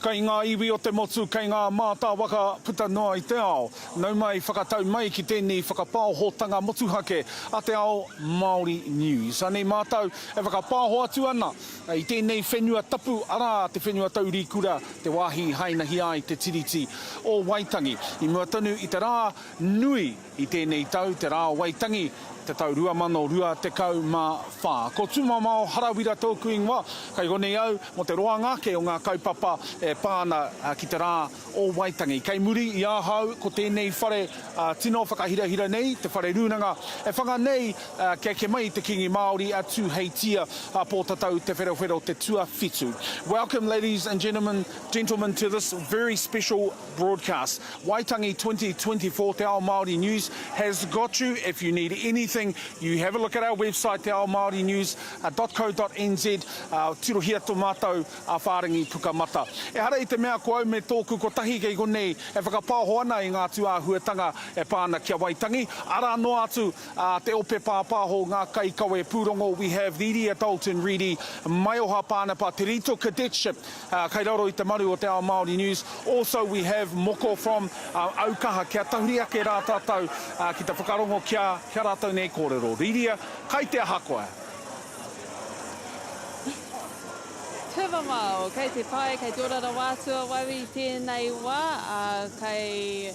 Kei ngā iwi o te motu, kei ngā mātāwaka puta noa i te ao. Nau mai, whakatau mai ki tēnei whakapaohotanga motuhake a Te Ao Māori News. Anei mātou e whakapaoho atu ana i tēnei whenua tapu, arā, te whenua taurikura, te wāhi i hainahia ai te Tiriti o Waitangi. I mua tonu i te rā nui i tēnei tau, te Rā o Waitangi, te tau 2024. Ko Tumamao Harawira tōku ingoa, kei konei au mō te roanga ake o ngā kaupapa e pā ana ki te Rā o Waitangi. Kei muri i ahau ko tēnei whare tino whakahirahira nei, te whare rūnanga e whanga nei kia eke mai te Kīngi Māori a Tūheitia a Pōtatau Te Wherowhero te tuawhitu. Welcome ladies and gentlemen, gentlemen to this very special broadcast. Waitangi 2024 Te Ao Māori News has got you. If you need anything, you have a look at our website te ao māori news.co.nz. Uh, tirohia tō mātou a whārangi pukamata. Ehara i te mea ko au me tōku kotahi kei konei e whakapaoho ana i ngā tūāhuatanga e pā ana ki a Waitangi. Arā noa atu a te ope pāpāho ngā kaikawe pūrongo. We have Riria Dalton Reedy, Maioha Pānapa, Te Rito Cadetship, Kei raro i te maru o Te Ao Māori News. Also we have moko from Aukaha kia tahuri ake rā tātou ki te whakarongo kia kia rātou nei kōrero. Riria, kai te aha koe? Tūmamao, kei te pai, kei te ora rawa atu awau i tēnei wā, ā, kei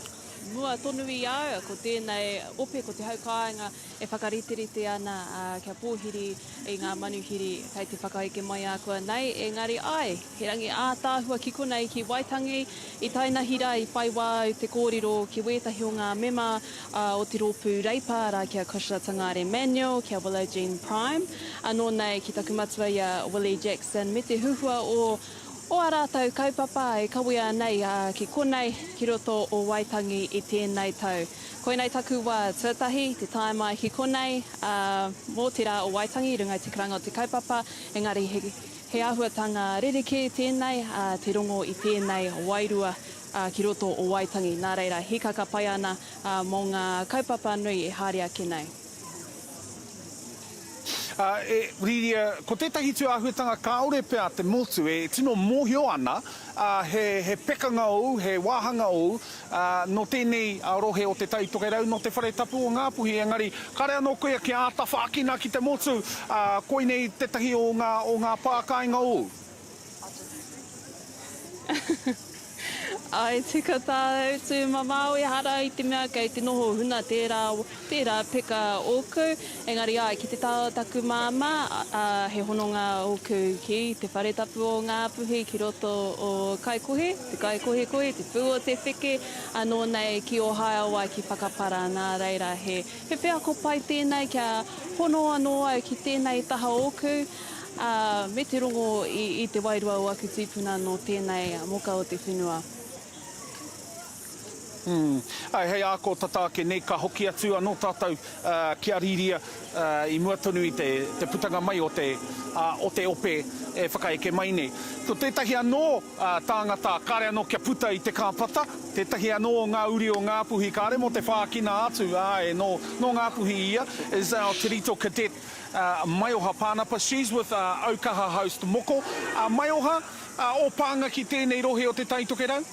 mua tonu i a au, ko tēnei ope, ko te hau kāinga e whakariterite ana kia pōhiri i ngā manuhiri kei te whakaeke mai ākuanei, engari āe, he rangi ātaahua ki konei ki Waitangi, i tainahi rā i whai wā au te kōrero ki wētahi o ngā mema o te rōpū Reipa, arā ki a Cushla Tangaere Manuel, ki a Willow Jean Prime, anō nei ki taku matua i a Willie Jackson, me te huhua o o ā rātou kaupapa e kawea nei ki konei, ki roto o Waitangi i tēnei tau. Koinei taku wā tuatahi te tae mai ki konei, ā, mō te rā o Waitangi i runga i te karanga o te kaupapa, engari he, he āhuatanga rerekē tēnei, ā, te rongo i tēnei wairua, ā, ki roto o Waitangi. Nā reira, hīkaka pai ana, ā, mō ngā kaupapa nui e haere ake nei. Ā, e Rīria, ko tētahi tūāhuatanga kāore pea te motu e tino mōhio ana, ā, he, he pekanga ōu, he wāhanga ōu, ā, nō tēnei rohe o Te Tai Tokerau, nō Te Whare Tapu o Ngāpuhi, engari kāre anō koe kia āta whākina ki te motu, ā, koinei tētahi o ngā, o ngā pā kāinga ōu. Āe tika tāu tū mamao ehara i te mea kei te noho huna tērā, tērā peka ōku, engari āe ki te taha o taku māmā, ā, he hononga ōku ki te whare tapu o Ngāpuhi ki roto o Kaikohe, te Kaikohekohe, te pū o te wheke, anō nei ki Ohaeawai ki Whakapara, nā reira he, he wheako pai tēnei kia hono anō au ki tēnei taha ōku. Ā, me te rongo i, i te wairua o aku tīpuna nō tēnei moka o te whenua. Mm. Āe, hei ā kō tata ake nei ka hoki atu anō tātou ki a Rīria i mua tonu i te, te putanga mai o te, o te ope e whakaeke mai nei. Ko tētahi anō tāngata kāre anō kia puta i te kāpata, tētahi anō o ngā uri o Ngāpuhi kāre mō te whākina atu, āe, nō, nō Ngāpuhi ia, is our Te Rito Cadet. Maioha Pānapa, she's with Aukaha host Moko. Maioha, ō pānga ki tēnei rohe o Te Tai Tokerau?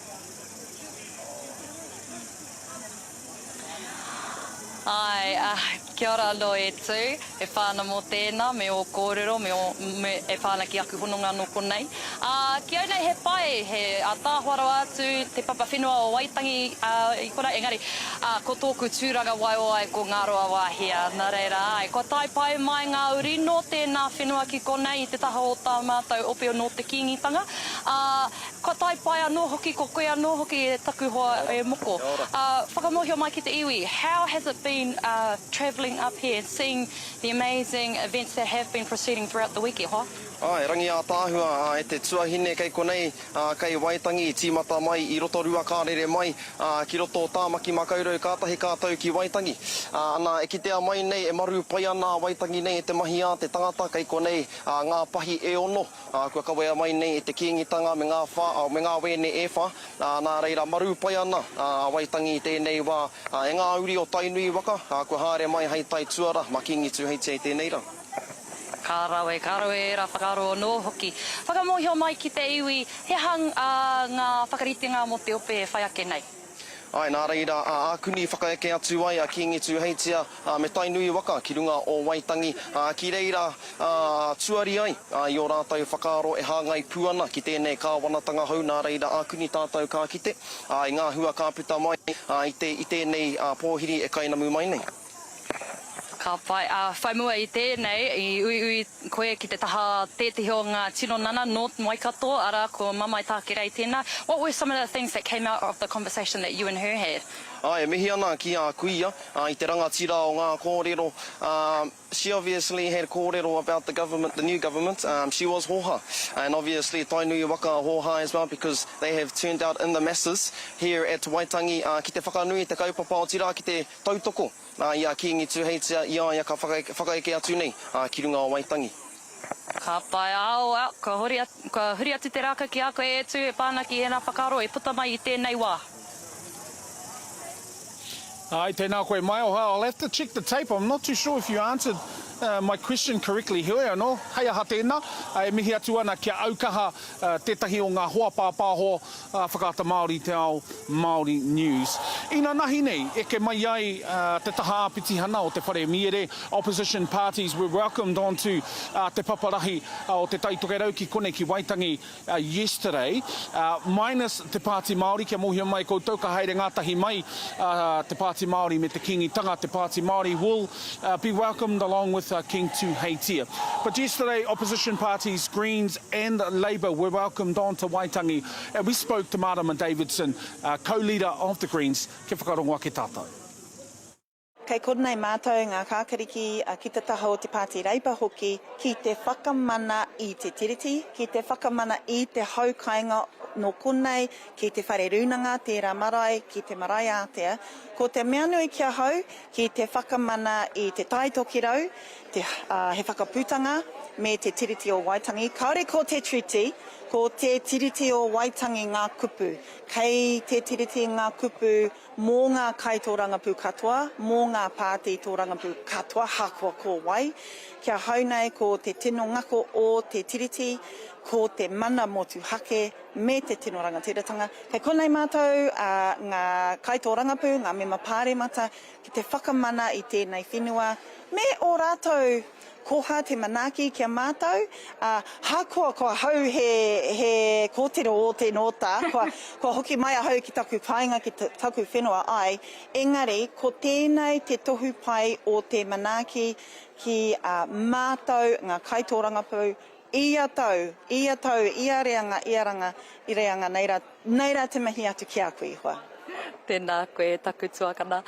Āe, kia ora anō e Tū, e whā ana mō tēnā, me ō kōrero, me ō, me, e whā ana ki aku hononga nō konei. Ā, ki au nei he pai, he ātaahua rawa atu te papa whenua o Waitangi, ā, i konā, engari, Ā, ko tōku tūrangawaewae ko Ngāruawāhia. Nā reira, āe, kua tae pai mai ngā uri nō tēnā whenua ki konei i te taha o tā mātou ope nō te Kīngitanga. Ā, kua tae pai anō hoki ko koe anō hoki e taku hoa e Moko. Ā, whakamōhio mai ki te iwi, how has it been travelling up here and seeing the amazing events that have been proceeding throughout the week, e hoa? Āe, rangi ātaahua, ā, e te tuahine kei konei, ā, kei Waitangi, i tīmata mai i Rotorua ka rere mai, ā, ki roto o Tāmaki Makaurau kātahi ka tau ki Waitangi. Ā, ana, e kitea mai nei, e maru pai ana a Waitangi nei e te mahi a te tangata, kei konei, ā, ngā pahi e ono, ā, kua kawea mai nei e te Kīngitanga me ngā whā, ā, me ngā wēne e whā, ā, nā reira, maru pai ana, ā, a Waitangi i tēnei wā, ā, e ngā uri o Tainui waka, ā, kua haere mai hei taituara ma Kīngi Tūheitia i tēnei rā. Ka rawe, ka rawe ērā whakaaro anō hoki. Whakamōhio mai ki te iwi, he aha ngā whakaritenga mō te ope e whai ake nei? Āe, nā reira, ā ākuni whakaeke atu ai a Kīngi Tūheitia me Tainui waka ki runga o Waitangi, ā, ki reira, ā, tuari ai, ā, i ō rātou whakaaro e hāngai pū ana ki tēnei kāwanatanga hou, nā reira, ākuni tātou ka kite, ā, i ngā hua ka puta mai, ā, i te, i tēnei, ā, pōhiri e kainamu mai nei. Ka pai. Ā, whai mua i tēnei, i uiui koe ki te taha tētehi o ngā tino nana nō Waikato, arā, ko Mamae Tākerei tēnā. What were some of the things that came out of the conversation that you and her had? Āe, e mihi ana ki a kuia, ā, i te rangatira o ngā kōrero, ā, she obviously had kōrero about the government, the new government, um, she was hōhā, and obviously Tainui waka hōhā as well because they have turned out in the masses here at Waitangi, ā, ki te whakanui i te kaupapa, otirā ki te Tautoko i a Kīngi Tūheitia i a ia ka whakaeke atu nei ki runga o Waitangi. Ka pai ao ao, kua hori kua huri atu te rākau ki a koe e Tū e pā ana ki ēnā whakaaro e puta mai i tēnei wā. Āe, tēnā koe Maioha, I'll have to check the tape, I'm not too sure if you answered my question correctly, heoi anō, hei aha tēnā, e mihi atu ana kia aukaha tētahi o ngā hoa pāpāho a Whakaata Māori Te Ao Māori News. Inanahi nei, eke mai ai te taha āpitihana o te Whare Miere, Opposition parties were welcomed onto te paparahi o Te Tai Tokerau ki konei ki Waitangi yesterday, minus Te Pāti Māori, kia mōhio mai koutou ka haere ngātahi mai Te Pāti Māori me te Kīngitanga, Te Pāti Māori will be welcomed along with King Tuheitia. But yesterday, opposition parties Greens and Labour were welcomed on to Waitangi and we spoke to Marama Davidson, co-leader of the Greens, kia whakarongo ake tātou. Kei konei mātou ngā kākariki ki te taha o te Pāti Reipa hoki ki te whakamana i te Tiriti, ki te whakamana i te hau kāinga nō konei ki te whare rūnanga, tērā marae, ki te marae ātea. Ko te mea nui ki ahau, ki te whakamana i Te Tai Tokerau, te, he whakaputanga me te Tiriti o Waitangi. Kāore ko te Treaty, ko te Tiriti o Waitangi ngā kupu. Kei te Tiriti ngā kupu mō ngā kaitōrangapū katoa, mō ngā pāti tōrangapū katoa, hakoa ko wai. Ki ahau nei ko te tino ngako o te Tiriti, ko te mana motuhake me te tino rangatiratanga. Kei konei mātou, ngā kaitōrangapū, ngā mema pāremata, ki te whakamana i tēnei whenua me ō rātou koha te manaaki ki a mātou, ā, hakoa ko ahau he, he kōtiro ō te nōta, kua, kua hoki mai ahau ki taku kāinga, ki taku whenua ai, engari ko tēnei te tohu pai o te manaaki ki a mātou ngā kaitōrangapū Ia tau, ia tau, ia reanga, ia ranga, i reanga, nei ra, nei ra te mihi atu ki a koe, e hoa. Tēnā koe e taku tuakana.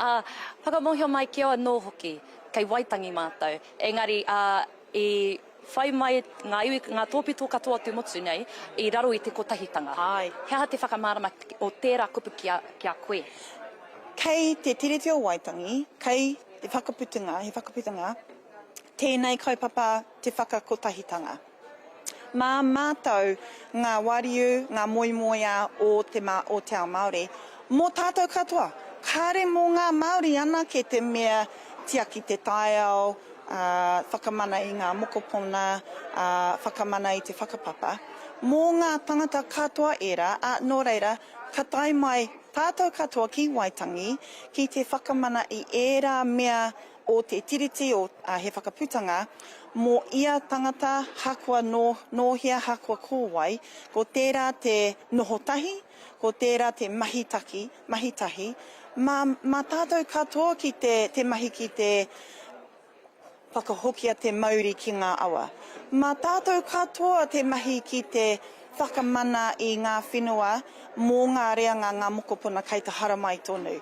Ā, whakamōhio mai ki au anō hoki, kei Waitangi mātou. Engari, ā, i whai mai ngā iwi, ngā tōpito katoa o te motu nei i raro i te kotahitanga. Āe. He aha te whakamārama o tērā kupu ki a, ki a koe? Kei te Tiriti o Waitangi, kei te whakaputunga, he whakaputanga, tēnei kaupapa te whakakotahitanga. Mā mātou ngā wariu, ngā moemoeā o te o te ao Māori, mō tātou katoa. Kāre mō ngā Māori anake te mea tiaki te taiao, ā, whakamana i ngā mokopuna, ā, whakamana i te whakapapa. Mō ngā tangata katoa ērā, ā, nō reira, ka tae mai tātou katoa ki Waitangi ki te whakamana i ērā mea o te Tiriti o He Whakaputanga mō ia tangata hakoa nō nō hea hakoa ko wai, ko tērā te noho tahi, ko tērā te mahi taki, mahi tahi, mā, mā tātou katoa ki te, te mahi ki te whakahokia te mauri ki ngā awa. Mā tātou katoa te mahi ki te whakamana i ngā whenua mō ngā reanga ngā mokopuna kei te haramai tonu.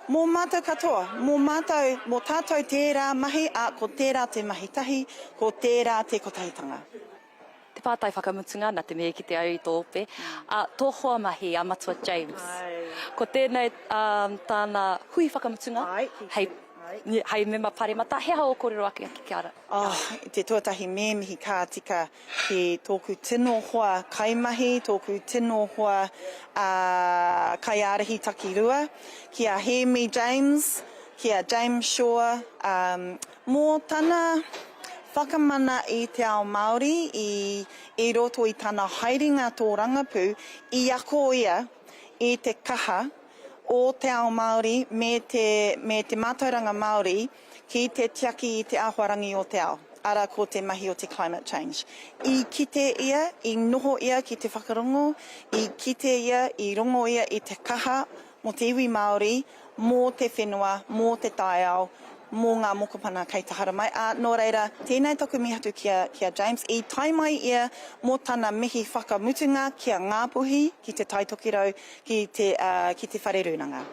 Mō mātou katoa, mō mātou, mō tātou tērā mahi, ā, ko tērā te mahi tahi, ko tērā te kotahitanga. Te pātai whakamutunga, nā te mea i kite au i tō ope, ā, tō hoa mahi a Matua James. Ko tēnei tāna hui whakamutunga hei, hei mema paremata, he aha ō kōrero ake ki a rātou? Oh, te tuatahi me mihi ka tika ki tōku tino hoa kaimahi, tōku tino hoa kaiārahi takirua, ki a Hēmi James, ki a James Shaw, mō tana. whakamana i te ao Māori i i roto i tana haerenga tōrangapū, i ako ia i te kaha o te ao Māori me te me te mātauranga Māori ki te tiaki i te āhuarangi o te ao, arā ko te mahi o te climate change. I kite ia, i noho ia ki te whakarongo, i kite ia, i rongo ia i te kaha mō te iwi Māori, mō te whenua, mō te taiao, mō ngā mokopana kei te haramai, ā, nō reira, tēnei taku mihi atu ki a, ki a James, i tae mai ia mō tana mihi whakamutunga ki a Ngāpuhi, ki Te Tai Tokerau, ki te, ā, ki te Whare Rūnanga.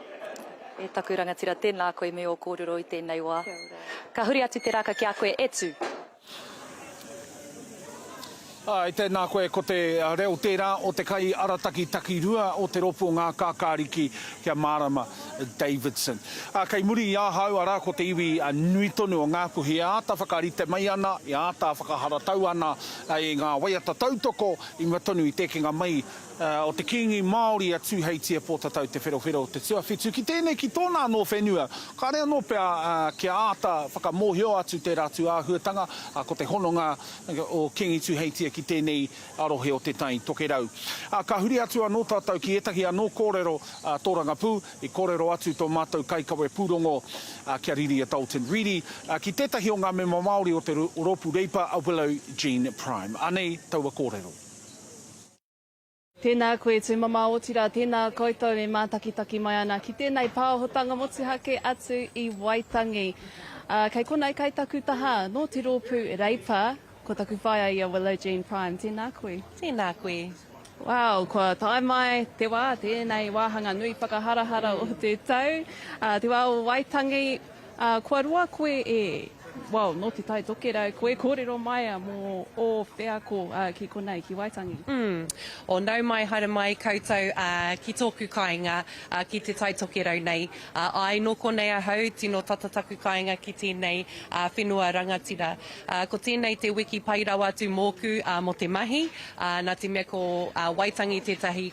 E taku rangatira, tēnā koe me ō kōrero i tēnei wā. Kia ora. Ka huri atu te rāka ki a koe, e tū. Āe, tēnā koe, ko te reo tērā o te kaiarataki takirua o te rōpū o Ngā Kākāriki ki a Mārama Davidson. Ā, kei muri i ahau, arā, ko te iwi nui tonu o Ngāpuhi e āta whakarite mai ana, e āta whakaharatau ana i ngā waiata tautoko i mua tonu i te ekenga mai o te Kīngi Māori a Tūheitia Pōtatau Te Wherowhero te tuawhitu ki tēnei ki tōna anō whenua. Kāre anō pea kia āta whakamōhio atu tērā tū āhuatanga, ko te hononga o Kīngi Tūheitia ki tēnei rohe o Te Tai Tokerau. Ka huri atu anō tātou ki ētahi anō kōrero tōrangapū, i kōrero atu tō mātou kaikawe pūrongo ki a Riria Dalton Reedy, ki tētahi o ngā mema Māori o te Rōpū Reipa a Willow Jean Prime. Anei taua kōrero. Tēnā koe Tūmama, otirā tēnā koutou e mātakitaki mai ana ki tēnei pāhotanga motuhake atu i Waitangi. Ā, kei konei kai taku taha, nō te rōpū Reipa, ko taku whaea ia Willow Jean Prime. Tēnā koe. Tēnā koe. Wow, kua tae mai te wā, tēnei wāhanga nui whakaharahara o te tau, ā, te wā o Waitangi. Ā, kua roa koe e, well, nō Te Tai Tokerau koe, kōrero mai mō ō wheako ki konei, ki Waitangi. Mm. O, nau mai, haere mai koutou ki tōku kāinga, ki Te Tai Tokerau nei. Āe, nō konei ahau, tino tata taku kāinga ki tēnei whenua rangatira. Ko tēnei te wiki pai rawa atu mōku mō te mahi, nā te mea ko Waitangi tētahi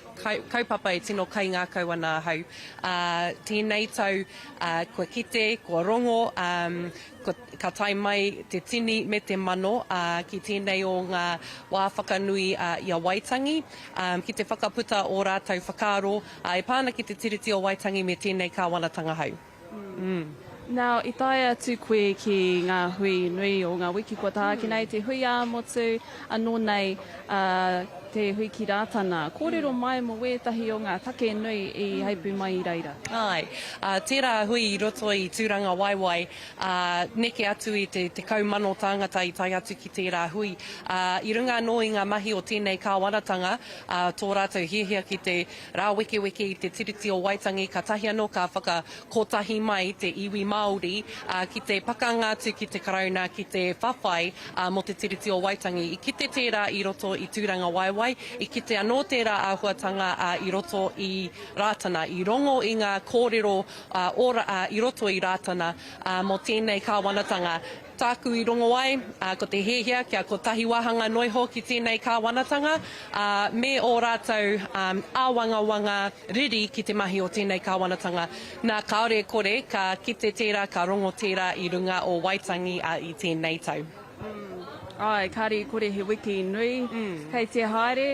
kaupapa e tino kaingākau ana ahau. Tēnei tau, Ā, kua kite, kua rongo, ā, ko, ka tae mai te tini me te mano, ā, ki tēnei o ngā wā whakanui, ā, i a Waitangi, ā, ki te whakaputa ō rātou whakaaro, ā, e pā ana ki te Tiriti o Waitangi me tēnei kāwanatanga hou. Mm. Now, i tae atu koe ki ngā hui nui o ngā wiki kua taha ake nei, te hui ā-motu anō nei, ā, te hui ki Rātana. Kōrero mai mō wētahi o ngā take nui i heipū mai i reira. Āe. Ā, tērā hui i roto i Tūrangawaewae, ā, neke atu i te 10,000 tāngata i tae atu ki tērā hui. Ā, i runga anō i ngā mahi o tēnei kāwanatanga, ā, tō rātou hiahia ki te rāwekeweke i te Tiriti o Waitangi, kātahi anō ka whakakotahi mai te iwi Māori ki te pakanga atu ki te Karauna ki te whawhai mō te Tiriti o Waitangi. I kite tērā i roto i Tūrangawaewae, i kite anō tērā āhuatanga i roto i Rātana, i rongo i ngā kōrero i roto i Rātana mō tēnei kāwanatanga. Tāku i rongo ai, ā, ko te hiahia kia kotahi wāhanga noa iho ki tēnei kāwanatanga, ā, me ō rātou, ā, āwangawanga riri ki te mahi o tēnei kāwanatanga. Nā, kāore e kore, ka kite tērā, ka rongo tērā i runga o Waitangi, ā, i tēnei tau. Āe, kāre i kore he wiki nui kei te haere.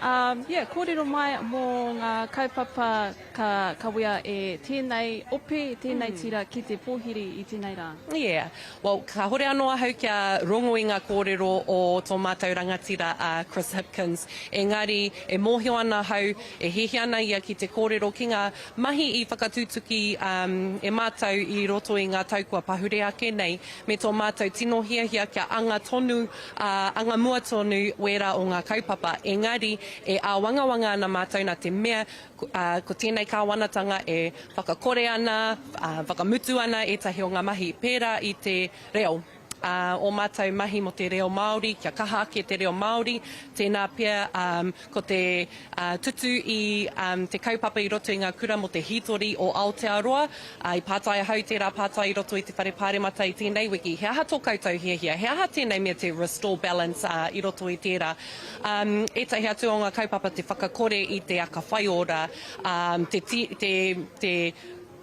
Ā, yeah, kōrero mai mō ngā kaupapa Ka kawea e tēnei ope, tēnei tira ki te pōhiri i tēnei rā. Yeah. Well, kāhore anō ahau kia rongo i ngā kōrero o tō mātou rangatira a Chris Hipkins, engari e mōhio ana ahau, e hiahia ana ia ki te kōrero ki ngā mahi i whakatutuki e mātou i roto i ngā tau kua pahure ake nei, me tō mātou tino hiahia kia anga tonu, anga mua tonu wērā o ngā kaupapa. Engari, e āwangawanga ana mātou nā te mea Ko tēnei kāwanatanga e whakakore ana, whakamutu ana ētahi o ngā mahi pērā i te reo. Ō mātou mahi mō te reo Māori, kia kaha ake te reo Māori, tēnā pea ko te tutu i te kaupapa i roto i ngā kura mō te hītori o Aotearoa. I pātai ahau tērā pātai i roto i te Whare Pāremata i tēnei wiki, he aha tō koutou hiahia? He aha tēnei mea te restore balance i roto i tērā? Ētahi atu o ngā kaupapa te whakakore i te aka whaiora, te, te, te.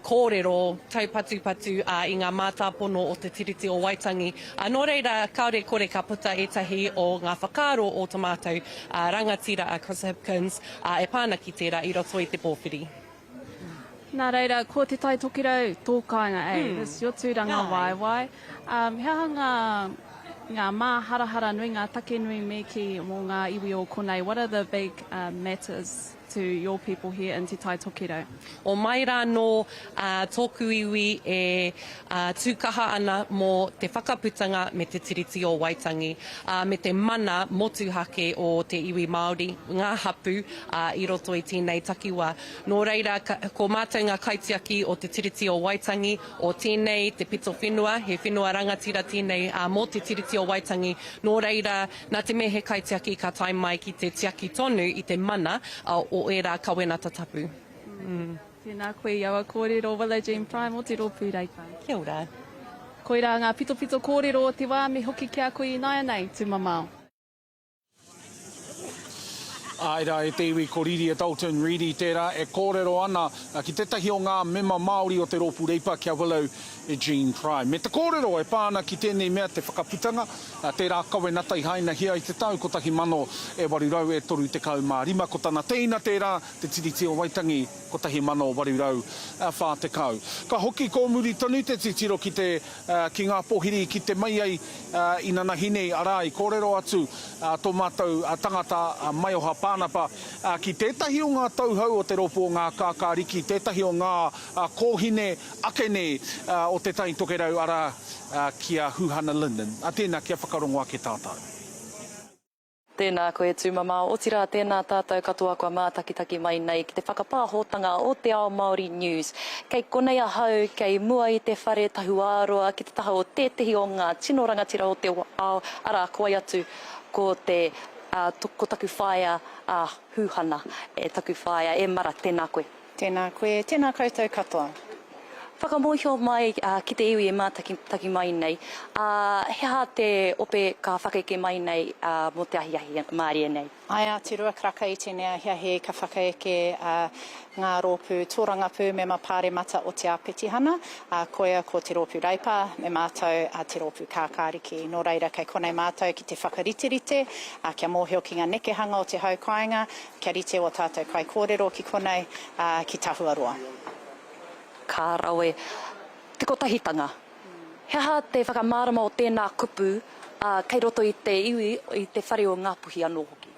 kōrero taupatupatu i ngā mātāpono o Te Tiriti o Waitangi. Nō reira, kāore kore ka puta ētahi o ngā whakaaro o tō mātou rangatira a Chris Hipkins e pā ana ki tērā i roto i te pōwhiri. Nā reira, ko Te Tai Tokerau tō kāinga, eh? This is your tūrangawaewae. He aha ngā, ngā māharahara nui, ngā take nui me kī mō ngā iwi o konei? What are the big matters to your people here in Te Tai Tokerau? O mai rā nō tōku iwi e tū kaha ana mō te whakaputanga me te Tiriti o Waitangi, me te mana motuhake o te iwi Māori, ngā hapū i roto i tēnei takiwā. Nō reira, ko mātou ngā kaitiaki o te Tiriti o Waitangi, o tēnei te pito whenua, he whenua rangatira tēnei mō te Tiriti o Waitangi, nō reira, nā te mea he kaitiaki ka tae mai ki te tiaki tonu i te mana o ērā kawenata tapu. Tēnā koe i aua kōrero, Willow Jean Prime o Te Rōpū Reipa. Kia ora. Koirā ngā pitopito kōrero o te wā me hoki ki a koe ināianei, tūmamao. Āe rā, e te iwi, ko Riria Dalton Reedy tērā e kōrero ana ki tētahi o ngā mema Māori o te Rōpū Reipa, ki a Willow Jean Prime. Me te kōrero e pā ana ki tēnei mea te whakaputanga, tērā kawenata i hainahia i te tau 1835, ko tana teina tērā, Te Tiriti o Waitangi 1840. Ka hoki kōmuri tonu te titiro ki te, ki ngā pohiri ki te mai ai inanahi nei, arā, i kōrero atu tō mātou tangata a Maioha Pānapa ki tētahi o ngā tauhou o te rōpū o Ngā Kākāriki, tētahi o ngā kōhine ake nei o Te Tai Tokerau, arā, ki a Huhana Lyndon. Tēnā, kia whakarongo ake tātou. Tēnā koe Tūmamao, otirā tēnā tātou katoa kua mātakitaki mai nei ki te whakapāhotanga o Te Ao Māori News. Kei konei ahau, kei mua i te whare Tahuāroa ki te taha o tētehi o ngā tino rangatira o te ao, arā, ko wai atu, ko te, ā, ko taku whaea a Huhana, e taku whaea, e Mara, tēnā koe. Tēnā koe, tēnā koutou katoa. Whakamōhio mai ki te iwi e mātakitaki mai nei, ā, he aha te ope ka whakaeke mai nei mō te ahiahi mārie nei? I a Te Rua Karaka i tēnei ahiahi ka whakaeke ngā rōpū tōrangapū mema pāremata o Te Āpitihana, ā, koia ko Te Rōpū Reipa me mātou a Te Rōpū Kākāriki. Nō reira kei konei mātou ki te whakariterite, ā, kia mōhio ki ngā nekehanga o te hau kāinga, kia rite ō tātou kaikōrero ki konei, ā, ki Tahuaroa. Ka rawe te kotahitanga. He aha te whakamārama o tēnā kupu, ā, kei roto i te iwi, i te whare o Ngāpuhi anō hoki?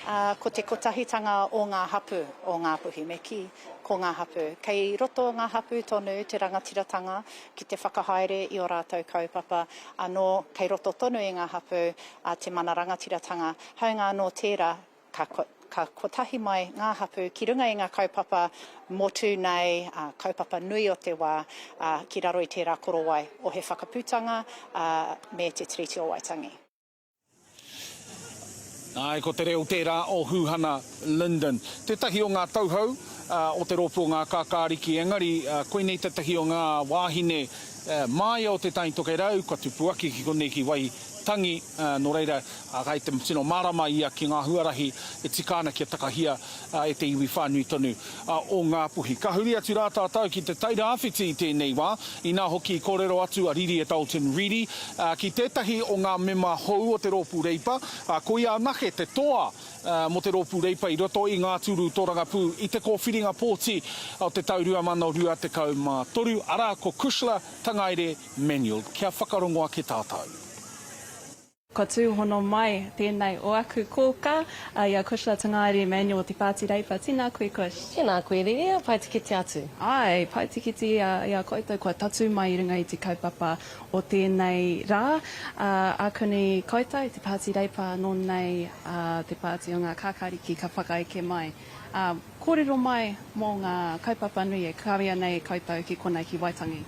Ā, ko te kotahitanga o ngā hapū o Ngāpuhi, me kī, ko ngā hapū. Kei roto ngā hapū tonu te rangatiratanga ki te whakahaere i ō rātou kaupapa, anō, kei roto tonu i ngā hapū, ā, te mana rangatiratanga. Hāunga anō tērā, Ka, ka kotahi mai ngā hapū ki runga i ngā kaupapa motu nei, ā, kaupapa nui o te wā, ā, ki raro i tērā korowai o He Whakaputanga, ā, me Te Tiriti o Waitangi. Āe, ko te reo tērā o Huhana Lyndon. Tētahi o ngā tauhou o te rōpū o Ngā Kākāriki, engari koinei tētahi o ngā wāhine māia o Te Tai Tokerau, kua tupu ake ki konei ki Waitangi, nō reira, Kai te tino mārama ia ki ngā huarahi e tika ana kia takahia e te iwi whānui tonu o Ngāpuhi. Ka huri atu rā tātou ki te Tairāwhiti i tēnei wā, inā hoki i kōrero atu a Riria Dalton Reedy ki tētahi o ngā mema hou o te Rōpū Reipa, ko ia anake te toa mō te Rōpū Reipa i roto i ngā tūru tōrangapū i te kōwhiringa pōti o te tau 2023, arā ko Cushla Tangaere Manuel. Kia whakarongo ake tātou. Kua tūhono mai tēnei o aku kōkā, i a Cushla Tangaere Emmanuel o Te Pāti Reipa. Tēnā koe Cush. Tēnā koe Riria, pai tikiti atu. Āe, pai tikiti i a koutou kua tatū mai i runga i te kaupapa o tēnei rā. Ākuni koutou, Te Pāti Reipa anō nei te pāti o ngā kākāriki ka whakaeke mai. Kōrero mai mō ngā kaupapa nui e kawea nei e koutou ki konei ki Waitangi.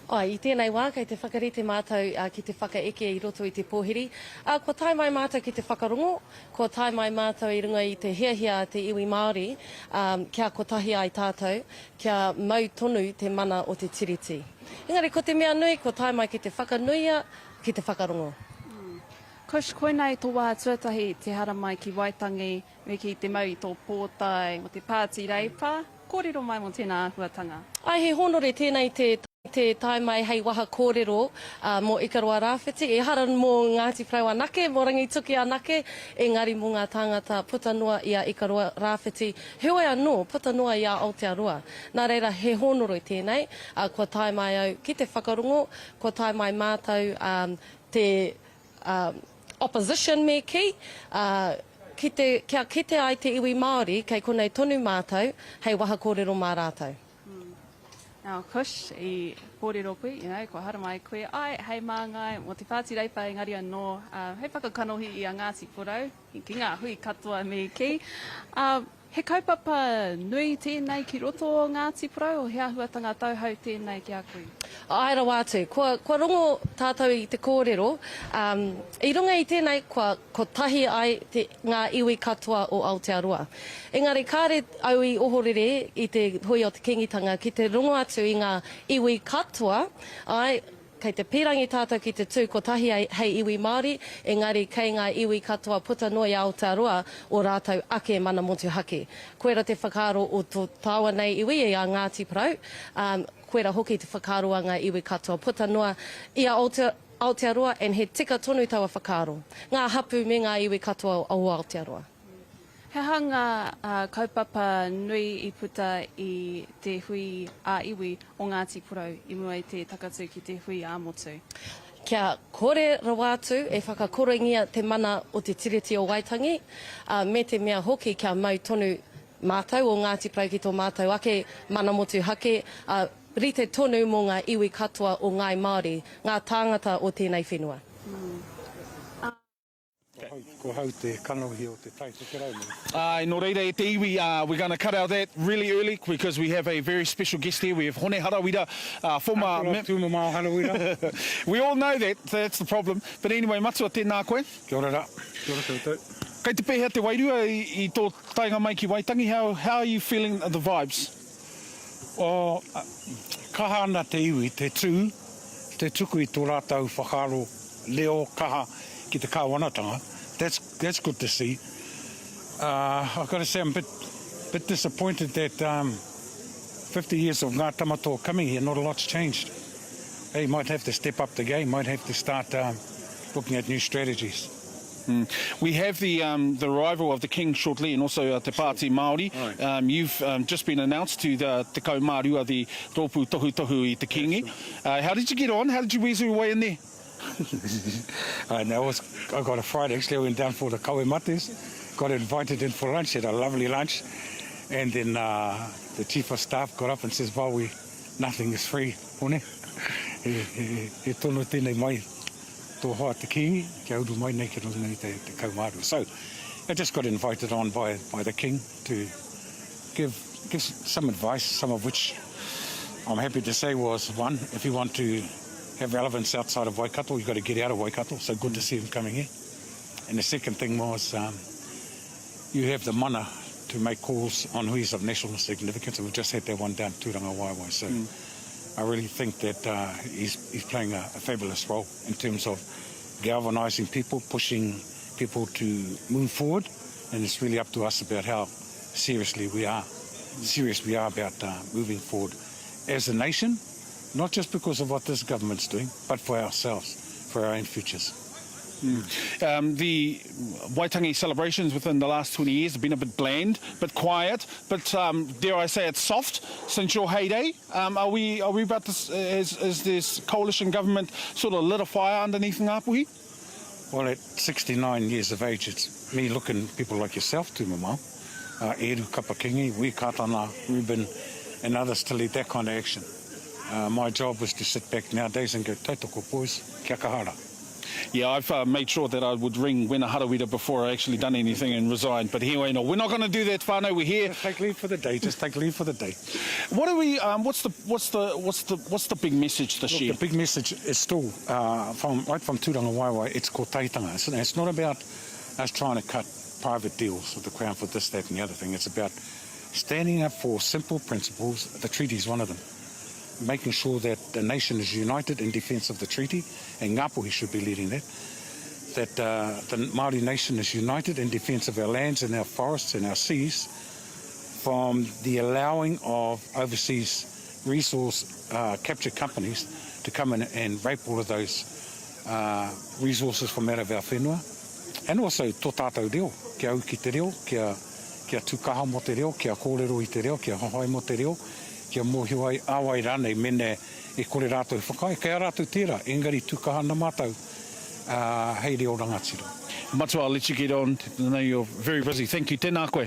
Āe, i tēnei wā kei te whakarite mātou ki te whakaeke i roto i te pōhiri. Ā, kua tae mai mātou ki te whakarongo, kua tae mai mātou i runga i te hiahia a te iwi Māori, ā, kia kotahi ai tātou, kia mau tonu te mana o te Tiriti. Engari ko te mea nui, kua tae mai ki te whakanuia, ki te whakarongo. Kush, koinei tō wā tuatahi te haramai ki Waitangi me ki te mau i tō pōtae o te Pāti Reipa. Kōrero mai mō tēnā āhuatanga. Āe, he hōnore tēnei te te tae mai hei waha kōrero mō Ikaroa Rāwhiti. Ehara mō Ngāti Porou anake, mō Rangituki anake, engari mō ngā tāngata puta noa i a Ikaroa Rāwhiti, heoi anō, puta noa i a Aotearoa. Nā reira, he hōnore tēnei, ā, kua tae mai au ki te whakarongo, kua tae mai mātou te opposition me kī, ā, ki te, kia kite ai te iwi Māori kei konei tonu mātou hei waha kōrero mā rātou. Now Kush, i kōrero koe, you know, kua haramai koe, āe, hei māngai mō te Pāti Reipa engari anō, ā, hei whakakanohi i a Ngāti Porou ki ngā hui katoa me kī. Ā, He kaupapa nui tēnei ki roto o Ngāti Porou, he āhuatanga tauhou tēnei ki a koe? Āe rawa atu. Kua, kua rongo tātou i te kōrero, um, i runga i tēnei kua kotahi ai te, ngā iwi katoa o Aotearoa. Engari kāre au i ohorere i te hui o te Kīngitanga ki te rongo atu i ngā iwi katoa, āe, Kei te pīrangi tātou ki te tū kotahi hei iwi Māori, engari kei ngā iwi katoa puta noa i Aotearoa ō rātou ake mana motuhake. Koira te whakaaro o tō tāua nei iwi i a Ngāti Porou, ā, koira hoki te whakaaro a ngā iwi katoa puta noa i a Aotearoa and he tika tonu taua whakaaro. Ngā hapū me ngā iwi katoa o Aotearoa. He aha ngā kaupapa nui i puta i te hui ā-iwi o Ngāti Porou i mua i te takatū ki te hui ā-motu? Kia kore rawa atu e whakakorengia te mana o te Tiriti o Waitangi, ā, me te mea hoki kia mau tonu mātou o Ngāti Porou ki tō mātou ake mana motuhake, ā, rite tonu mō ngā iwi katoa o Ngāi Māori, ngā tāngata o tēnei whenua. Ko hau te kanohi o te Tai Tokerau nei. Āe, nō reira e te iwi, we're gonna cut out that really early because we have a very special guest here, we have Hone Harawira, former... Kia ora Tūmamao Harawira. We all know that, so that's the problem. But anyway, Matua, tēnā koe. Kia ora rā. Kia ora koutou. Kei te pēhea te wairua i tō taenga mai ki Waitangi, how, how are you feeling the vibes? Oh, kaha ana te iwi te tū, te tuku i tō rātou whakaaro leo kaha ki te kāwanatanga, that's, that's good to see. Uh, I've got to say I'm a bit, bit disappointed that um, 50 years of Ngā Tamatoa coming here, not a lot's changed. They might have to step up the game, might have to start um, looking at new strategies. Mm. We have the um, the arrival of the King shortly and also uh, Te Pāti Māori. Right. Um, you've um, just been announced to the Te Kaumārua, the Rōpū Tohu Tohu i Te Kingi. Uh, how did you get on? How did you weasel your way in there? I know, I, was, I got a fright actually. I went down for the kawe mates, got invited in for lunch, had a lovely lunch. And then uh, the chief of staff got up and says, well, we, nothing is free, hone. He, he, he tono tēnei mai tō hoa te Kingi, kia uru mai nei ki runga i te, te kaumārua. So, I just got invited on by, by the King to give, give some advice, some of which I'm happy to say was, one, if you want to have relevance outside of Waikato, you've got to get out of Waikato, so good to see him coming here. And the second thing was, um, you have the mana to make calls on huis of national significance, and we've just had that one down Tūranga Waewae, so mm. I really think that uh, he's, he's playing a, a fabulous role in terms of galvanising people, pushing people to move forward, and it's really up to us about how seriously we are, serious we are about uh, moving forward as a nation, not just because of what this government's doing, but for ourselves, for our own futures. Mm. Um, the Waitangi celebrations within the last 20 years have been a bit bland, but quiet, but um, dare I say it's soft since your heyday. Um, are we are we about to, is, is this coalition government sort of lit a fire underneath Ngāpuhi? Well, at 69 years of age, it's me looking people like yourself, Tūmamao, uh, Eru Kapakingi, Wi Katana, Ruben, and others to lead that kind of action. Uh, my job was to sit back nowadays and go, tautoko boys, kia kahara. Yeah, I've uh, made sure that I would ring Wena Harawira before I actually done anything and resigned. But anyway, no, we're not going to do that, whānau. We're here. Just take leave for the day. Just take leave for the day. What are we? Um, what's the what's the what's the what's the big message this Look, year? The big message is still uh, from right from Tūranga Waewae. It's kotahitanga. It's, it's not about us trying to cut private deals with the Crown for this, that, and the other thing. It's about standing up for simple principles. The treaty is one of them. Making sure that the nation is united in defence of the treaty, and Ngāpuhi should be leading that. That uh, the Māori nation is united in defence of our lands and our forests and our seas. from the allowing of overseas resource uh, capture companies to come in and rape all of those uh, resources from out of our whenua. And also tō tātou reo, kia au ki te reo, kia, kia tūkaha mō te reo, kia kōrero i te reo, kia hohoi mō te reo, kia mōhio ai, a wai rānei mene e kore rātou e whakaae, kei a rātou tērā, engari tūkaha ana mātou uh, hei reo rangatira. Matua, I'll let you get on, I know you're very busy, thank you, tēnā koe.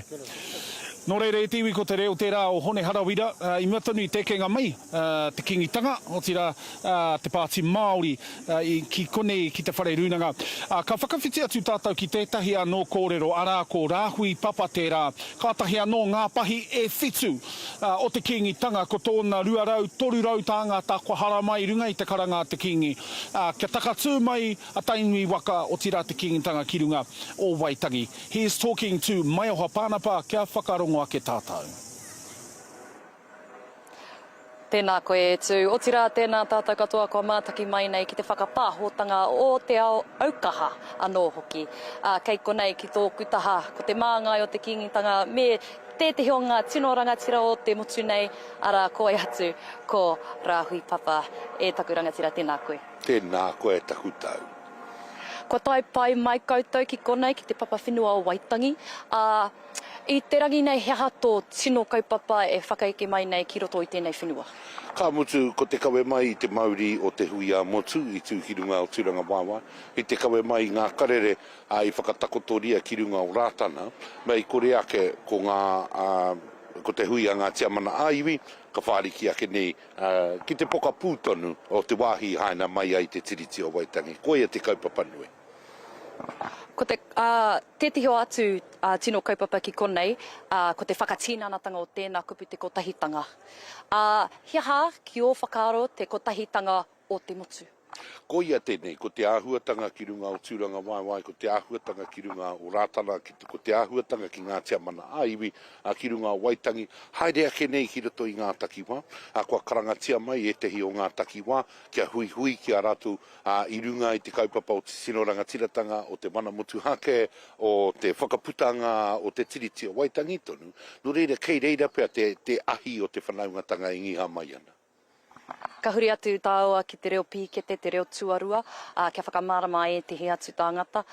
Nō reira e te iwi ko te reo tērā o Hone Harawira, i mua tonu i te ekenga mai te Kīngitanga, otirā te Pāti Māori ki konei ki te whare rūnanga. Ka whakawhiti atu tātou ki tētahi anō kōrero, arā ko Rāhui Papa tērā, kātahi anō ngā pahi e whitu o te Kīngitanga, ko tōna 200, 300 tāngata kua haramai i runga i te karanga a te Kīngi, kia takatū mai a Tainui waka, otirā te Kīngitanga ki runga o Waitangi. He is talking to Maioha Panapa kia whakarongo ake tātou. Tēnā koe e Tū. Otirā, tēnā tātou katoa kua mātaki mai nei ki te whakapāhotanga o te ao aukaha anō hoki. Ā, kei konei ki tōku taha, ko te māngai o te Kīngitanga me tētehi o ngā tino rangatira o te motu nei, arā, ko wai atu, ko Rāhui Papa. E taku rangatira, tēnā koe. Tēnā koe taku tau. Kua tae pai mai koutou ki konei, ki te papa whenua o Waitangi, ā, i te rangi nei he aha tō tino kaupapa e whakaeke mai nei ki roto i tēnei whenua? Ka mutu, ko te kawe mai i te mauri o te hui ā-motu i tū ki runga o Tūrangawaewae, i te kawe mai i ngā karere ā, i whakatakotoria ki runga o Rātana, mei kore ake ko ngā, ā, ko te hui a ngā tiamana ā-iwi, ka whāriki ake nei Ki te pokapū tonu o te wāhi i haina mai ai te Tiriti o Waitangi, koia te kaupapa nui. Ko te, ā, tētehi o atu tino kaupapa ki konei, ā, ko te whakatinanatanga o tēnā kupu te kotahitanga. Ā, he aha ki ō whakaaro te kotahitanga o te motu? Koia tēnei, ko te āhuatanga ki runga o Tūrangawaewae, ko te āhuatanga ki runga o Rātana, ko te āhuatanga ki ngā tiamana ā-iwi, ā, ki runga o Waitangi, haere ake nei ki roto i ngā takiwā, ā, kua karangatia mai ētehi o ngā takiwā kia huihui ki a rātou, ā, i runga i te kaupapa o te tino rangatiratanga, o te mana motuhake, o te whakaputanga o te Tiriti o Waitangi tonu, nō reira kei reira pea te, te ahi o te whanaungatanga e ngiha mai ana. Ka huri atu tāua ki te reo pīkete, te reo tuarua, ā, kia whakamārama ai ētehi atu tāngata.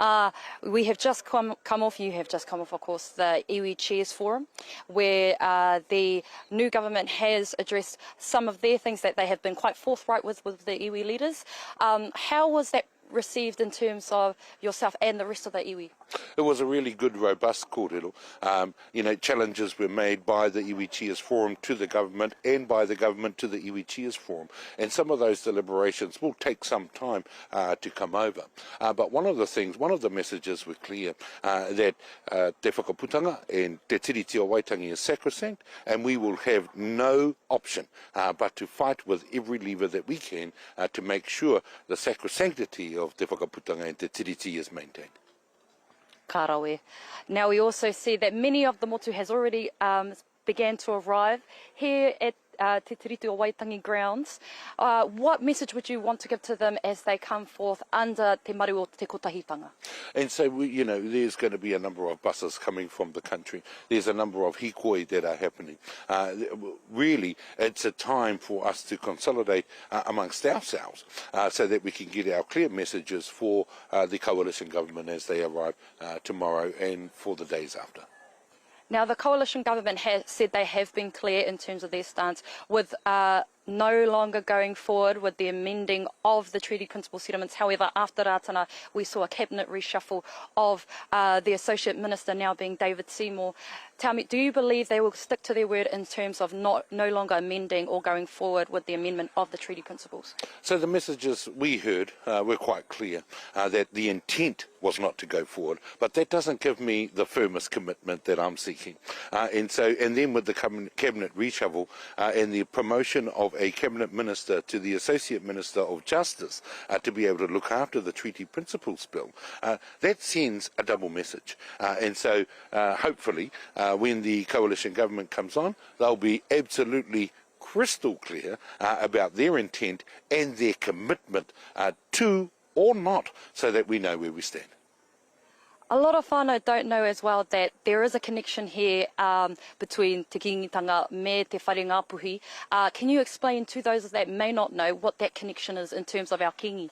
Ā, we have just come, come off, you have just come off, of course, the Iwi Chairs Forum, where uh, the new government has addressed some of their things that they have been quite forthright with, with the iwi leaders. Um, how was that received in terms of yourself and the rest of the iwi? It was a really good, robust kōrero. Um, you know, challenges were made by the Iwi Cheers Forum to the government and by the government to the Iwi Cheers Forum. And some of those deliberations will take some time uh, to come over. Uh, but one of the things, one of the messages were clear uh, that uh, Te Whakaputanga and Te Tiriti o Waitangi is sacrosanct and we will have no option uh, but to fight with every lever that we can uh, to make sure the sacrosanctity of Te Whakaputanga and Te Tiriti is maintained. Ka rawe. Now we also see that many of the motu has already um, began to arrive here at uh, Te Tiriti o Waitangi grounds. Uh, what message would you want to give to them as they come forth under Te Maru o Te Kotahitanga? And so, we, you know, there's going to be a number of buses coming from the country. There's a number of hikoi that are happening. Uh, really, it's a time for us to consolidate uh, amongst ourselves uh, so that we can get our clear messages for uh, the coalition government as they arrive uh, tomorrow and for the days after. Now, the coalition government has said they have been clear in terms of their stance with uh, no longer going forward with the amending of the treaty principal settlements. However, after Rātana, we saw a cabinet reshuffle of uh, the associate minister now being David Seymour. Tell me, do you believe they will stick to their word in terms of not no longer amending or going forward with the amendment of the treaty principles? So the messages we heard uh, were quite clear uh, that the intent was not to go forward, but that doesn't give me the firmest commitment that I'm seeking. Uh, and so, and then with the cabinet reshuffle uh, and the promotion of a cabinet minister to the associate minister of justice uh, to be able to look after the treaty principles bill, uh, that sends a double message. Uh, and so, uh, hopefully, uh, when the coalition government comes on, they'll be absolutely crystal clear uh, about their intent and their commitment uh, to or not, so that we know where we stand. A lot of whānau don't know as well that there is a connection here um, between Te Kīngitanga me Te Whare Ngāpuhi. Uh, can you explain to those that may not know what that connection is in terms of our Kīngi?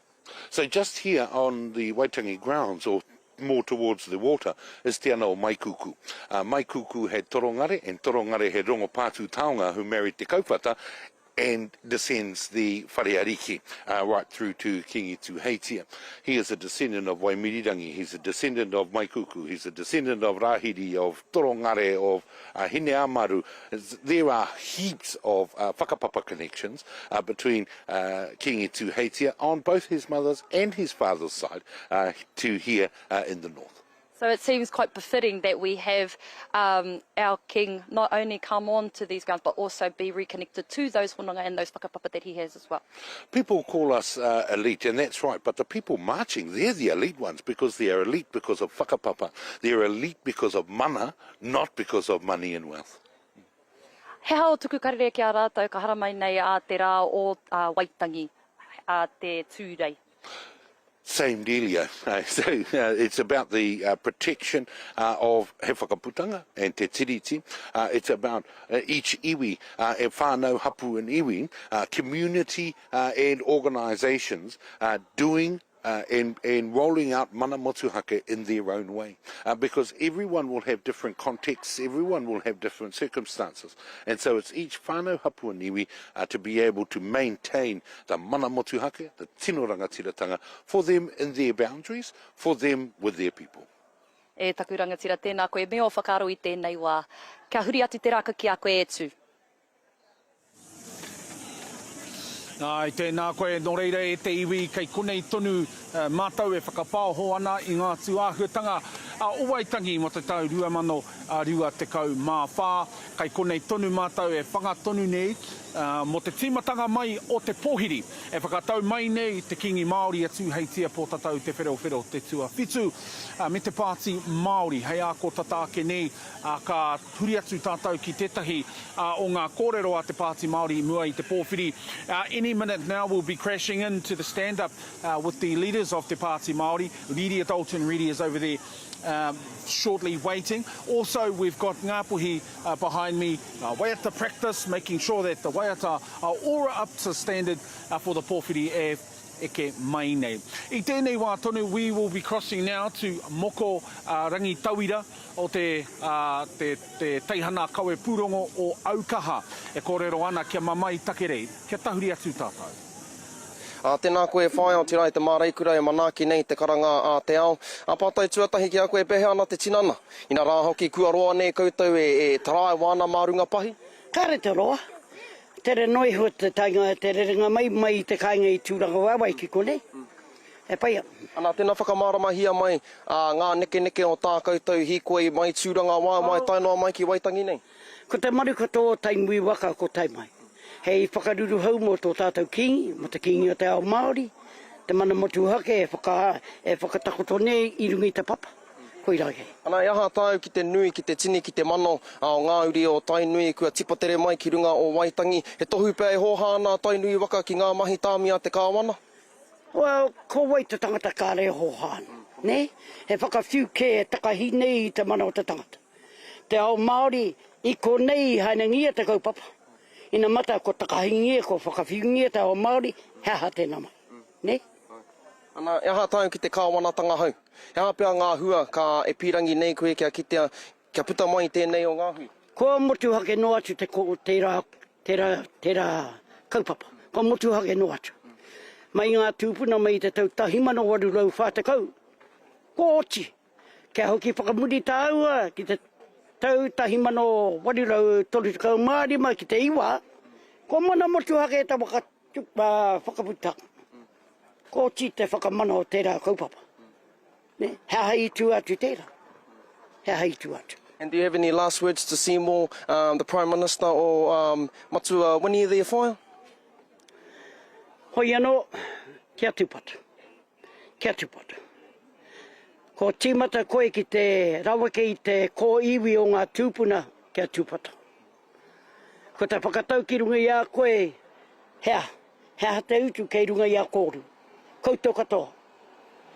So just here on the Waitangi grounds, or more towards the water, is Te Ana o Maikuku. Uh, Maikuku had Torongare, and Torongare had Rongopātu Taonga, who married Te Kauwhata, and descends the Whare Ariki uh, right through to Kingi Tuheitia. He is a descendant of Waimirirangi, he's a descendant of Maikuku, he's a descendant of Rahiri, of Torongare, of uh, Hineamaru. There are heaps of uh, whakapapa connections uh, between uh, Kingi Tuheitia on both his mother's and his father's side uh, to here uh, in the north. So it seems quite befitting that we have um, our king not only come on to these grounds but also be reconnected to those hononga and those whakapapa that he has as well. People call us uh, elite, and that's right, but the people marching, they're the elite ones because they are elite because of whakapapa. They're elite because of mana, not because of money and wealth. He aha o tuku karere ki a rātou ka haramai nei a te rā o uh, Waitangi, a te Tūrei? Same dealio. So uh, it's about the uh, protection uh, of He Whakaputanga and Te Tiriti. Uh, it's about uh, each iwi, uh, e whānau, hapu and iwi, uh, community uh, and organisations uh, doing uh, and, and rolling out mana motuhake in their own way. Uh, because everyone will have different contexts, everyone will have different circumstances. And so it's each whānau, hapu and iwi uh, to be able to maintain the mana motuhake, the tino rangatiratanga, for them in their boundaries, for them with their people. E taku rangatira, tēnā koe, me ō whakaaro i tēnei wā. Kia huri atu te rākau ki a koe e tū. Āe, tēnā koe, nō reira e te iwi, kei konei tonu mātou e whakapaoho ana i ngā tūāhuatanga o Waitangi mō te tau 2024. Kei konei tonu mātou e whanga tonu nei mō te tīmatanga mai o te pōhiri e whakatau mai nei te Kīngi Māori a Tūheitia Pōtatau Te Wherowhero Te Tuawhitu me te Pāti Māori. Hei ā kō tata ake nei ka huri atu tātou ki tētahi o ngā kōrero a te Pāti Māori i mua i te pōwhiri. Any minute now we'll be crashing in to the stand up with the leaders of te Pāti Māori. Riria Dalton Reedy is over there um, shortly waiting. Also, we've got Ngāpuhi uh, behind me, uh, waiata practice, making sure that the waiata are all up to standard uh, for the pōwhiri e eke mai nei. I tēnei wā tonu, we will be crossing now to Moko uh, Rangitauira, o te, te, te teihana kawe pūrongo o Aukaha e kōrero ana kia mamae takerei, kia tahuri atu tātou. Ā, tēnā koe e whaia, otirā e te māreikura e manaaki nei te karanga a te ao. Ā, pātai tuatahi ki a koe, pēhea ana te tinana? Ina rā hoki kua roa nei koutou e, e taraiwa ana mā runga pahi? Kāre te roa. Tere noa iho te taenga, te rerenga mai, mai i te kāinga i Tūrangawaewae ki konei. E pai ana. Ana, tena whakamāramahia mai ngā nekeneke o tā koutou hīkoi mai Tūrangawaewae tae noa mai ki Waitangi nei. Ko te maru katoa o Tainui waka ko Taimai. Hei whakaruruhau mō tō tātou Kīngi, mō te Kīngi o te ao Māori, te mana motuhake e whaka, e whakatakoto nei i runga i te papa. Koirā kei. Ana, e aha tāu ki te nui, ki te tini, ki te mano o ngā uri o Tainui kua tipatere mai ki runga o Waitangi? He tohu pea e hōhā ana a Tainui waka ki ngā mahi tāmi a te Kāwana? Well, ko wai te tangata kāre e hōhā ana, nē? He whakawhiu kē e takahi nei i te mana o te tangata. Te ao Māori, i konei i hainangia te kaupapa. Inamata kua takahingia, kua whakawhiungia te ao Māori, he aha tēnā mahi, nē? Ana, e aha tāu ki te kāwanatanga hou? He aha pea ngā hua ka e pīrangi nei koe kia kitea, kia puta mai i tēnei o ngā hui? Kua motuhake noa atu te tērā, tērā, tērā kaupapa. Kua motuhake noa atu. Mai ngā tūpuna mai i te tau 1840, kua oti. Kia hoki whakamuri tāua ki te tau 1835 ki te iwa, kua mana motuhake te waka whakaputanga. Kua oti te whakamana o tērā kaupapa. Nē? He aha i tua atu tērā? He aha i tua atu? And do you have any last words to Seymour, um, the Prime Minister or um, Matua Winnie there, Whaea? Hoi anō, kia tūpato. Kia tūpato. Ko tīmata koe ki te raweke i te kōiwi o ngā tūpuna, kia tūpato. Ko te whakatau ki runga i a koe, he aha? He aha te utu kei runga i a kōrua? Koutou katoa.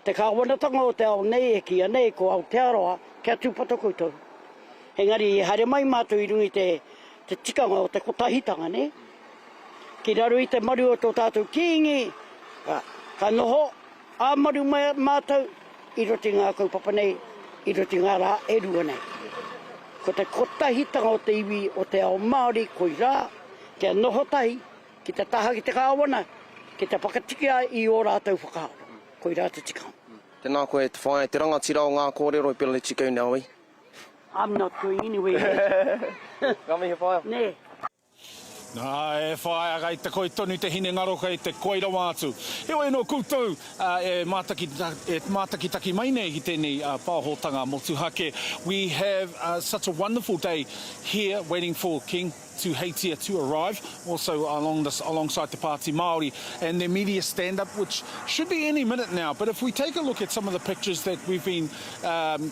Te kāwanatanga o te ao nei e kīia nei ko Aotearoa, kia tūpato koutou. Engari i haere mai mātou i runga i te, te tikanga o te kotahitanga, nē? Ki raro i te maru o tō tātou Kīngi, ka, ka noho ā-maru mai mātou i roto i ngā kaupapa nei, i roto i ngā rā e rua nei. Ko te kotahitanga o te iwi o te ao Māori koirā, kia noho tahi ki te taha ki te kāwana, ki te whakatika i ō rātou whakaaro. Koirā te tikanga. Tēnā koe e te whaea, te rangatira o ngā kōrero, you better let you go now, eh? I'm not going anywhere yet. Ngā mihi whaea. Nē. Nā, e whaea, kei te koi tonu te hinengaro, kei te koi rawa atu. Heoi anō koutou e mātaki, e mātakitaki mai nei ki tēnei pāhotanga motuhake. We have such a wonderful day here waiting for King Tuheitia to arrive, also along this, alongside the Pāti Māori and their media stand-up, which should be any minute now. But if we take a look at some of the pictures that we've been um,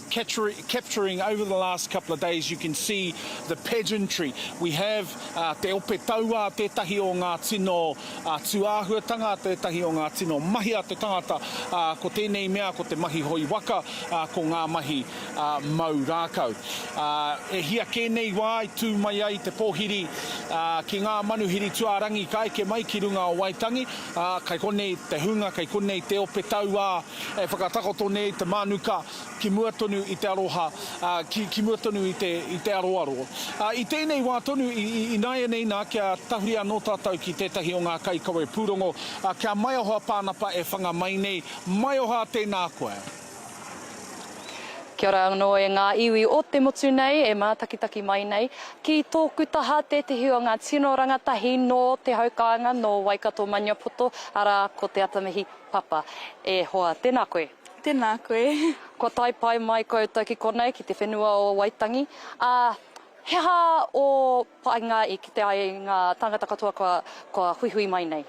capturing over the last couple of days, you can see the pageantry. We have uh, Te Ope Tauā, tētahi o ngā tino uh, tūāhuatanga, tētahi o ngā tino mahi a te tangata. Uh, ko tēnei mea, ko te mahi hoi waka, uh, ko ngā mahi uh, mau rākau. Uh, e hia kē nei wā i tū mai ai te pōhiri uh, ki ngā manuhiri tuārangi ka eke mai ki runga o Waitangi, uh, kai konei te hunga, kai konei te ope tauā e whakatakoto nei te mānuka ki mua tonu i te aroha, ā, ki, ki mua tonu i te, i te aroaro. Ā, i tēnei wā tonu, i, i, ināianei nā, kia tahuri anō tātou ki tētahi o ngā kaikawe pūrongo, ā, kia maioha Pānapa e whanga mai nei, maioha tēnā koe. Kia ora anō e ngā iwi o te motu nei e mātakitaki mai nei. Ki tōku taha tētehi o ngā tino rangatahi nō te hau kāinga, nō Waikato Maniapoto, arā, ko Te Atamihi Papa. E hoa, tēnā koe. Tēnā koe. Kua tae pai mai koutou ki konei, ki te whenua o Waitangi. Ā, he aha ō painga i kite ai i ngā tāngata katoa kua, kua huihui mai nei?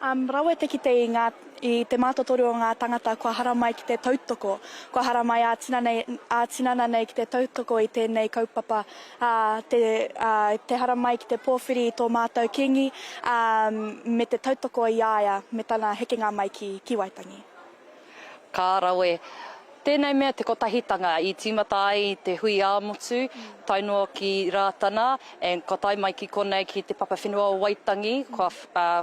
Um, rawe te kite i ngā, i te mātotoru o ngā tangata kua haramai ki te tautoko, kua haramai ā-tinana nei, ā-tinana nei ki te tautoko i tēnei kaupapa, ā, te, ā, te haramai ki te pōwhiri i tō mātou Kīngi, ā, me te tautoko i a ia me tana hekenga mai ki, ki Waitangi. Ka rawe. Tēnei mea te kotahitanga i tīmata ai te hui ā-motu tae noa ki Rātana and kua tae mai ki konei ki te papa whenua o Waitangi kua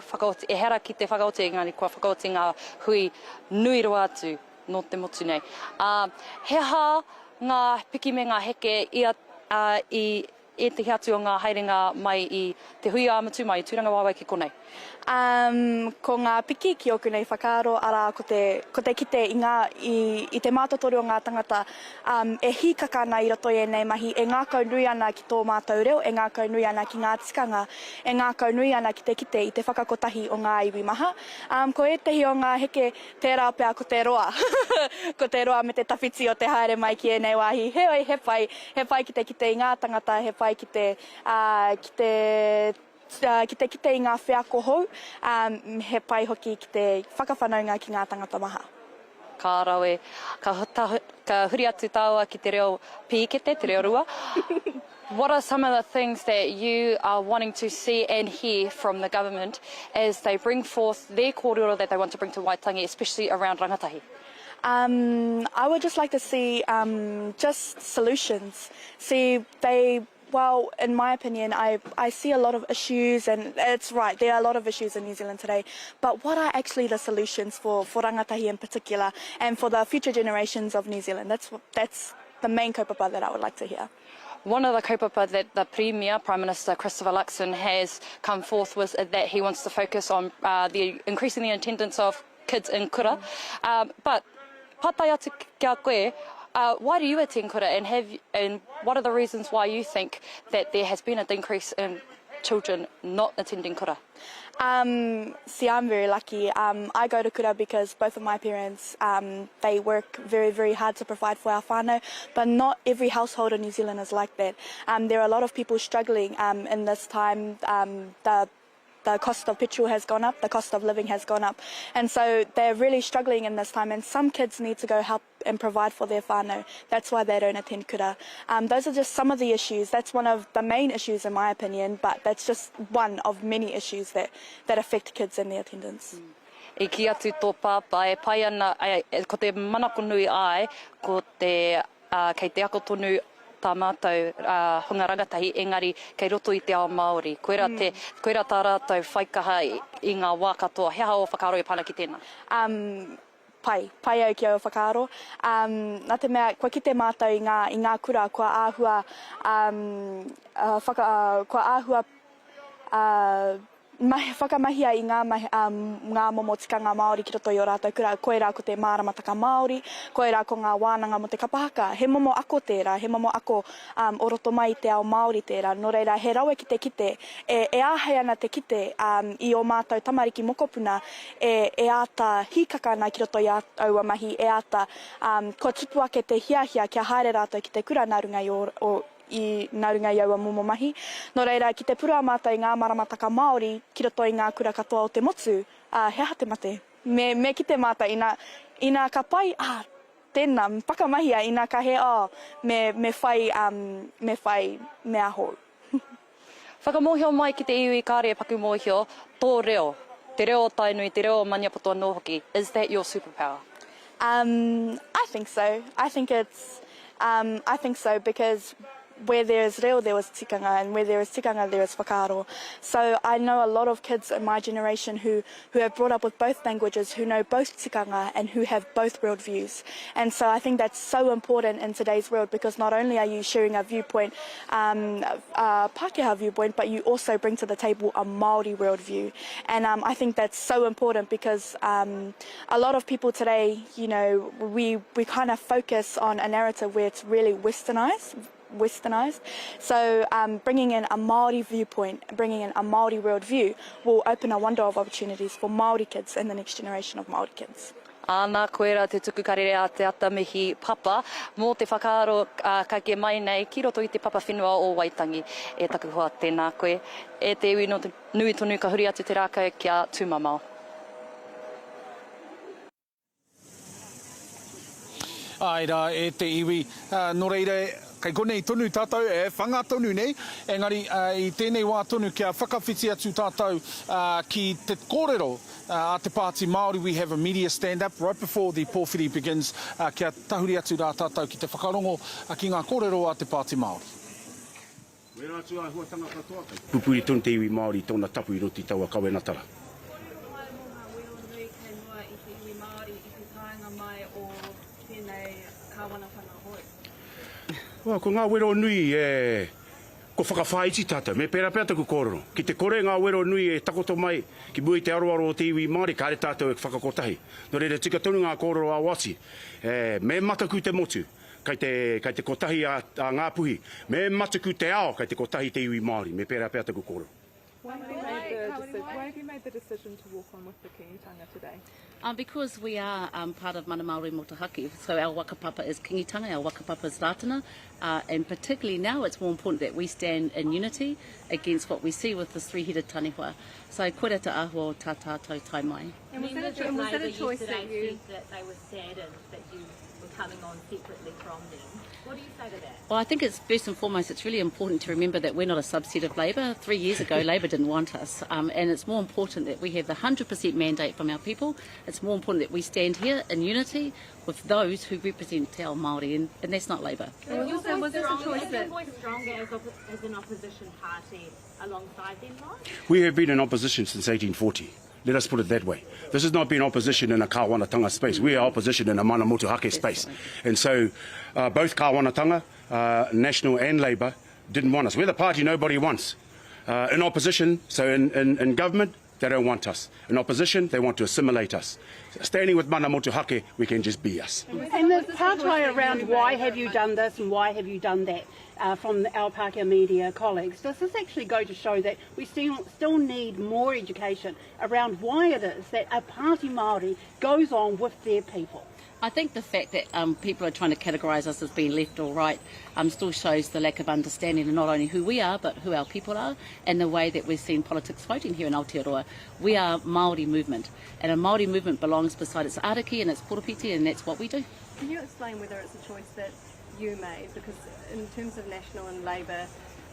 whakaoti, ehara ki te whakaoti engari kua whakaoti ngā hui nui rawa atu nō te motu nei. Ā, he aha ngā piki me ngā heke i a, i ētehi atu o ngā haerenga mai i te hui ā-motu, mai i Tūrangawaewae ki konei? Um, ko ngā piki ki ōku nei whakaaro, arā, ko te, ko te kite i ngā, i, i te mātotoru o ngā tangata, um, e hīkaka ana i roto i ēnei mahi, e ngākau nui ana ki tō mātou reo, e ngākau nui ana ki ngā tikanga, e ngākau nui ana ki te kite i te whakakotahi o ngā iwi maha. Um, ko ētehi o ngā heke, tērā pea ko te roa, ko te roa me te tawhiti o te haere mai ki ēnei wāhi, heoi, he pai, He pai ki te kite i ngā tangata, he pai ki te, ā, ki te, ā, ki te kite i ngā wheako hou, ā, he pai hoki ki te whakawhanaunga ki ngā tangata maha. Ka rawe. Ka, ka huri atu tāua ki te reo pīkete, te reo rua. What are some of the things that you are wanting to see and hear from the government as they bring forth their kōrero that they want to bring to Waitangi, especially around rangatahi? Um, I would just like to see um, just solutions. See, they, well, in my opinion, I, I see a lot of issues, and it's right, there are a lot of issues in New Zealand today, but what are actually the solutions for, for rangatahi in particular and for the future generations of New Zealand? That's, that's the main kaupapa that I would like to hear. One of the kaupapa that the Premier, Prime Minister Christopher Luxon, has come forth with is that he wants to focus on uh, the increasing the attendance of kids in kura. Um, but pātai atu ki a koe, uh, why do you attend kura and, have, and what are the reasons why you think that there has been a decrease in children not attending kura? Um, see, I'm very lucky. Um, I go to kura because both of my parents, um, they work very, very hard to provide for our whānau, but not every household in New Zealand is like that. Um, there are a lot of people struggling um, in this time. Um, the the cost of petrol has gone up, the cost of living has gone up. And so they're really struggling in this time and some kids need to go help and provide for their whānau. That's why they don't attend kura. Um, those are just some of the issues. That's one of the main issues in my opinion, but that's just one of many issues that, that affect kids and their attendance. Mm. I kī atu tō pāpā e pai ana, ko te manako nui āe, ko te, ā, kei te ako tonu tā mātou hunga rangatahi, engari kei roto i te ao Māori. Koirā te, koirā tā rātou whaikaha i ngā wā katoa. He aha ō whakaaro e pā ana ki tēnā? Um, pai, pai au ki aua whakaaro. Um, nā te mea, kua kite mātou i ngā, i ngā kura kua āhua, um, uh, whaka, uh, kua āhua, uh, mahi, whakamahia i ngā mahi, um, ngā momo tikanga Māori ki roto i ō rātou kura, koirā ko te māramataka Māori, koirā ko ngā wānanga mō te kapa haka. He momo ako tērā, he momo ako um, o roto mai i te ao Māori tērā. Nō reira, he rawe ki te kite, e, e āhei ana te kite um, i ō mātou tamariki mokopuna e, e āta hīkaka ana ki roto i aua mahi, e āta, um, kua tupu ake te hiahia kia haere rātou ki te kura nā runga i ō, ō, i nā runga i aua momo mahi. Nō reira, ki te purua mātou i ngā maramataka Māori ki roto i ngā kura katoa o te motu, ā, he aha te mate? Me, me kite mātou ina, ina ka pai, ā, tēnā, whakamahia, ina ka hē, ō, me, me whai, ā, me whai mea hou. Whakamōhio mai ki te iwi kāre e paku mōhio, tō reo, te reo o Tainui, te reo o Maniapoto anō hoki, is that your superpower? Um, I think so. I think it's, um, I think so because where there is reo there is tikanga and where there is tikanga there is whakaaro. So I know a lot of kids in my generation who, who have brought up with both languages, who know both tikanga and who have both world views. And so I think that's so important in today's world because not only are you sharing a viewpoint, um, a Pākehā viewpoint, but you also bring to the table a Māori worldview. And um, I think that's so important because um, a lot of people today, you know, we, we kind of focus on a narrative where it's really westernized, westernized. So um, bringing in a Māori viewpoint, bringing in a Māori worldview will open a wonder of opportunities for Māori kids and the next generation of Māori kids. Āna, koirā te tuku karere a Te Atamihi Papa mō te whakaaro kake mai nei ki roto i te papa whenua o Waitangi. E taku hoa, tēnā koe. E te iwi nui tonu ka huri atu te rākau kia tūmamao. Āe rā, e te iwi, nō reira, kei konei tonu tātou e whanga tonu nei, engari i tēnei wā tonu kia whakawhiti atu tātou ki te kōrero a te Pāti Māori, we have a media stand up right before the pōwhiri begins, kia tahuri atu rā tātou ki te whakarongo ki ngā kōrero a te Pāti Māori. Wērā atu āhuatanga katoa kei. Pupuri tonu te iwi Māori i tōna tapu i roto i taua kawenatara. Kua whakaae mō ngā wero nui kei mua i te iwi Māori i te taenga mai o tēnei kāwanatanga hou. Well, ko ngā wero nui e, kua whakawhāiti tātou, me pērā pea taku kōrero. Ki te kore ngā wero nui e takoto mai ki mua i te aroaro o te iwi Māori, kāre tātou e whakakotahi. Nō reira, tika tonu ngā kōrero a Wati, e, me mataku te motu. Kei te, kei te kotahi a, a Ngāpuhi. Me matuku te ao, kei te kotahi te iwi Māori. Me pērā pea taku kōrero. Why have you made the decision, why have you made the decision to walk on with the Kingitanga today? Um, because we are um, part of Mana Māori Motuhake, so our whakapapa is Kingitanga, our whakapapa is Rātana, uh, and particularly now it's more important that we stand in unity against what we see with this three-headed taniwha. So koira te āhua o tā tātou tae mai. And was that a, and was that a choice that you... That they were saddened that you were coming on separately from them. What do you say to that? Well, I think it's first and foremost, it's really important to remember that we're not a subset of Labour. Three years ago, Labour didn't want us. Um, and it's more important that we have the 100% mandate from our people. It's more important that we stand here in unity with those who represent te ao Māori, and, and that's not Labour. And was, was this a choice that... voice stronger as, as an opposition party alongside them, Mike? We have been in opposition since 1840. Let us put it that way. This has not been opposition in a kāwanatanga space. We are opposition in a mana motuhake space. And so uh, both kāwanatanga, uh, National and Labour, didn't want us. We're the party nobody wants. Uh, in opposition, so in, in, in government, they don't want us. In opposition, they want to assimilate us. Standing with mana motuhake, we can just be us. And the pātai around why have you done this and why have you done that uh, from our Pākehā media colleagues, does this actually go to show that we still, still need more education around why it is that a party Māori goes on with their people? I think the fact that um, people are trying to categorise us as being left or right um, still shows the lack of understanding of not only who we are, but who our people are and the way that we're seeing politics floating here in Aotearoa. We are Māori movement, and a Māori movement belongs beside its ariki and its poropiti, and that's what we do. Can you explain whether it's a choice that you made? Because in terms of National and Labour,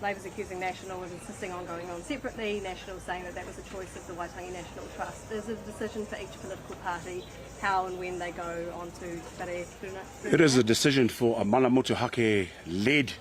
Labour's accusing National of insisting on going on separately, National saying that that was a choice of the Waitangi National Trust. Is it a decision for each political party how and when they go on to Te Whare It is a decision for a mana motuhake-led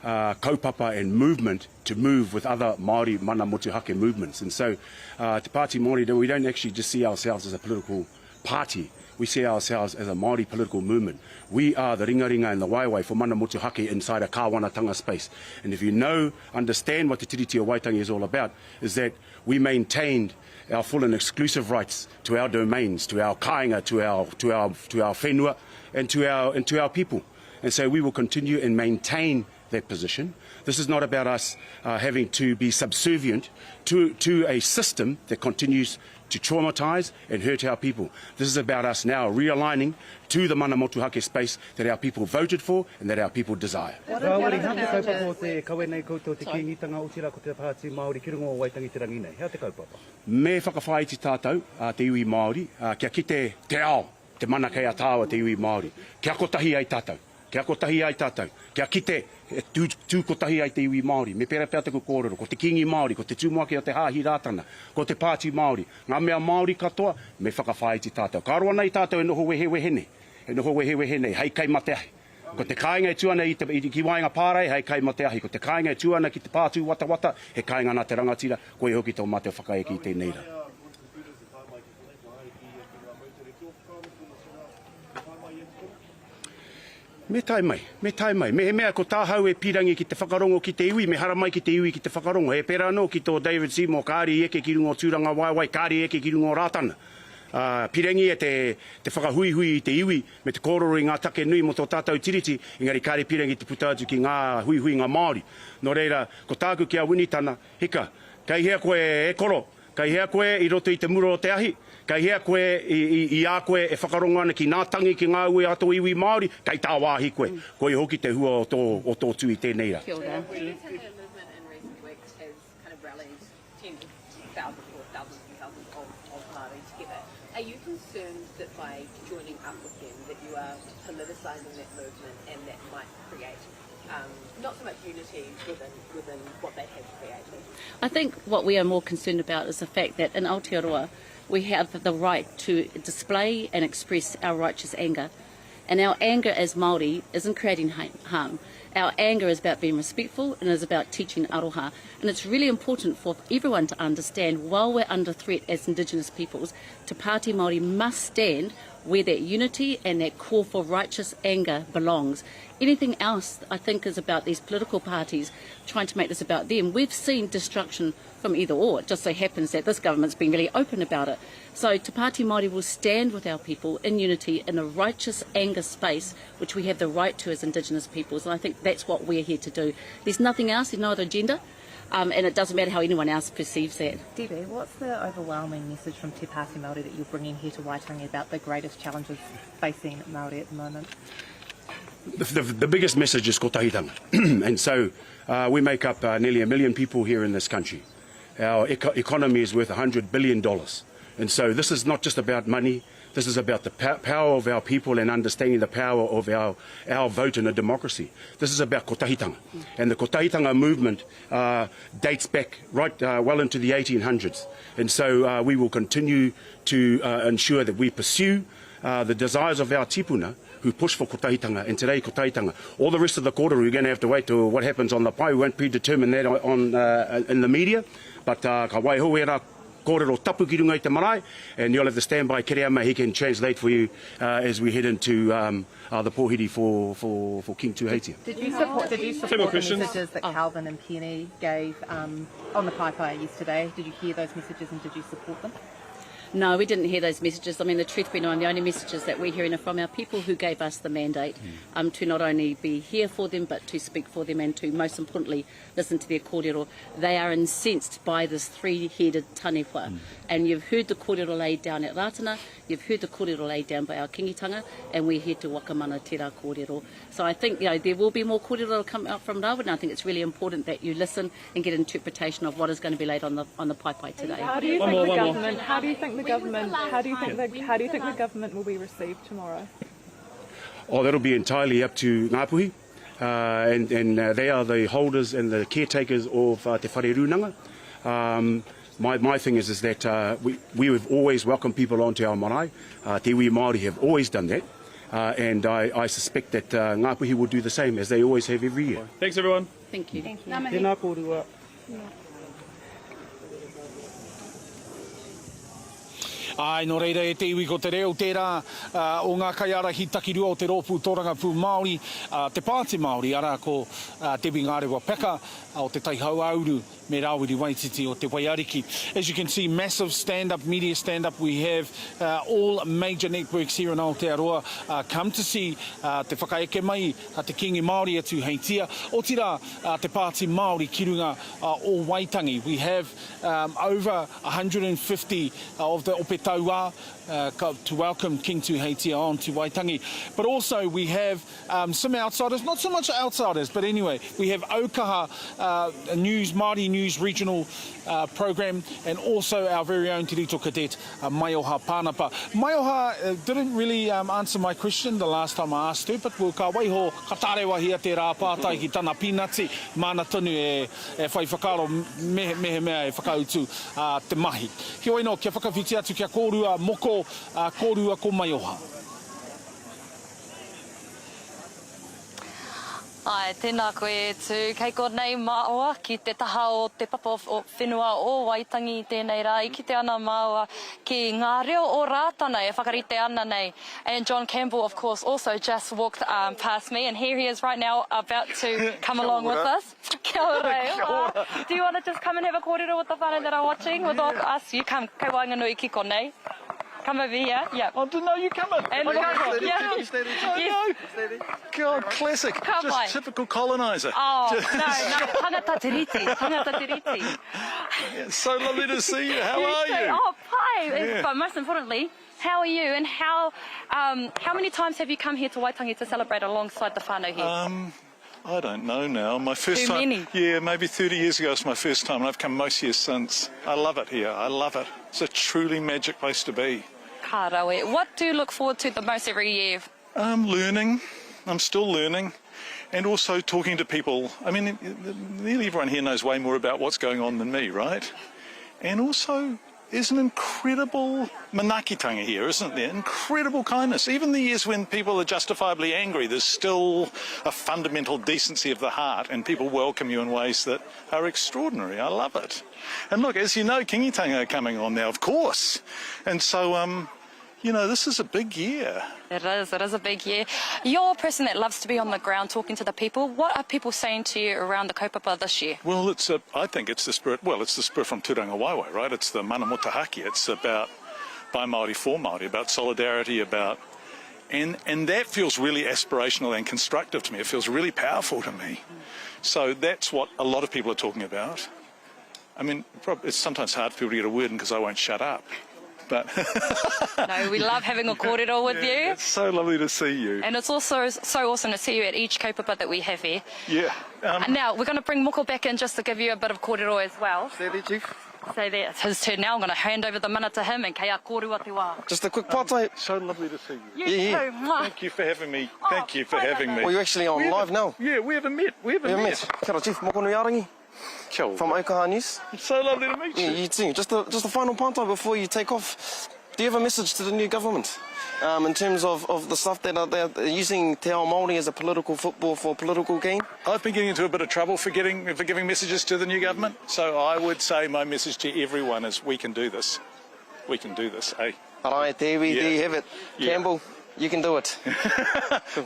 uh, kaupapa and movement to move with other Māori mana motuhake movements. And so uh, Te Pāti Māori, we don't actually just see ourselves as a political party. We see ourselves as a Māori political movement. We are the ringaringa and the waewae for mana motuhake inside a kāwanatanga space. And if you know, understand what Te Tiriti o Waitangi is all about, is that we maintained our full and exclusive rights to our domains, to our kāinga, to our, to our, to our whenua, and to our, and to our people. And so we will continue and maintain that position. This is not about us uh, having to be subservient to, to a system that continues to traumatise and hurt our people. This is about us now realigning to the mana motuhake space that our people voted for and that our people desire. Rāwiri, hea te kaupapa o te kawe nei koutou te Kīngitanga, otirā ko te Pāti Māori ki runga o Waitangi te rangi nei? Hea te kaupapa? Me whakawhāiti tātou, te iwi Māori, kia kite te ao, te mana kei a tāua te iwi Māori. Kia kotahi ai tātou. Kia kotahi ai tātou. Kia kite, e tū, tū kotahi ai te iwi Māori. Me pērā pea taku kōrero, ko te Kīngi Māori, ko te Tumuaki o te Hāhi Rātana, ko te Pāti Māori, ngā mea Māori katoa, me whakawhāiti tātou. Ka roa nei tātou e noho wehewehe nei, e noho wehewehe nei, hei kai ma te ahi. Ko te kāinga e tū ana i te, i, ki waenga pārae, hei kai ma te ahi. Ko te kāinga e tū ana ki te pā tūwatawata, he kāinga nā te rangatira, koia hoki tō mātou whakaeke i tēnei rā. Me tae mai, me tae mai. Mehemea ko tāhau e pīrangi ki te whakarongo ki te iwi, me haramai ki te iwi ki te whakarongo. He pērā anō ki tō David Seymour, kāre i eke ki runga o Tūrangawaewae, kāre i eke ki runga o Rātana. Ā, pīrangi e te, te whakahuihui i te iwi me te kōrero i ngā take nui mō tō tātou Tiriti, engari kāre pīrangi te puta atu ki ngā huihuinga Māori. Nō reira, ko tāku ki a Winitana, hika, kei hea koe e koro? Kei hea koe i roto i te mura o te ahi? Kei hea koe i, i, i a koe e whakarongo ana ki ngā tangi, ki ngā ue a tō iwi Māori? Kei tāwāhi koe. Koia hoki te hua o tō, o tō tū i tēnei rā. Kia ora. The movement in recent weeks has kind of rallied tens of thousands or thousands and thousands of, of Māori together. Are you concerned that by joining up with them that you are politicising that movement and that might create um, not so much unity within, within what they have created? I think what we are more concerned about is the fact that in Aotearoa we have the right to display and express our righteous anger. And our anger as Māori isn't creating harm. Our anger is about being respectful and is about teaching aroha. And it's really important for everyone to understand while we're under threat as Indigenous peoples, Te Pāti Māori must stand where that unity and that call for righteous anger belongs. Anything else, I think, is about these political parties trying to make this about them. We've seen destruction from either or. It just so happens that this government's been really open about it. So Te Pāti Māori will stand with our people in unity in a righteous anger space, which we have the right to as Indigenous peoples. And I think that's what we're here to do. There's nothing else, there's no other agenda. Um, and it doesn't matter how anyone else perceives that. Debbie, what's the overwhelming message from Te Pāti Māori that you're bringing here to Waitangi about the greatest challenges facing Māori at the moment? The, the, the biggest message is kotahitanga. and so uh, we make up uh, nearly a million people here in this country. Our eco economy is worth $100 billion. And so this is not just about money. This is about the power of our people and understanding the power of our, our vote in a democracy. This is about kotahitanga. And the kotahitanga movement uh, dates back right uh, well into the 1800s. And so uh, we will continue to uh, ensure that we pursue uh, the desires of our tipuna who push for kotahitanga, and today kotahitanga. All the rest of the kōrero, we're going to have to wait to what happens on the pae. We won't predetermine that on, uh, in the media, but uh, ka waiho e kōrero tapu ki runga i te marae, and you'll have to stand by Kereama, he can translate for you uh, as we head into um, uh, the pōhiri for, for, for King Tuheitia. Did you support, did you support the messages that oh. Calvin and Penny gave um, on the paepae yesterday? Did you hear those messages and did you support them? No, we didn't hear those messages. I mean, the truth be known, the only messages that we're hearing are from our people who gave us the mandate mm. um, to not only be here for them, but to speak for them and to, most importantly, listen to their kōrero. They are incensed by this three-headed taniwha. Mm. And you've heard the kōrero laid down at Rātana, you've heard the kōrero laid down by our kingitanga, and we're here to whakamana te rā kōrero. So I think you know, there will be more kōrero that'll come out from Rāwene. I think it's really important that you listen and get interpretation of what is going to be laid on the on the paepae today. How do you think the government? How do you think the government? How do you think the How do you think the government will be received tomorrow? Oh, that'll be entirely up to Ngāpuhi. Uh, and and uh, they are the holders and the caretakers of uh, Te Whare Rūnanga. Um, my, my thing is, is that uh, we, we have always welcomed people onto our marae. Uh, Te Iwi Māori have always done that. Uh, and I, I suspect that uh, Ngāpuhi will do the same as they always have every year. Thanks everyone. Thank you. Thank you. Tēnā kōrua. Āe, nō reira e te iwi ko te reo tērā o ngā kaiārahi takirua o te Rōpū Tōrangapū Māori, te Pāti Māori, arā ko Debbie Ngarewa Peka o Te Tai Hauāuru me Rāwiri Waititi o Te Waiariki. As you can see, massive stand-up, media stand-up, we have all major networks here in Aotearoa come to see te whakaeke mai a te Kīngi Māori a Tūheitia, otirā te Pāti Māori ki runga o Waitangi. We have over 150 of the Ope Tauā to welcome King Tūheitia on to Waitangi. But also we have some outsiders, not so much outsiders, but anyway, we have Aukaha News, Māori News Regional Program, and also our very own Te Rito Cadet, Maioha Panapa. Maioha didn't really answer my question the last time I asked her, but we'll ka waiho, ka tārewahia tērā pātai ki tana pīnati, māna tonu e whai whakaaro mehemea e whakautu te mahi. Heoi nō, kia whakawhiti atu kia kōrua moko, kōrua ko Maioha. Āe, tēnā koe e Tū. Kei konei māua ki te taha o te papa o whenua o Waitangi i tēnei rā. I kite ana māua ki ngā reo o Rātana e whakarite ana nei. And John Campbell of course also just walked past me and here he is right now about to come along with us. Kia ora e hoa. Do you want to just come and have a kōrero with the whānau that are watching with us? You come, kei waenganui ki konei. Come over here, yeah. Oh, no, you come in. And okay. look, yeah. You stay there, you Yes. stay there. God, classic. Ka Just pai. typical coloniser. Oh, no, no, tangata te riti, tangata te riti. It's so lovely to see you. How You are too. you? Oh, pai. Yeah. But most importantly, how are you and how, um, how many times have you come here to Waitangi to celebrate alongside the whānau here? Um, I don't know now. My first Too time. many. Yeah, maybe 30 years ago was my first time, and I've come most years since. I love it here. I love it. It's a truly magic place to be. Ka rawe. What do you look forward to the most every year? Um, learning. I'm still learning. And also talking to people. I mean, nearly everyone here knows way more about what's going on than me, right? And also there's an incredible manaakitanga here, isn't there? Incredible kindness. Even the years when people are justifiably angry, there's still a fundamental decency of the heart, and people welcome you in ways that are extraordinary. I love it. And look, as you know, Kingitanga are coming on now, of course. And so, um, you know, this is a big year. It is, it is a big year. You're a person that loves to be on the ground talking to the people. What are people saying to you around the kaupapa this year? Well, it's a, I think it's the spirit, well, it's the spirit from Tūrangawaewae, right? It's the mana motuhake. It's about by Māori for Māori, about solidarity, about, and, and that feels really aspirational and constructive to me. It feels really powerful to me. So that's what a lot of people are talking about. I mean, it's sometimes hard for people to get a word in because I won't shut up. But no, we love having a kōrero with yeah, you. It's so lovely to see you. And it's also so awesome to see you at each kaupapa that we have here. Yeah. Um, and now, we're going to bring Moko back in just to give you a bit of kōrero as well. Stay there, Chief. So there, it's his turn now. I'm going to hand over the mana to him and kei a kōrua te wā. Just a quick pātai. Um, so lovely to see you. You yeah, too. Yeah. Thank you for having me. Oh, Thank you for having me. Well, you're actually on live now. Yeah, we haven't met. We haven't, we haven't met. met. Kia ora, Chief. Moko nui arangi. Kia ora. From Aukaha News. It's so lovely to meet you. Yeah, you too. Just a, just a final pātai before you take off. Do you have a message to the new government um, in terms of, of the stuff that are, they're using Te Ao Māori as a political football for political gain? I've been getting into a bit of trouble for, getting, for giving messages to the new government. So I would say my message to everyone is we can do this. We can do this, eh? Arā, e te iwi, yeah. there you have it. Yeah. Campbell, you can do it.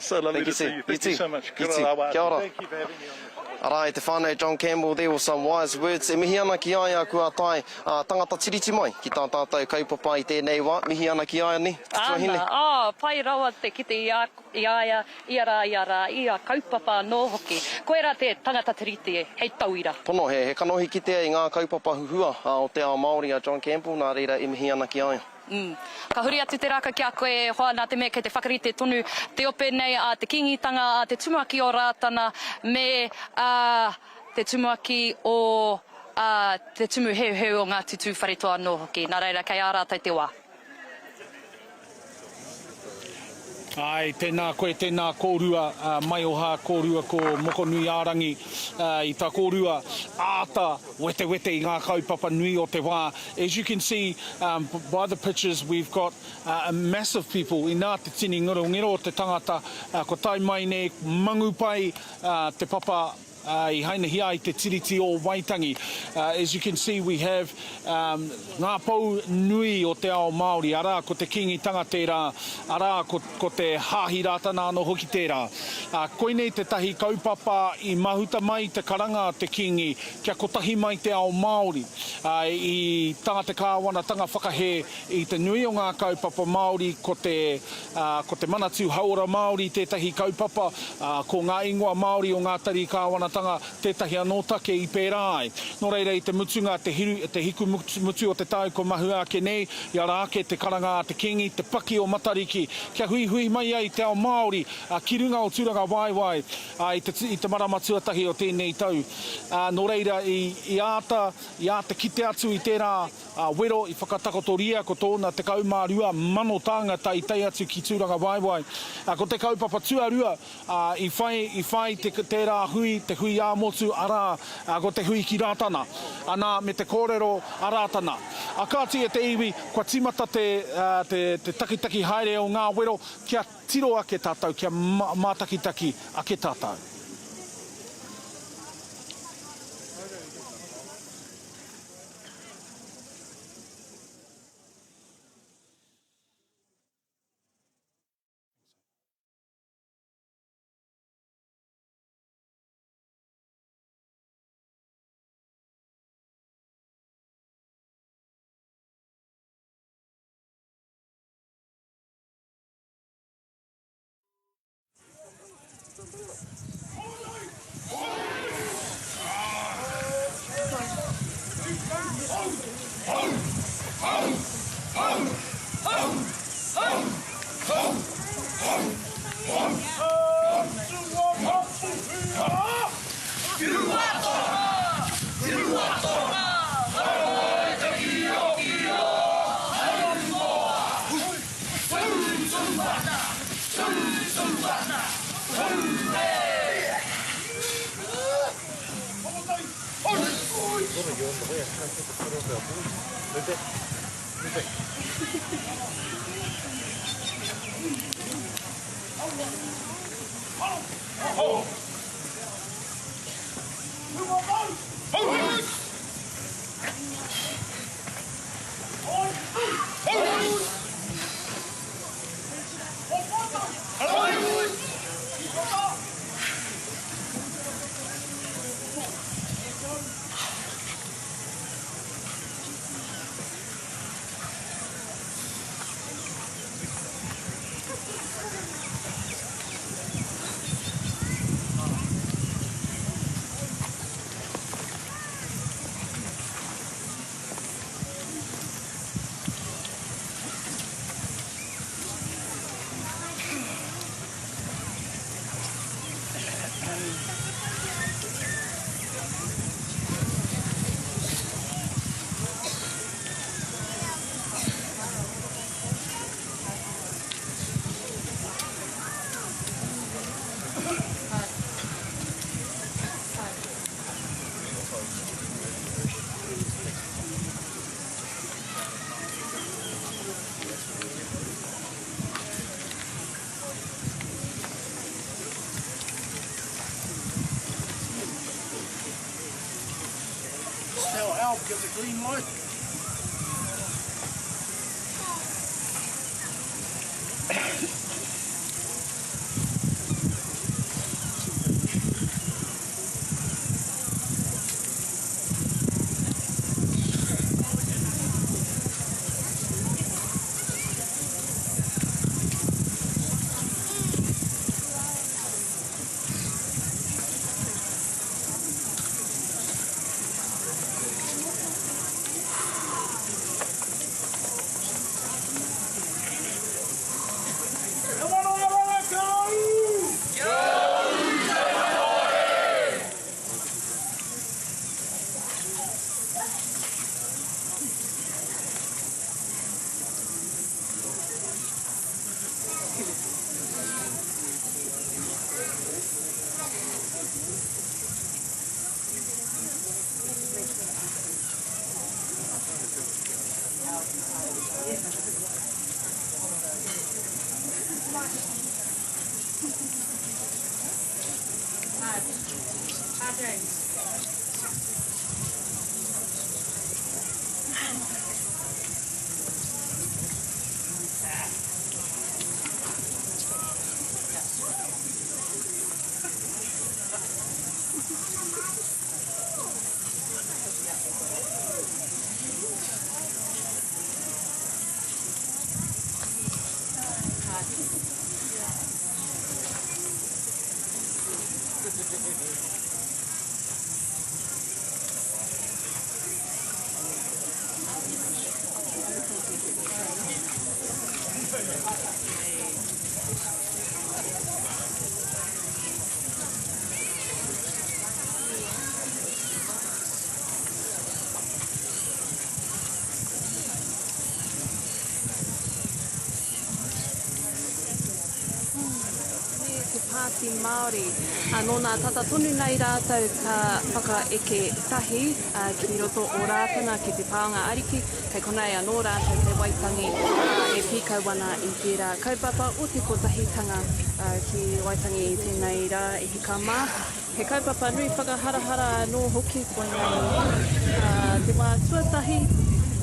so lovely Thank you, to see you. Thank you, you so much. You too. Kia ora. Thank you for having me on the Arā, e te whānau John Campbell there with some wise words. E mihi ana ki a ia kua tae a tangata tiriti mai ki tā tātou kaupapa i tēnei wā. Mihi ana ki a ia, ne, te tuahine. Ana, oh, pai rawa te kite i a, i a ia, ia rā, ia rā, i a kaupapa anō hoki. Koirā te tangata tiriti hei tauira. Pono, he, he kanohi kitea i ngā kaupapa huhua o te ao Māori a John Campbell, nā reira e mihi ana ki a ia. Mm. Ka huri atu te rākau ki a koe e hoa, nā te mea kei te whakarite tonu te ope nei a te Kīngitanga, a te Tumuaki o Rātana me a te Tumuaki o a te Tumu Heuheu o Ngāti Tūwharetoa anō hoki. Nā reira, kei a rātou te wā. Āe, tēnā koe, tēnā kōrua, Maioha, kōrua ko Mokonuiārangi, i tā kōrua āta wetewete i ngā kaupapa nui o te wā. As you can see by the pictures we've got a massive people, inā te tini ngerongero o te tangata, kua tae mai nei, mangu pai te papa i hainahia ai te Tiriti o Waitangi. As you can see we have ngā pou nui o te ao Māori, arā ko te Kīngitanga tērā, arā ko, ko te Hāhi Rātana anō hoki tērā. Koinei tētahi kaupapa i mahuta mai te karanga a te Kīngi kia kotahi mai te ao Māori. I tā te kāwanatanga whakahē i te nui o ngā kaupapa Māori ko te Ā, ko te Manatū Hauora Māori tētahi kaupapa, ā, ko ngā ingoa Māori o ngā tari kāwanatanga tētahi anō take i pērā ai. Nō reira, i te mutunga, te hiru, te hiku mutu o te tau kua mahua ake nei, i ara ake te karanga a te Kīngi, te paki o Matariki, kia huihui mai ai te ao Māori, ā, ki runga o Tūrangawaewae, ā, i te, i te marama tuatahi o tēnei tau. Ā, nō reira, i, i āta, i āta kite atu i tērā, A wero i whakatakotoria ko tōna 12,000 tāngata i tae atu ki Tūrangawaewae. Ko te kaupapa tuarua i whai, i whai te, tērā hui, te hui ā-motu, arā, ko te hui ki Rātana. Anā, me te kōrero a Rātana. A kāti e te iwi, kua tīmata te, te, te takitaki haere o ngā wero kia tiro ake tātou, kia mātakitaki ake tātou. Tell Alb give the green light. Me te Pāti Māori. Nō nā tata tonu nei rātou ka whakaeke tahi ki roto o Rātana ki te Pānga Ariki, kei konei anō rātou kei Waitangi e pīkau ana i tērā kaupapa o te kotahitanga ki Waitangi i tēnei rā e hika mā. He kaupapa nui whakaharahara anō hoki koinei te wā tuatahi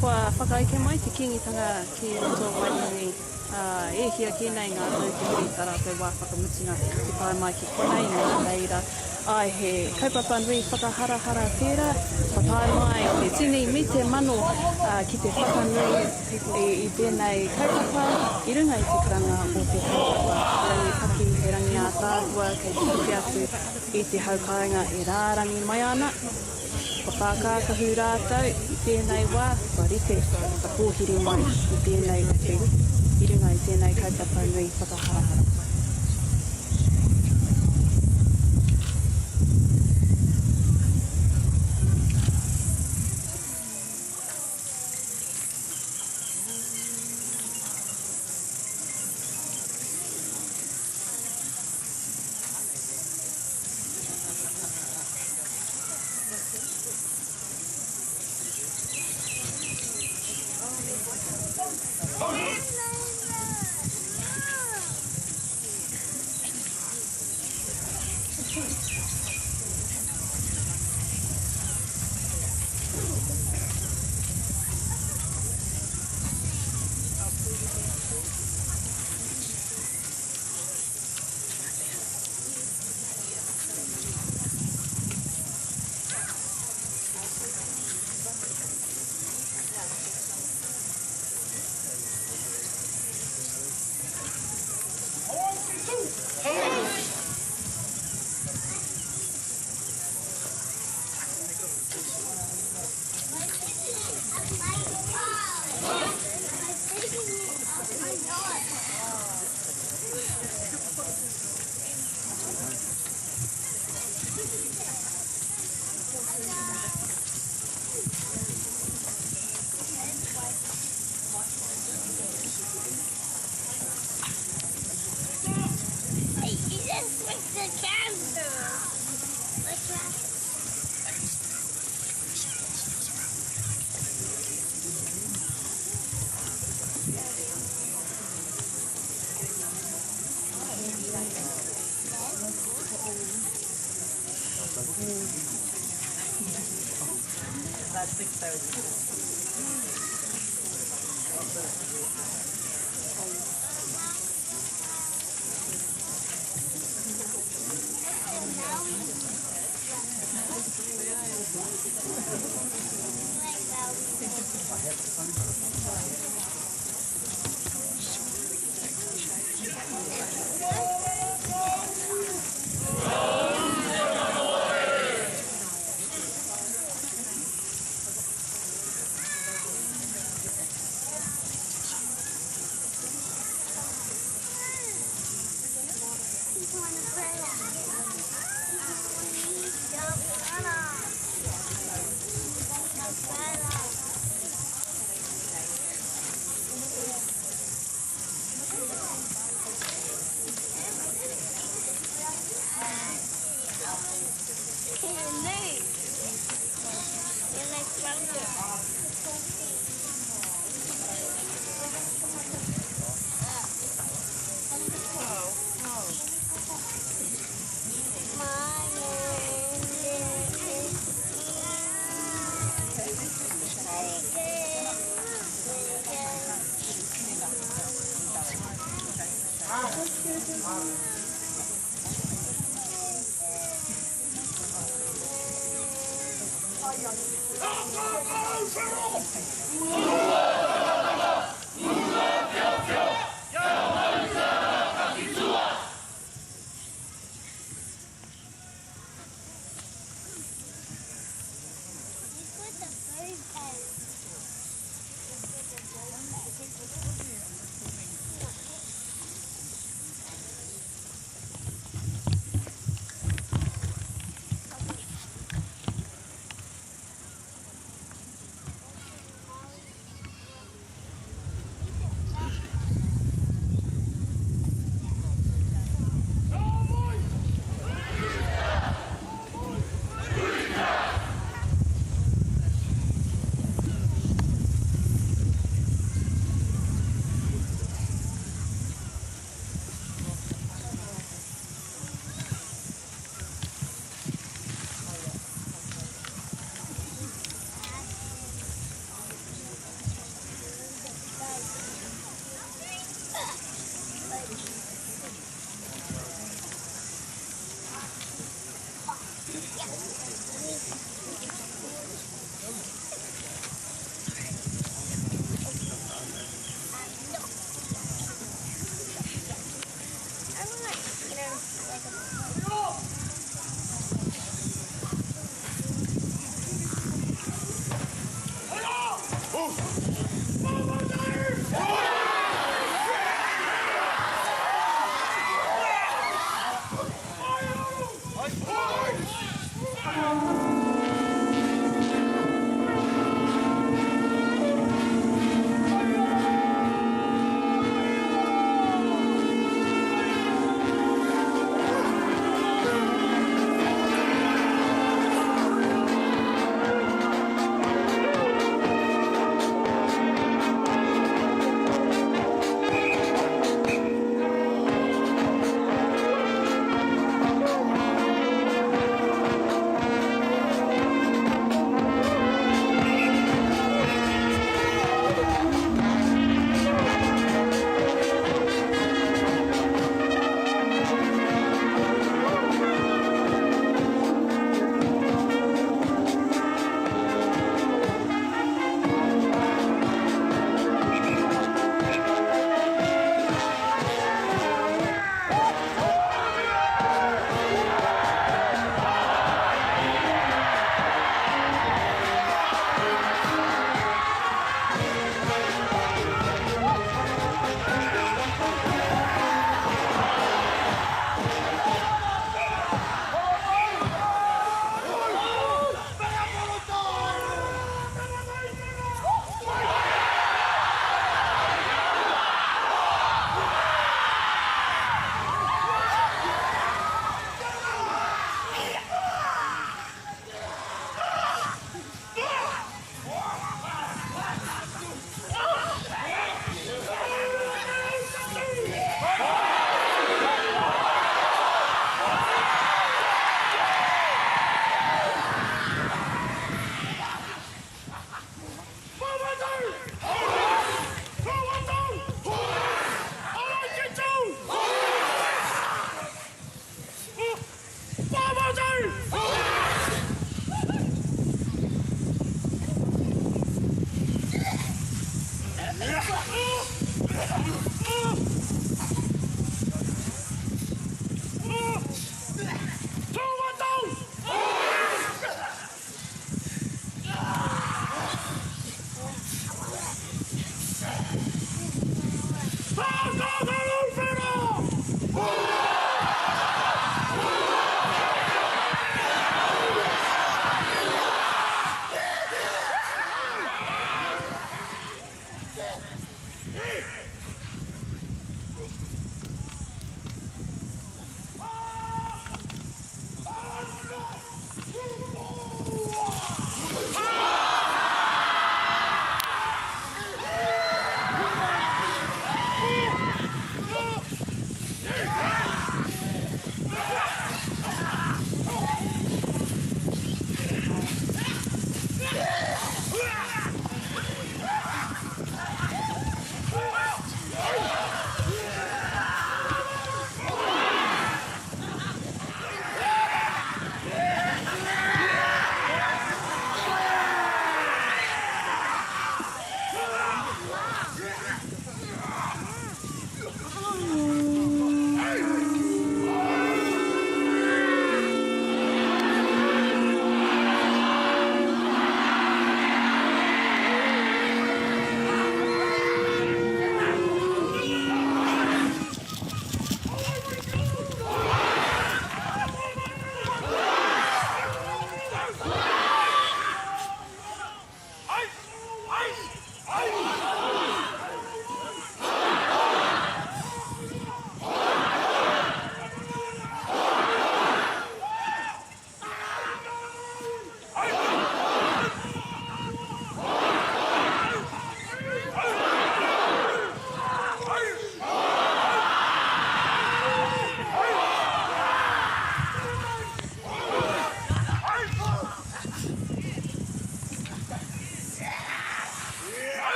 kua whakaeke mai te Kīngitanga ki roto o Waitangi, ā, e hia kē nei ngā tau ki muri i tā rātou wā whakamutunga i tae mai ki konei, nā reira, āe he kaupapa nui whakaharahara tērā, kua tae mai te tini me te mano ki te whakanui i tēnei kaupapa i runga i te karanga o te kaupapa. He rangi paki, he rangi ātaahua kei te kite atu i te hau kāinga e rārangi mai ana. Kua whākākahu rātou i tēnei wā, kua rite ka pōhiri mai i tēnei ope i runga i tēnei kaupapa nui whakaharahara.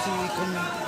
atu i konei.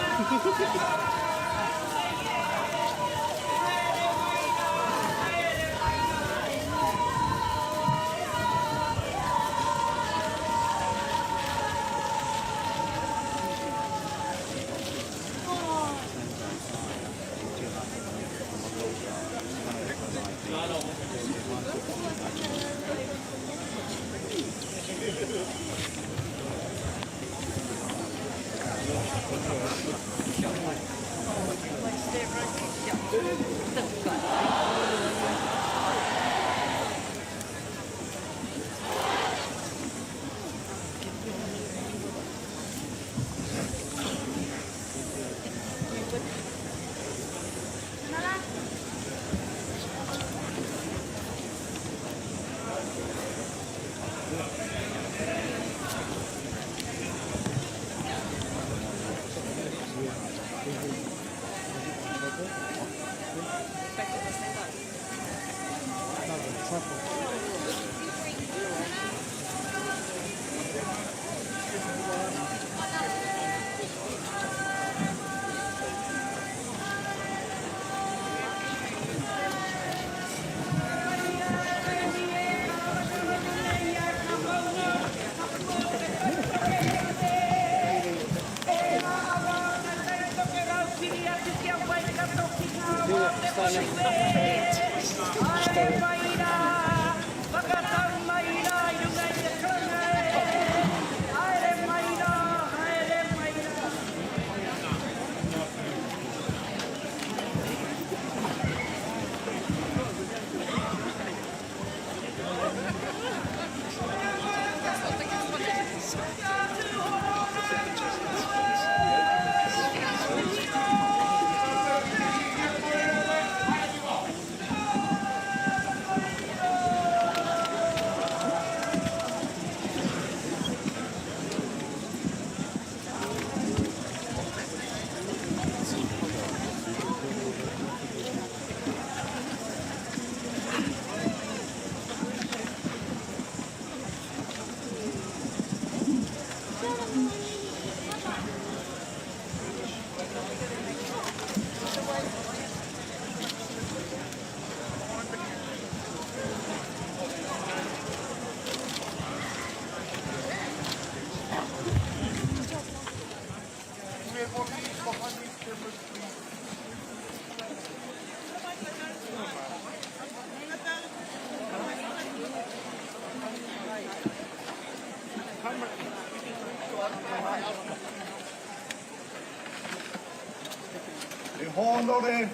He hōnore,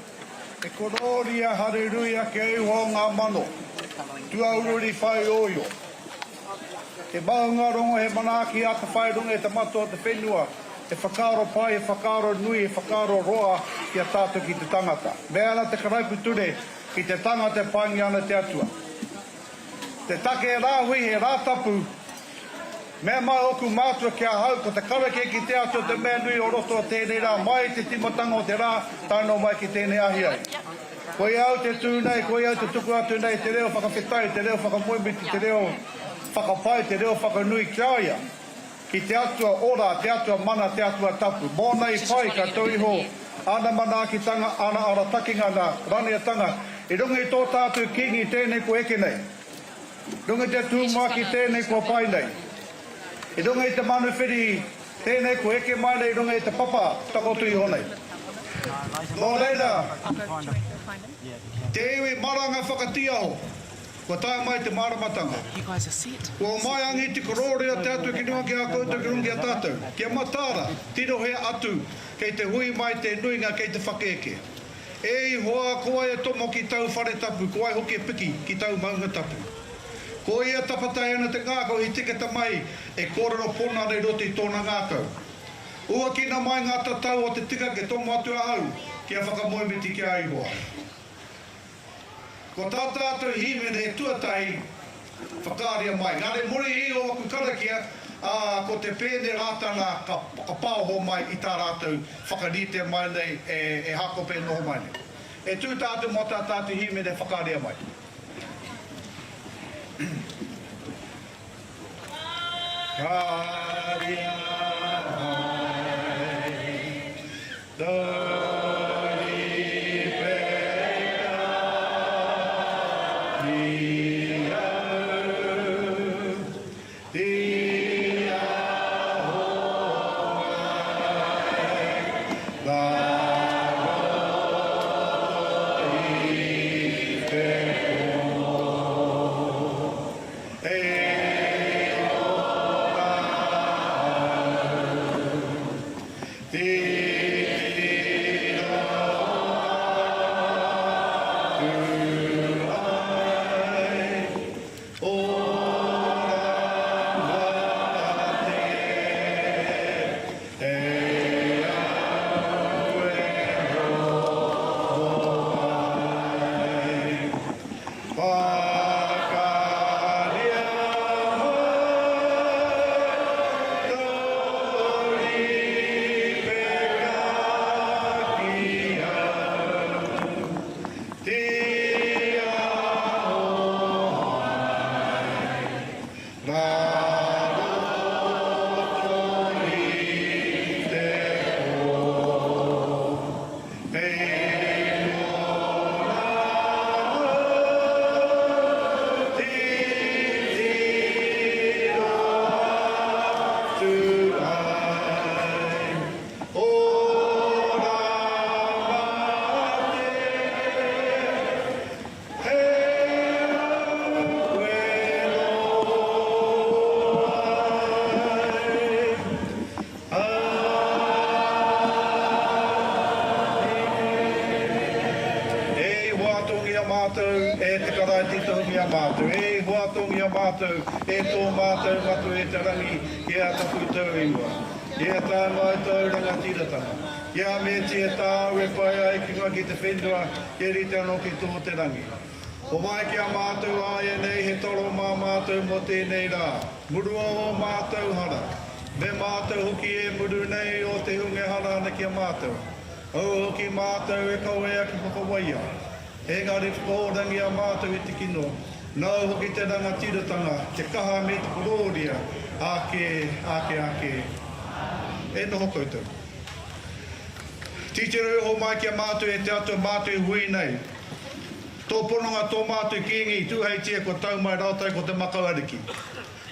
he korōria hareruia ki a Ihowa o ngā mano, tuaururi whāioio. He maunga rongo, he manaaki atawhai runga i te mata o te whenua, he whakaaro pai, he whakaaro nui, he whakaaro roa ki a tātou ki te tangata. Mea ana te karaipiture ki te tangata e paingia ana te Atua. Te take e rāhui he Rātapu, Mea mai ōku mātua ki ahau, ko te karakia ki te Atua te mea nui o roto o tēnei rā, mai i te tīmatanga o te rā, tae noa mai ki tēnei ahiahi. Koia au te tū nei, koia au te tuku atu nei te reo whakawhetai, te reo whakamoemiti, te reo whakapai, te reo whakanui ki a ia, ki te Atua ora, te Atua mana, te Atua tapu. Mōna i pai, ka tau iho Āna manaakitanga, Āna aratakinga, Āna raneatanga, i runga i tō tātou Kīngi tēnei kua eke nei. I runga i te Tumuaki tēnei kua pai nei. I runga i te manuwhiri tēnei kua eke mai nei i runga i te papa takoto iho nei. Nō reira, te iwi maranga whakatiaho, kua tae mai te māramatanga. Kua homai angi te korōria te Atua ki runga ki a koutou, ki runga ki a tātou. Kia mataara, tirohia atu, kei te hui mai te nuinga kei te whakaeke. E Ihowa, ko wai e tomo ki tau whare tapu, ko wai hoki e piki ki tau maunga tapu? Ko ia tapatahi ana te ngākau i tika mai e kōrero pono ana i roto i tōna ngākau. Uakina mai ngā tatau o te tika ke tomo atu ahau kia whakamoemiti ki a Ihowa. Ko tā tātou hīmene he tuatahi whakaaria mai. Nā re muri i o aku karakia, ā, ko te pēne Rātana ka whakapaoho mai i tā rātou whakarite mai nei e, e Hākope e noho mai nei. E tū tātou mō tā tātou hīmene whakaaria mai. Whakaaria mai. au Te aho mai Rā roto i te pō E ora au Titiro atu ai, ora mate, e au e noho mai. Whakaaria mai tō rīpeka ki au, Te aho hai rā roto i te pō. Hei konā titiro atu ai, ora mate, he au e noho ai. E hoatungia mātou e te Karaiti tohungia mātou, e hoatungia mātou e tō mātou Matua i te Rangi, kia tapu tōu ingoa, kia tae mai tōu rangatiratanga, kia metia tāu e pai ai ki runga ki te whenua, kia rite anō ki tō te rangi. Homai ki a mātou āianei he toro mā mātou mō tēnei rā. Murua ō mātou hara, me mātou hoki e muru nei o te hunga e hara ana ki a mātou. Aua hoki mātou e kawea ki whakawaia, engari whakaorangia mātou i te kino, nāu hoki te rangatiratanga, te kaha me te korōria, āke, āke, āke. E noho koutou. Titiro iho mai ki a mātou e te Atua mātou e hui nei. Tō pononga, tō mātou Kīngi, tūheitia kua tau mai rātou ko te makau ariki.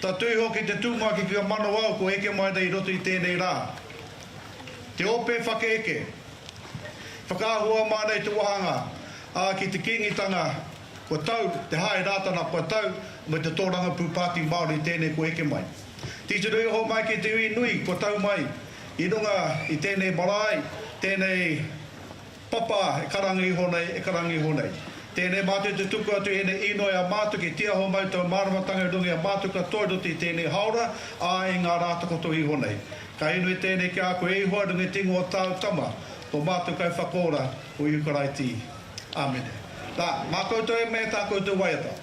Tatū iho ki te tumuaki ki a Manawau kua eke mai nei i roto i tēnei rā. Te ope whakaeke. Whakaahua mai nei te wahanga, ā, ki te Kīngitanga kua tau, te Hāhi Rātana kua tau, me te tōrangapū Pāti Māori tēnei kua eke mai. Titiro iho mai ki te iwi nui kua tau mai i runga i tēnei marae, tēnei. Papa, e karanga iho nei, e karanga iho nei. Tēnei mātou te tuku atu ēnei īnoi a mātou ki tiaho mau tau māramatanga i runga i a mātou katoa i roto i tēnei haora, ā, i ngā rā takoto iho nei. Ka inoi tēnei ki a koe e Ihowa i runga i te ingoa o tāu Tama, tō mātou Kaiwhakaora, o Ihu Karaiti. Āmene. Nā, mā koutou e mea tā koutou waiata.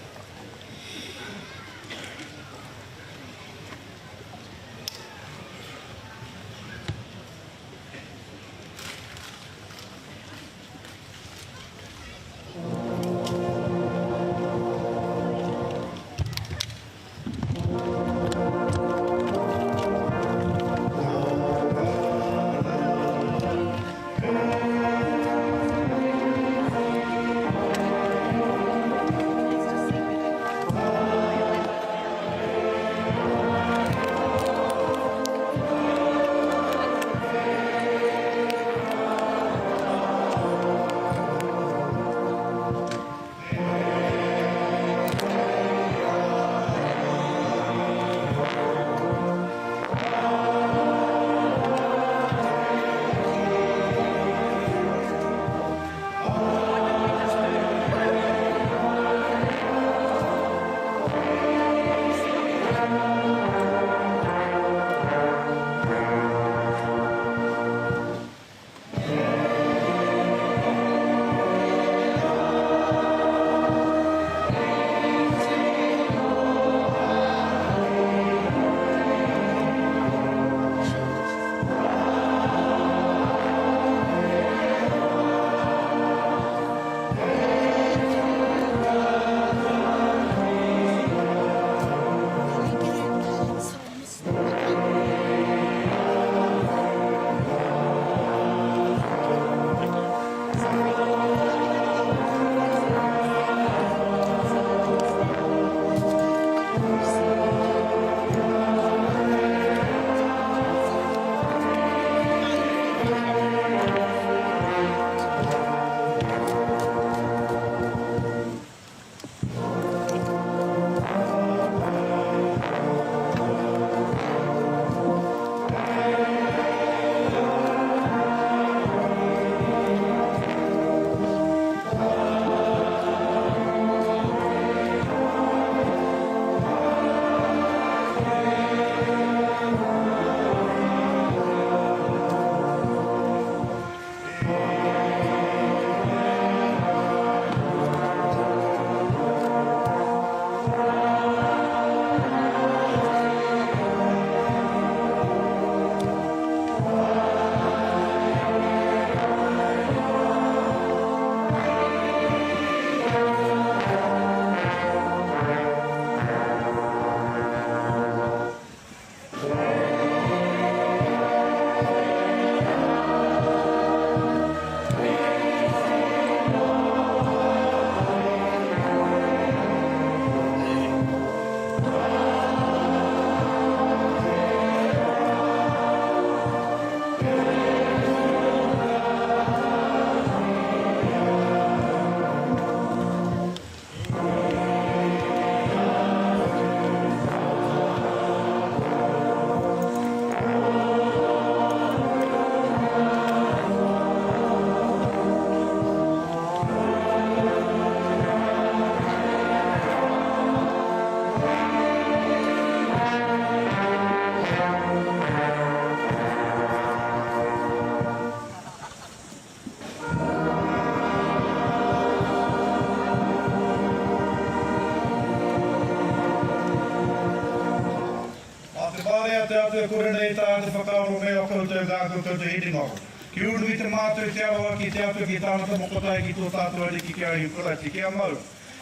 te Atua e kore nei tā te whakaaro me ō koutou ngākau koutou hinengaro. Ki uru i te mātou i te aroha ki te Atua ki tāna Tama kotahi ki tō tātou Ariki ki a Ihu Karaiti. Kia mau.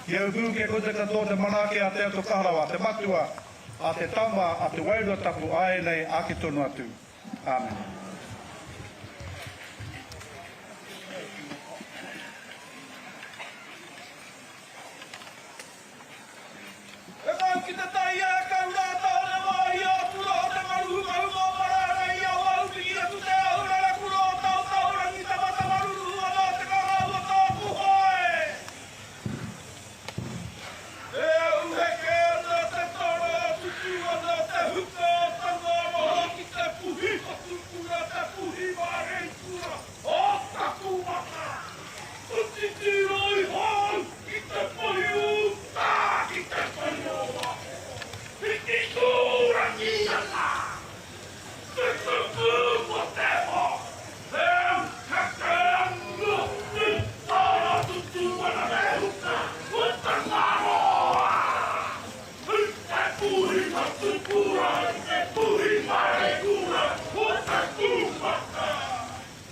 Ki au pū kia koutou katoa te manaaki a te Atua kaha rawa, a te Matua, a te Tama, a te Wairua Tapu, āianei, āke tonu atu. Āmene. E mau ki te tai e kau rā tāne wāhi ā kura o te maru hungahunga o Maraera i Awahu piki atu te ahurara kura o Taotao-rangi Tamatamaruru ana te ngangau o tāku hoe. E auheke ana te tara tutū ana te huka o Tangaroa ki te puhi whatukura te puhi māreikura o taku waka. Ko titiro iho au ki te pahi o uta, ki te pahi o waho. Piki tūrangi ana te kupu o te wā. He au heke anō te tara tutū ana te huka o Tangaroa. I te puhi whatukura, i te puhi parekura o te tūmata.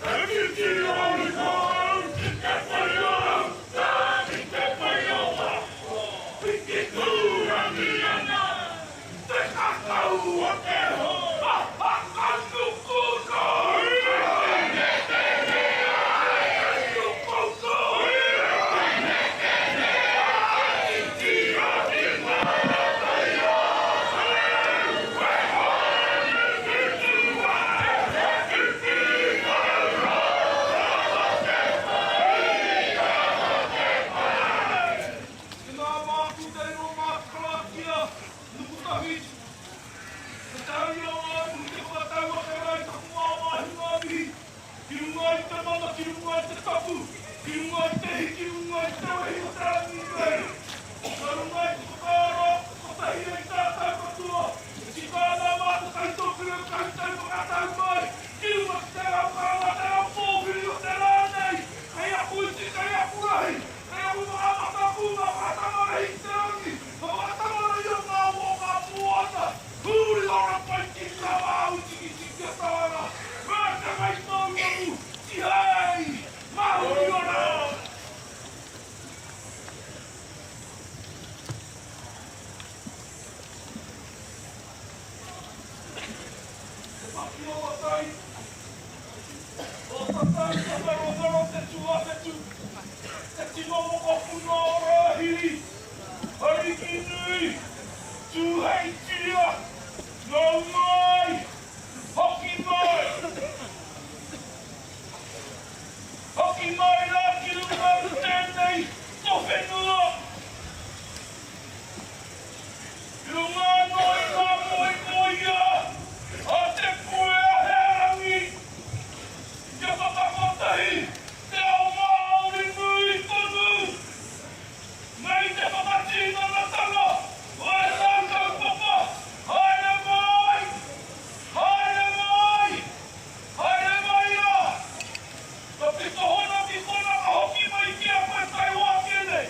E titiro iho au ki te whai o uta, ki te whai o waho, piki tūrangi ana te kakau o te hoa, ka nuku noa i te nekeneke ai te koutou. Te nekeneke ai titiro ki ngā tai o Tū, e hore te tū Tēnā māku te riro mā te karakia, Nukutahi, Te tahi o ngā mihi te whakatau ake rā i taku māmā hinga mihi, ki runga i te mana, ki runga i te tapu, ki runga i te hi, ki runga i te wehi o te rangi nei. Nā runga i te whakaaro, kotahi ai tātou katoa, e tika ana mā te kaitōpere o te kaitau whakatau mai, ki runga ki te rau karanga, te rau pōwhiri o te rā nei, kei aku iti, kei aku rahi, kei aku whakamatapū ngā whakatamarahi ki te rangi, ngā whakatamarahi o ngā awa o ngā moana, huri ora pai ki ngā māutikitiki kia tāra, me te Waipounamu, tihei, mauri ora! Te paki o Matai, o Tatau te wherowhero te tuawhetu, te tino mokopuna o Rāhiri, Arikinui, Tūheitia, nau mai, hoki mai! Hoki mai rā ki runga i tēnei to whenua. I runga anō i ngā moemoeā a Te Puea Herangi, kia whakakotahi te ao Māori nui tonu nei te whakatinanatanga o ēnā kaupapa, haere mai, haere mai! Haere mai rā! Ka pito hono ki kona ka hoki mai ki a koe taihoa ake nei.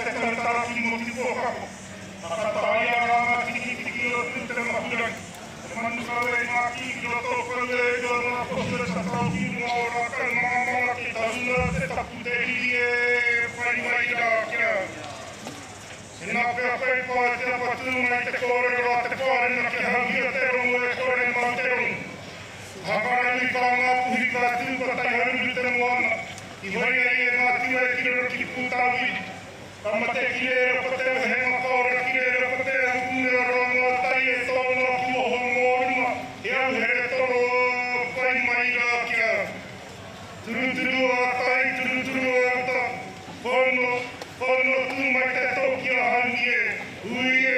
te tautāwhi mō Tipuakako. Whakataia rā ngā tikitiki o Tūtemahurangi, te manu kawe ngā kī ki roto o Kauaerua ngā tohu e tatau ki runga o rākau maramara ki tahuna te tapu te riri e whai mai rā ki a au. Tēnā pea koe pā i te apatūnga i te kōrero a te Pārena kia hauhia te rongo e kore mau te rongo. Hakaranui ka ngā puhi ka tū ka taiharuru te moana, i hoi ai e ngā tūe ki raro ki Pūtāwiri. Ka mate ki rēra ko te wehenga ka ora ki rēra ko te ahupunga roa ngā tai e tō noa ki waho mō runga he auhere toro pai mai rā ki a au. Turuturu a tai, turuturu a uta, hono, hono tū mai te tō ki a haumi e, hui e,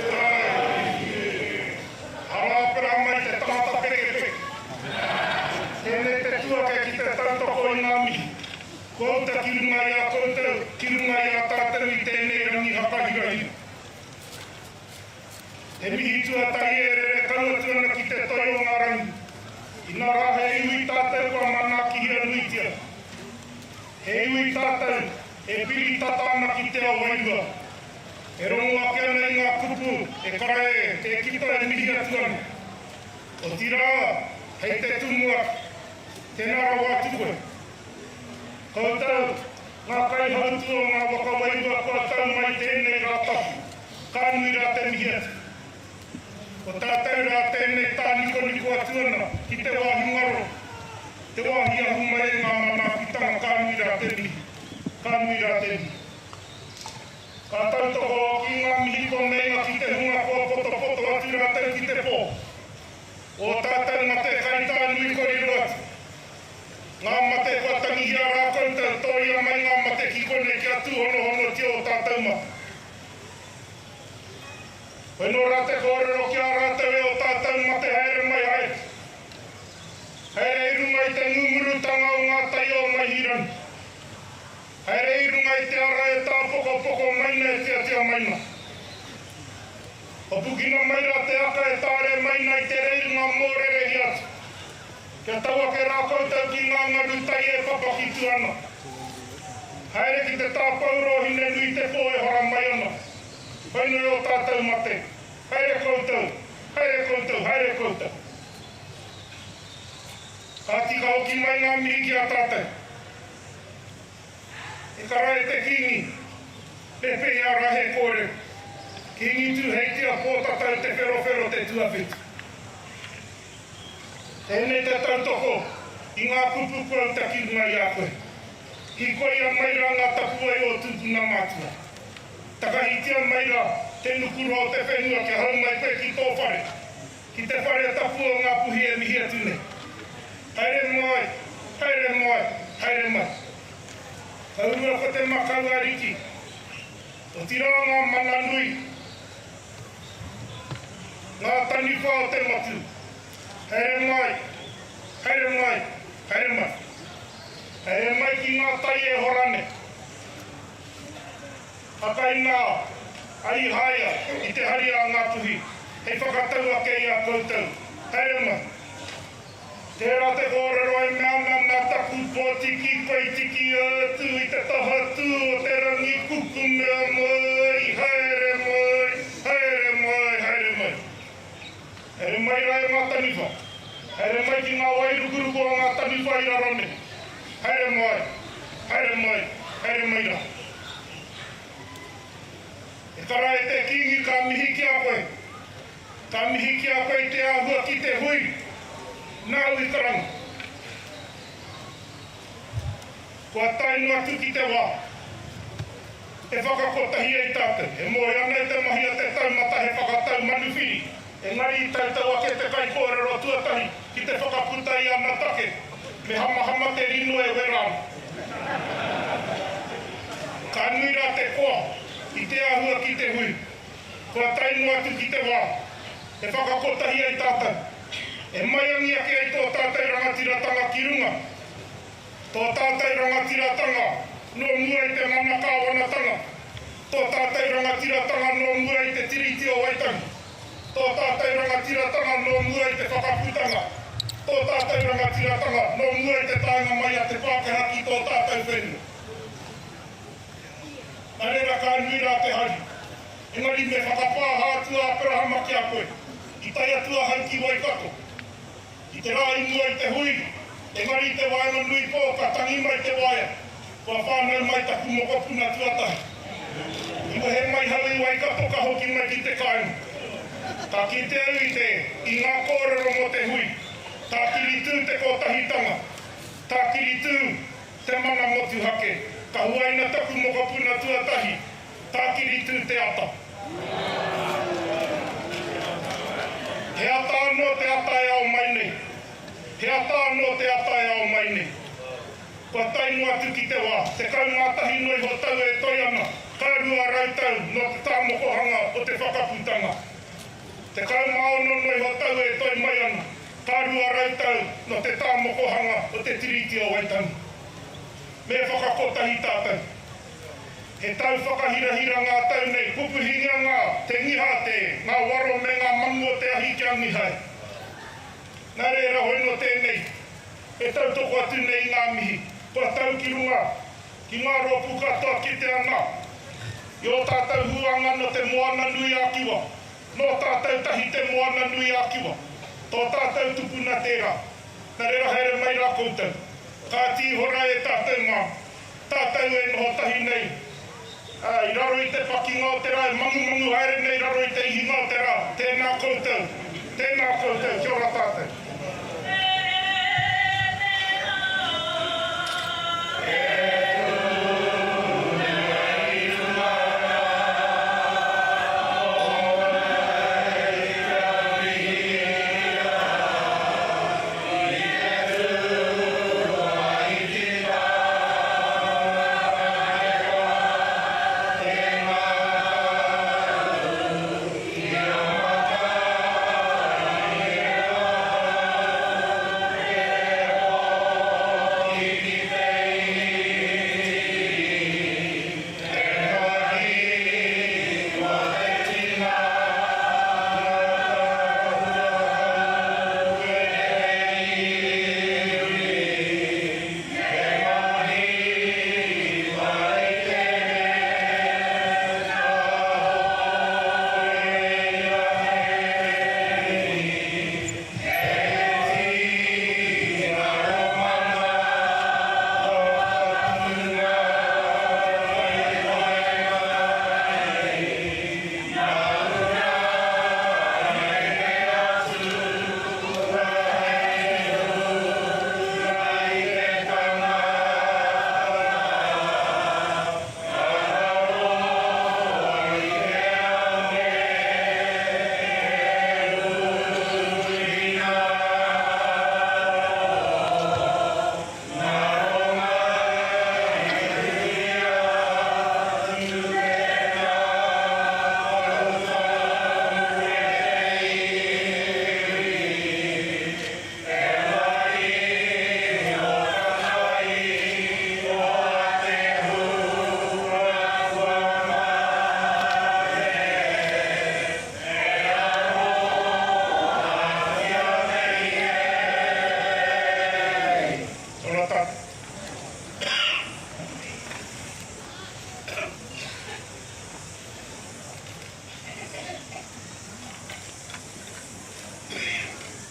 tai e. Harāpera mai te tangata pekepeke. Tēnei te tuake ki te tautoko i ngā mihi. Kua uta ki runga i a koutou, ki runga i a tātou i tēnei rangi hakahirahira. He mihi tuatahi e rere kau atu ana ki te toi o ngā rangi. Ina rā he iwi tātou kua manaakihia nuitia. He iwi tātou e piri tata ana ki te ao wairua. E rongo ake ana i ngā kupu e kara e, e kita e mihi atu ana. Otirā, hei te tumuaki, tēnā rawa atu koe. Koutou, ngā kaihautū o ngā waka wairua kua tau mai tēnei rā tapu, ka nui rā te mihi atu. Ko tātou rā tēnei tānikoniko atu ana ki te wāhi ngaro, te wāhi ahu mai ai ngā manaakitanga ka nui rā te mihi, ka nui rā te mihi. Ka tautoko hoki ngā mihi kua meinga ki te hunga kua potopoto atu rātou ki te pō. Ō tātou mate kaitā nui kua riro atu. Ngā mate kua tangihia rā koutou, tōia mai ngā mate ki konei kia tūhonohonotia ō tātou mate. Koinō rā te kōrero ki a rātou e ō tātou mate haere mai haere. Haere i runga i te ngungurutanga o ngā tai o Maihirangi. Haere i runga i te ara e tāpokopoko mai na e tiatia mai na. Hopukina mai rā te aka e tāre mai na i te reirunga mōrerehia atu. Kia tau ake rā koutou ki ngā ngaru tai e papakitu ana. Haere ki te tāpouro o Hine-nui-te-pō e hora mai ana. Whainui ō tātou mate. Haere koutou, haere koutou, haere koutou. Ka tika hoki mai ngā mihi ki a tātou. E kara e te Kīngi, me pēhea rā he kōrero. Kīngi Tūheitia Pōtatau Te Wherowhero Te Tuawhitu. Tēnei te tautoko i ngā kupu kua uta ki runga i a koe. Hīkoia mai rā ngā tapuwae o tūpuna mātua. Takahitia mai rā te nukuroa o te whenua kia hau mai koe ki tō whare, ki te whare tapu o Ngāpuhi e mihi atu nei. Haere mai, haere mai, haere mai. Kaurua ko te makau ariki, otirā ngā mana nui. Ngā taniwha o te motu, haere mai, haere mai, haere mai. Haere mai ki ngā tai e hora nei. Hakaina a Ihaia i te hari a Ngāpuhi hei whakatau ake i a koutou. Haere mai. Tērā te kōrero e mea ana nā taku pōtiki koe i tiki atu i te tahatū o te rangi kukumea mai, haere mai, haere mai, haere mai. Haere mai rā e ngā taniwha. Haere mai ki ngā wairukuruku o ngā taniwha i raro nei. Haere mai, haere mai, haere mai rā. E kara e te Kīngi ka mihi ki a koe. Ka mihi ki a koe i te āhua ki te hui, nāu i karanga. Kua tae noa atu ki te wā e whakakotahi ai tātou. E moe ana i te mahi a te taumata he whakatau manuwhiri, engari i tautau ake te kaikōrero tuatahi ki te whakaputa i ana take, me hamahama te rino e wera ana. Ka nui rā te koa i te āhua ki te hui. Kua tae noa atu ki te wā e whakakotahi ai tātou, e maiangi ake ai tō tātou rangatiratanga ki runga, tō tātou rangatiratanga nō mua i te mana kāwanatanga, tō tātou rangatiratanga nō mua i te Tiriti o Waitangi, tō tātou rangatiratanga nō mua i te Whakaputanga, tō tātou rangatiratanga nō mua i te taenga mai a te Pākehā ki tō tātou whenua. Nā reira ka nui rā te hari. Engari me whakapāha atu a Aperahama ki a koe, I tae atu ahau ki Waikato. I te rā i mua i te hui, engari i te waenganui pō ka tangi mai te waea, kua whānau mai taku mokopuna tuatahi. I wehe mai hau i Waikato ka hoki mai ki te kāinga. Ka kite au i te, i ngā kōrero mō te hui, Tākiri tū te kotahitanga, tākiri tū te mana motuhake, ka huaina taku mokopuna tuatahi, tākiri tū te ata. He ata anō te ata e ao mai nei. He ata anō te ata e ao mai nei. Kua tae noa atu ki te wā, 11 noa iho tau e toe ana, ka 200 tau nō te tāmokohanga o te whakaputanga. 16 noa iho tau e toe mai ana, ka 200 tau nō te tāmokohanga o te Tiriti o Waitangi. Me whakakotahi tātou. He tau whakahirahira ngā tau nei, pupuhingia ngā, te ngiha te, ngā waro me ngā mangu o te ahi kia ngihae. Nā reira hoi nō tēnei, e tautoko atu nei i ngā mihi, kua tau ki runga, ki ngā rōpū katoa kite ana i ō tātou huanga nō Te Moana-nui-a-Kiwa, nō tātou tahi Te Moana-nui-a-Kiwa, tō tātou tupuna tērā. Nā reira haere mai rā koutou, ka tīhora e tātou ngā. Tātou e noho tahi nei, ā, i raro i te pakinga o te rā, e mangumangu haere nei i raro i te ihinga o te rā, tēnā koutou, tēnā koutou, kia ora tātou.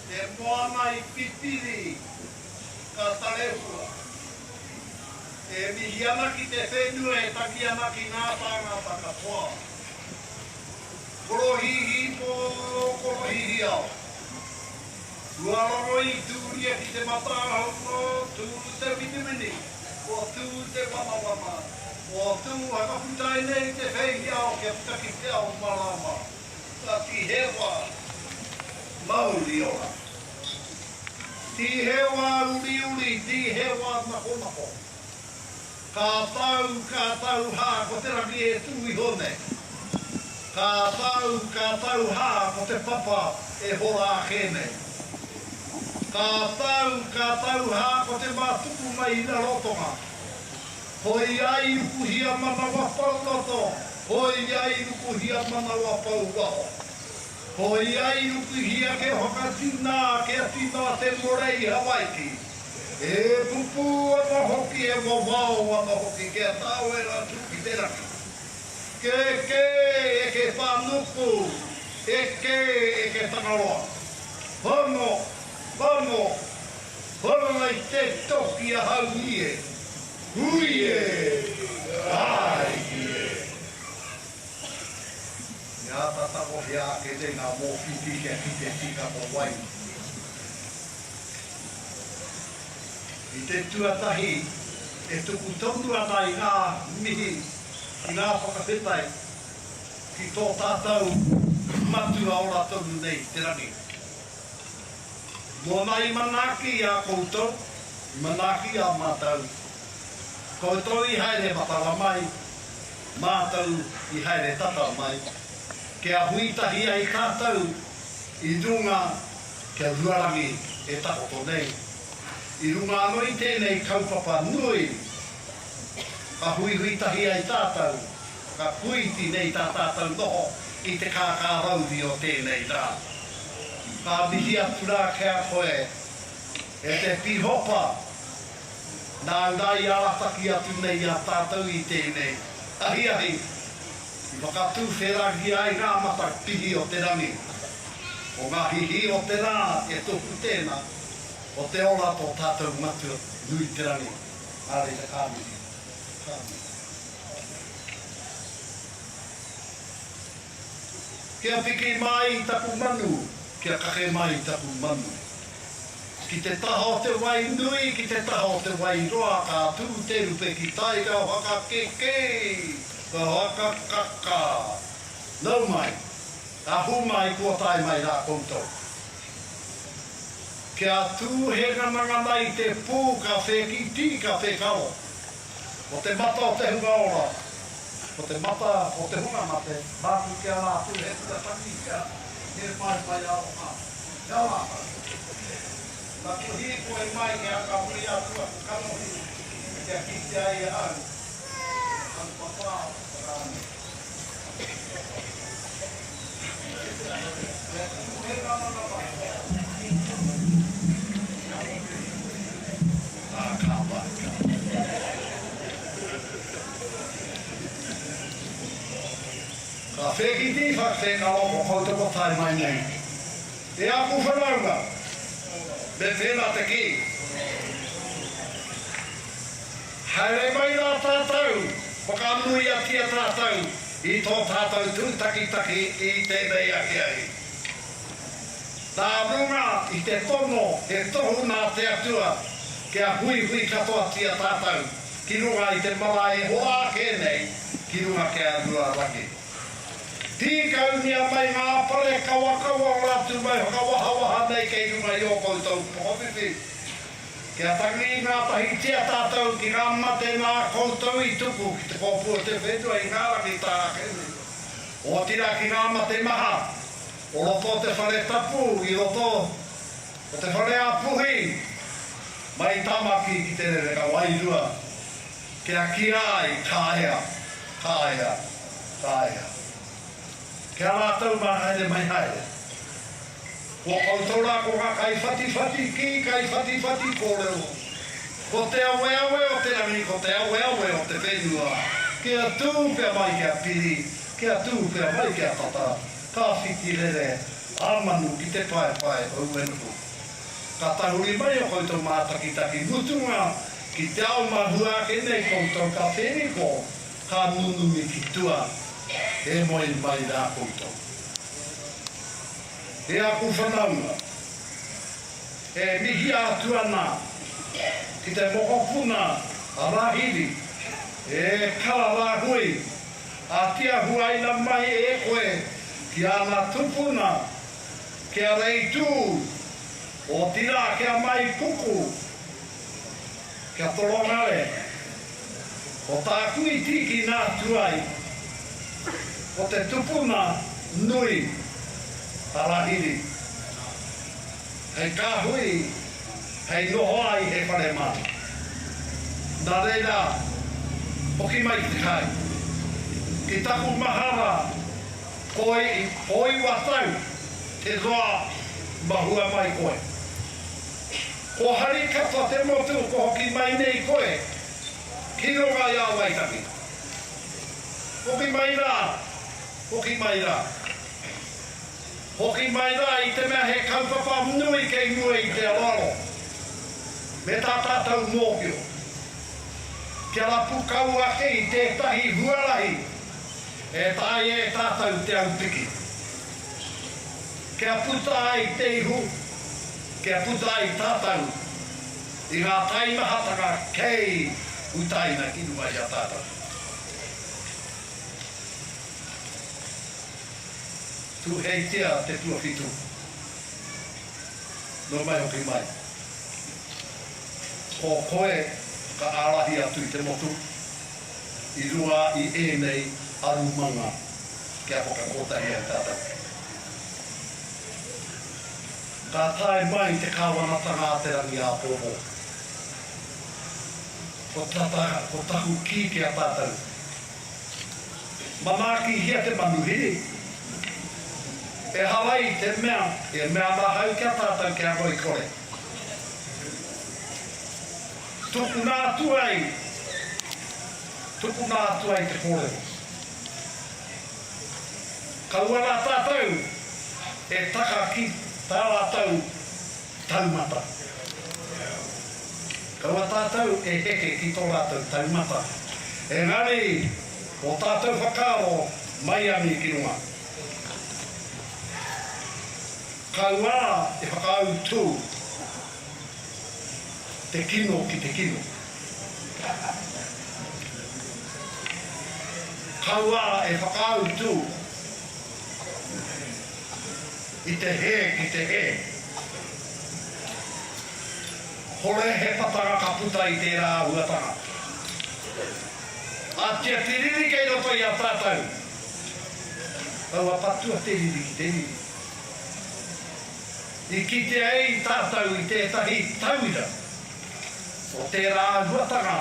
Te moana i Pipiri, ka tarehua. E mihi ana ki te whenua e taki ana ki ngā tāngata katoa. Korohīhī pō, korohīhī ao. Kua rongo i tūria ki te matāhono, tū te witimini, kua tū te wanawana, kua tū whakaputa ai nei te wheihi ao kia puta ki te ao marama. Ka tīhewa mauri ora. Tīhewa uriuri, tīhewa nakonako. Ka tau, ka tau hā, ko te rangi e tū iho nei. Ka tau, ka tau hā, ko te papa e hora ake nei. Ka tau, ka tau hā, ko te mātuku mai i Rarotonga. Hoi ai rukuhia manawa pau roto, hoi ai rukuhia manawa pau waho. Hoi ai rukuhia ke whakatina ake tina te more i Hawaiki. E pupū ana hoki, e wawao ana hoki kia tāwera atu ki te rangi. Kēkē eke whānuku, eke eke Tangaroa. Hono, hono, hono nei te toki ahau i e. Hui e, tāiki e. I āta tangohia ake nei ngā mōwhiti kia kite tika ko wai. I te tuatahi e tuku tonu ana i ngā mihi, i ngā whakawhetai ki tō tātou Matua ora tonu nei i te rangi. Mōna i manaaki i a koutou, i manaaki i a mātou. Koutou i haere matara mai, mātou i haere tata mai, kia hui tahi ai tātou i runga kia Ruarangi e takoto nei. I runga anō i tēnei kaupapa nui, ka huihui tahi ai tātou, ka kūiti nei tā tātou noho i te kākārauri o tēnei rā. Ka mihi atu rā ki a koe, e te Pihopa, Nāu rā i arataki atu nei i a tātou i tēnei ahiahi i whakatūwherangia ai ngā mata pihi o te rangi. Ko ngā hihī o te rā e tohu tēnā, ko te ora tō tātou Matua nui te rangi. Nā reira ka mihi, ka mihi. Kia piki mai taku manu, kia kake mai taku manu. Ki te taha o te wai nui, ki te taha o te wai roa, ka tū te rupe ki tai, ka whakakeke, ka whakakaka. Nau mai, ahu mai kua tae mai rā koutou. Kia tū he nganangana i te pū, ka whēkītī, ka whēkaro. Ko te mata o te hunga ora, ko te mata o te hunga mate, māku ki a rātou he kura tangihia, he paepae aroha ki a rātou. Taku hīkoi mai kia anga muri atu aku kanohi kia kitea ai ahau te kaupapa o te whakaangi. Kia tū he nganangana. Ā, ka pai, ka pai. Ka whēkiti, whakawhēkaro ko koutou kua tae mai nei. E aku whanaunga, me pēnā te kī. Haere mai rā tātou, whakanuiatia tātou i tō tātou tūtakitaki i tēnei ahiahi. Nā runga i te tono he tohu nā te Atua kia huihui katoatia tātou ki runga i te marae e hora ake nei ki runga ki a Ruarangi. Pīkaungia mai ngā pare kawakawa o rātou mai whakawahawaha nei kei runga i ō koutou pokowhiwhi. Kia tangi ngātahitia tātou ki ngā mate nā koutou i tuku ki te kōpū o te whenua i ngā rangi tā ake nei. Otirā ki ngā mate maha O roto o te whare tapu i roto o te whare a Puhi mai Tamaki ki te rereka wairua kia kīa ai ka ea, ka ea, ka ea. Ki a rātou mā haere mai haere. Kua koutou rā ko ngā kaiwhatiwhati kī, kaiwhatiwhati kōrero. Ko te aweawe o te rangi, ko te aweawe o te whenua. Kia tū pea mai kia piri, kia tū pea mai kia tata. Ka whiti rere a manu ki te paepae o Uenuku. Ka tahuri mai o koutou mātakitaki mutunga ki te ao mahua ake nei koutou ka wheriko, ka nunumi ki tua, e moe mai rā koutou. E aku whanaunga, e mihia atu ana ki te mokopuna a Rahiri, e Kara Rāhui, Ātia huaina mai e koe ki ana tupuna, ki a Reitū, otirā ki a Maikuku, ki a Torongare. Ko tāku i tīkina atu ai, ko te tupuna nui a Rahiri, hei kāhui, hei noho ai he whare māna. Nā reira, hoki mai ki te kāinga. Ki taku mahara, koi, kōiwa tau te roa mahua mai koe. Ko hari katoa te motu ko hoki mai nei koe ki runga i a Waitangi. Hoki mai rā, hoki mai rā. Hoki mai rā i te mea he kaupapa nui kei mua i te aroaro me tā tātou mōhio. Kia rapu kau ake i tētahi huarahi e taea e tātou te aupiki. Kia puta ai te ihu, kia puta ai tātou i ngā taimahatanga kei utaina ki runga i a tātou. Tūheitia te tuawhitu. Nau mai hoki mai. Ko koe ka ārahi atu i te motu i runga i ēnei arumanga kia whakakotahi ai tātou. Ka tae mai te kāwanatanga a te rangi āpōpō. Ko tata, ko taku kī ki a tātou. Manaakihia te manuhiri. Ehara i te mea e mea ana ahau ki a tātou kia ngoikore. Tukuna atu ai, tukuna atu ai te kōrero. Kaua rā tātou e taka ki tā rātou taumata. Kaua tātou e heke ki tō rātou taumata. Engari, ō tātou whakaaro maiangi ki runga. Kaua e whakautū te kino ki te kino. Kaua e whakautū i te hē ki te hē. Hore he patanga ka puta i tērā āhuatanga. Atia te riri kei roto i a tātou. Kaua patua te riri ki te riri. I kitea ai tātou i tētahi tauira o tērā āhuatanga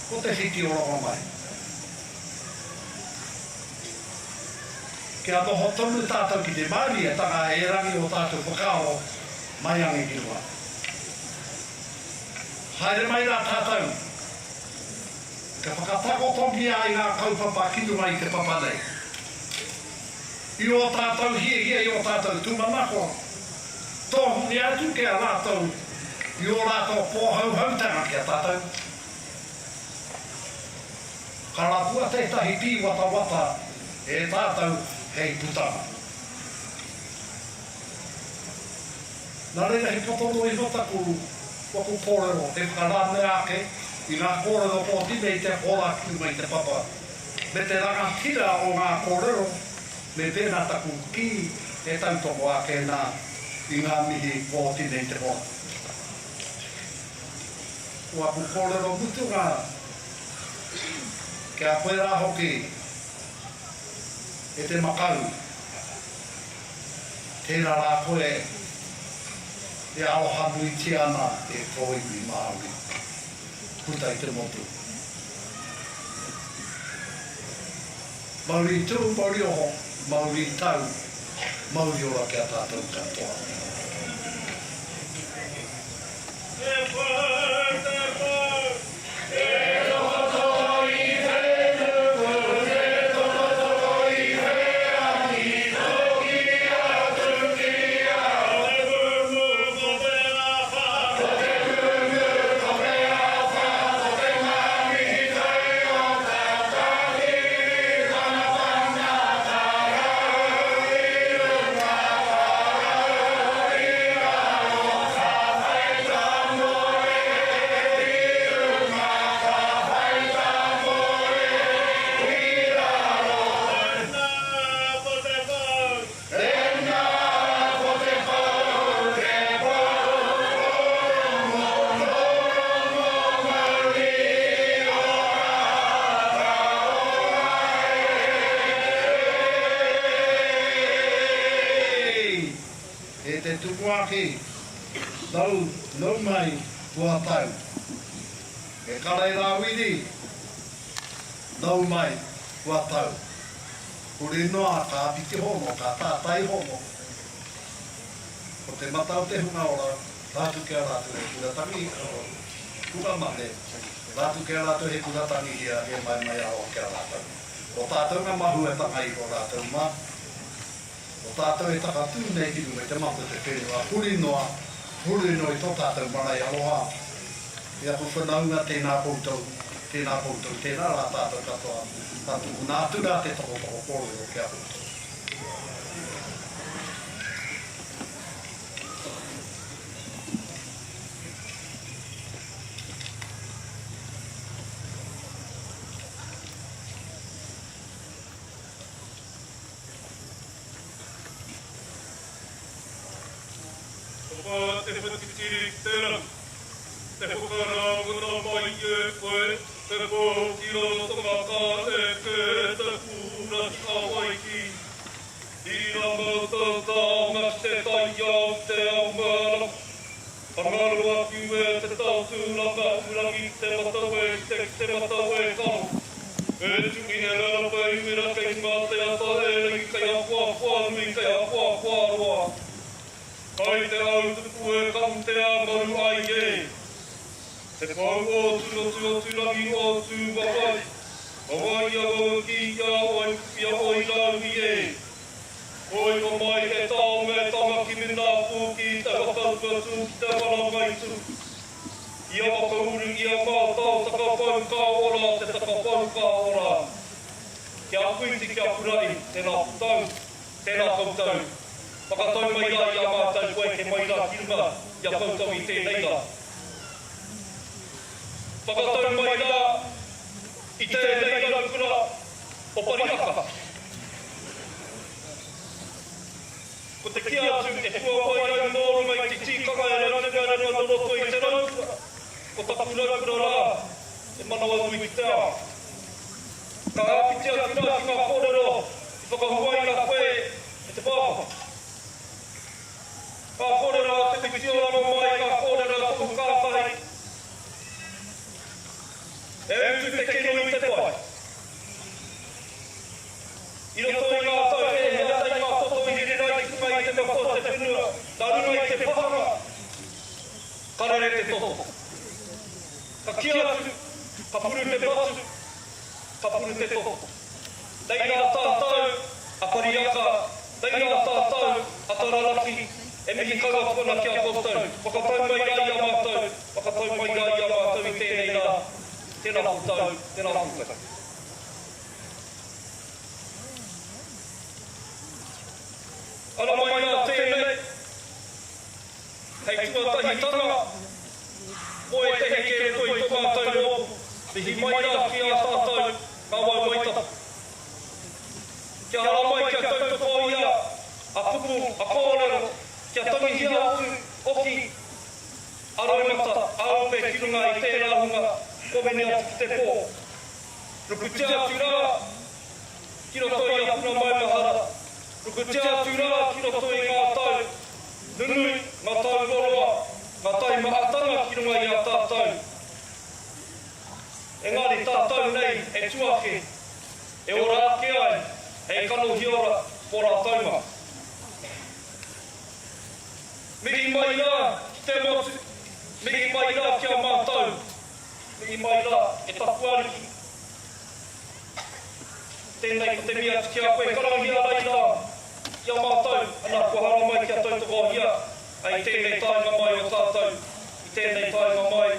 ko te whiti o Rongomai. Kia noho tonu tātou ki te mārietanga erangi o tātou whakaaro maiangi ki runga. Haere mai rā tātou kia whakatakotongia ai ngā kaupapa ki runga i te papa nei. I ō tātou hiahia, i ō tātou tūmanako, tohungia atu ki a rātou i ō rātou pōhauhautanga ki a tātou. Ka rapua tētahi pīwatawata e tātou hei putanga. Nā reira he poto noa iho taku waku kōrero hei whakaranea ake i ngā kōrero pōti nei te hora ki runga i te papa me te rangatira o ngā kōrero me pēnā taku kī e tautoko ake nā i ngā mihi pōti nei te hora. Ko aku kōrero mutunga ki a koe rā hoki e te makau. Tērā rā koe e aroha nuitia ana e tō iwi Māori puta i te motu. Mauri tū, mauri oho, mauri tau, mauri ora ki a tātou katoa. Te pou, te pou, te tokotoko i te nuku, te tokotoko i te rangi, toki atu ki a Ko te kumu, ko te āwhā, ko te kumu, ko te āwhā, ko te ngā mihi tau o Tātākiri, tana whana tarau i runga, tarau i raro, ka whai tamore i runga, ka whai tamore i raro. Tēnā ko te pou, tēnā ko te pou, te pou o Rongo, nō Rongo mauri ora, ka ora e. E te tumuaki, nau, nau mai, kua tau. E Karei Rāwiri, nau mai, kua tau. Huri noa ka āpiti hono, ka tātai hono. Ko te mata o te hunga ora, rātou ki a rātou he kura tangi, hunga mate, rātou ki a rātou he kura tangihia, he maimai aroha ki a rātou. Ko tātou ngā mahuetanga iho rātou mā. Ko tātou e takatū nei ki runga i te mata o te whenua huri noa, huri noa i tō tātou marae aroha. E aku whanaunga, tēnā koutou, tēnā koutou, tēnā rā tātou katoa, ka tukuna atu rā te tokotoko kōrero ki a koutou. Ka pā te whatitiri ki te rangi, te whakarāngona mai e koe te pō ki roto ka eke te kura ki Hawaiki. Ina mau tau taonga ki te taiao ki te ao mārama. Ka ngaro atu e te tau-tūranga urangi te matawe te te matawe karo. E tuki he rarapa i wera kei runga te ata e rangi kei a koa koa nui kei a koa koa roa. Kai te au tupu e ka utea maru ai e. Te pou o Turotu o Turangi o Tūwawai. Wawai i awau ki i a oi kuki a oi rāui e. Koi ko mai he taonga e tama ki mina pū ki te whakauru atu ki te marangai tū. I a whakauru i a mātao takapau ka ora te takapau ka ora. Kia kuiti kia pura'i tēnā koutou, tēnā koutou. Whakatau mai rā i a mātou kua eke mai rā ki runga i a koutou i tēnei rā. Whakatau mai rā i tēnei raukura o Parihaka. Ko te kī atu e puawai ai mō runga i te tīkanga e raunga nō roto i te raukura, ko taku raukura rā e manawanui ki te ao. Ka āpiti atu rā ki ngā kōrero i whakahuaina koe e te pāpā. Ka kōrero a Te Whitiora mō mai ka kōrero a Tohu Kākahi E utu te kino i te pai. I roto i ngā tau e hea nei ngā toto i rere ai ki runga i te mata o te whenua, nā runga i te pahanga, ka rere te toto. Ka kī atu, ka puru te patu, ka puru te toto. Nei rā tātou a Pariaka, nei rā tātou a Taranaki, e mihi kau atu ana ki a koutou. Whakatau mai rā i a mātou, whakatau mai rā i a mātou i tēnei rā. Tēnā koutou, tēnā koutou. Ara mai rā tēnei hei tuatahitanga mō ētehi kei roto i tō mātou rōpū. Mihi mai rā ki a tātou ngā waewae tapu. Kia haramai, kia tautoko ia a kupu, a kōrero, kia tangihia atu hoki a roimata, a ope ki runga i tērā hunga kua mene atu ki te pō. Rukutia atu rā ki roto i a Puna Maumahara, rukutia atu rā ki roto i ngā tau nunui, ngā tau roroa, ngā taimahatanga ki runga i a tātou. Engari tātou nei e tu ake, e ora ake ai hei kanohi ora mō rātou mā. Mihi mai rā ki te motu, mihi mai rā ki a mātou. Mihi mai rā, e taku Ariki. Tēnei ko te mihi atu ki a koe, karangahia ana i rā i a mātou, ana kua haramai kia tautokohia ai tēnei taenga mai o tātou, i tēnei taenga mai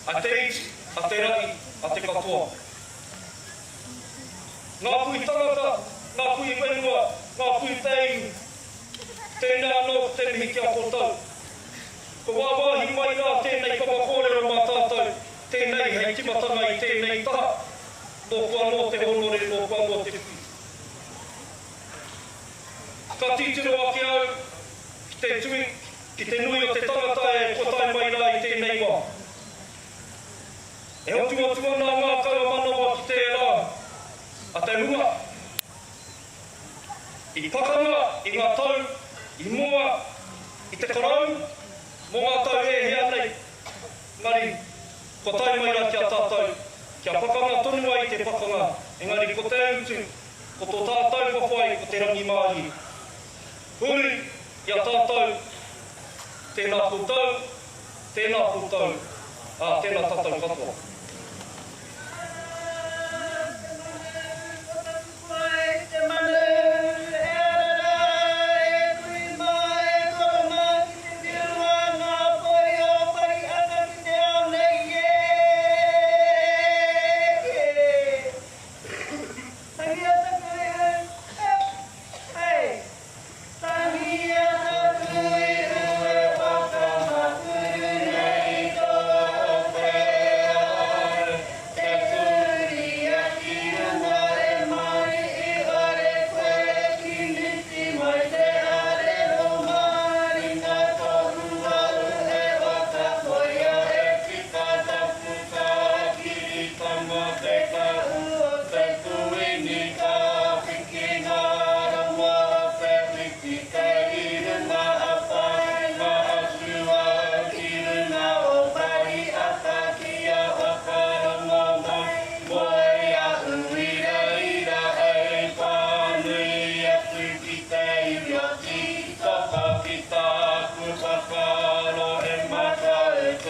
a te iti, a te rahi, a te katoa. Ngā kui tangata, ngā kui whenua, ngā kui tēinu, tēnā anō ko te mihi ki a koutou. Ko wāwāhi mai rā tēnei papa kōrero mā tātou, tēnei hei timatanga i tēnei taha, nōku anō te hōnore, nōku anō te whiwhi. Ka titiro ake au ki te tui, ki te nui o te tangata e kua tae mai rā i tēnei wā. E hotu atu ana a ngākau a manawa ki tērā a te hunga I pakanga i ngā tau i mua i te Karauna mō ngā tau e hia nei, engari kua tae mai rā ki a tātou kia pakanga tonu ai te pakanga, engari ko te utu, ko tō tātou whawhai ko te rangimārie. Huri i a tātou, tēnā koutou, tēnā koutou, ā, tēnā tātou katoa.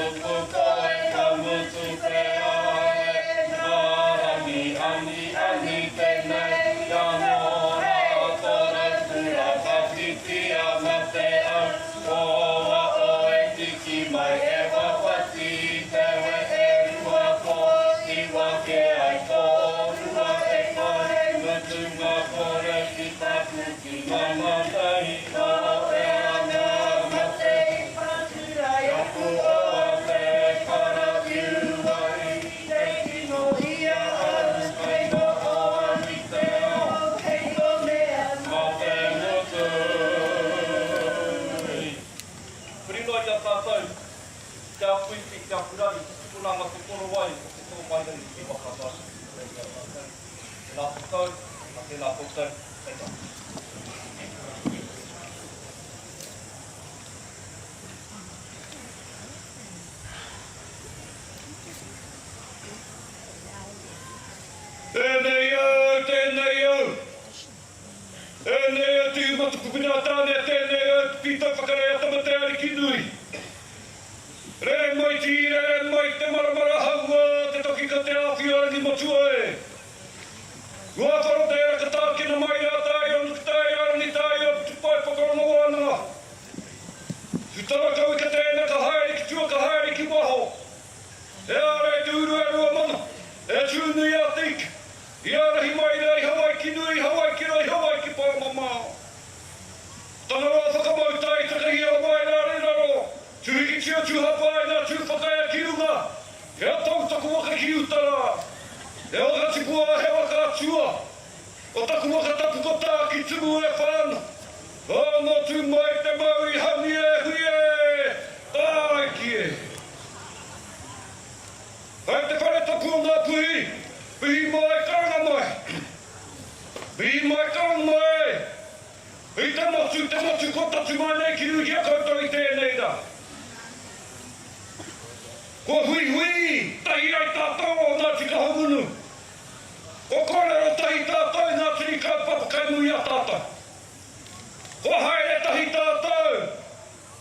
kupu kore ka mutu te ae Ngā rangi aniani tēnei anō rā Tōrau kura ka whiti ana te au Koa oe tiki mai e wawati te we e rua ko iwa ke ai kōrua e kore mutunga kore ki taku tinana tahi ko e ana mate i paturai aku oa te karawhiua i te kino i a au kei noho i te ao kei to mea ma te mutu. Huri noa i a tātou, kia puiki, kia purari, te tukunanga te korowai o te tōmairangi ki Whakatau. Kei a tātou, tēnā koutou, a tēnā koutou, kei tātou. Tēnei au, tēnei au. Tēnei au te Ihu-matakuwhina a Tāne, tēnei au te pītau whakarei a Tamatea-ariki-nui. Rere mai tī, rere mai te maramara haua, te toki ka te āwhio matua e. Ruawharo tērā ka tākina mai rā tāio Nukutāio Rangitāio Tupai whakarongo wānanga. Tūtarakauika tēnā ka haere ki tua ka haere ki waho. E ārai te uru e 2000, e tū nui a Te Ika, i ārahi mai rā i Hawaiki nui, i Hawaiki roa, i Hawaiki pāmamao. Tangaroa whakamau tai, takahia mai rā i raro, tūhikitia tūhapa ai ngā tū whakaea ki runga, kia tau taku waka ki uta rā. He waka tipua, he waka atua, o taku waka tapu ko Tākitimu e whāna. Ka motu mai te mauri hangi e hui e, tāiki e. Hei te whare tapu o Ngā Puhi, mihi mai karanga mai. Mihi mai karanga mai. I te motu, te motu kua tatu mai nei ki runga ki a koutou i tēnei rā. Kua huihui tahi ai tātou o Ngāti Kahungunu. Kua kōrero tahi tātou i ngā tini kaupapa kei muri i a tātou. Kua haere tahi tātou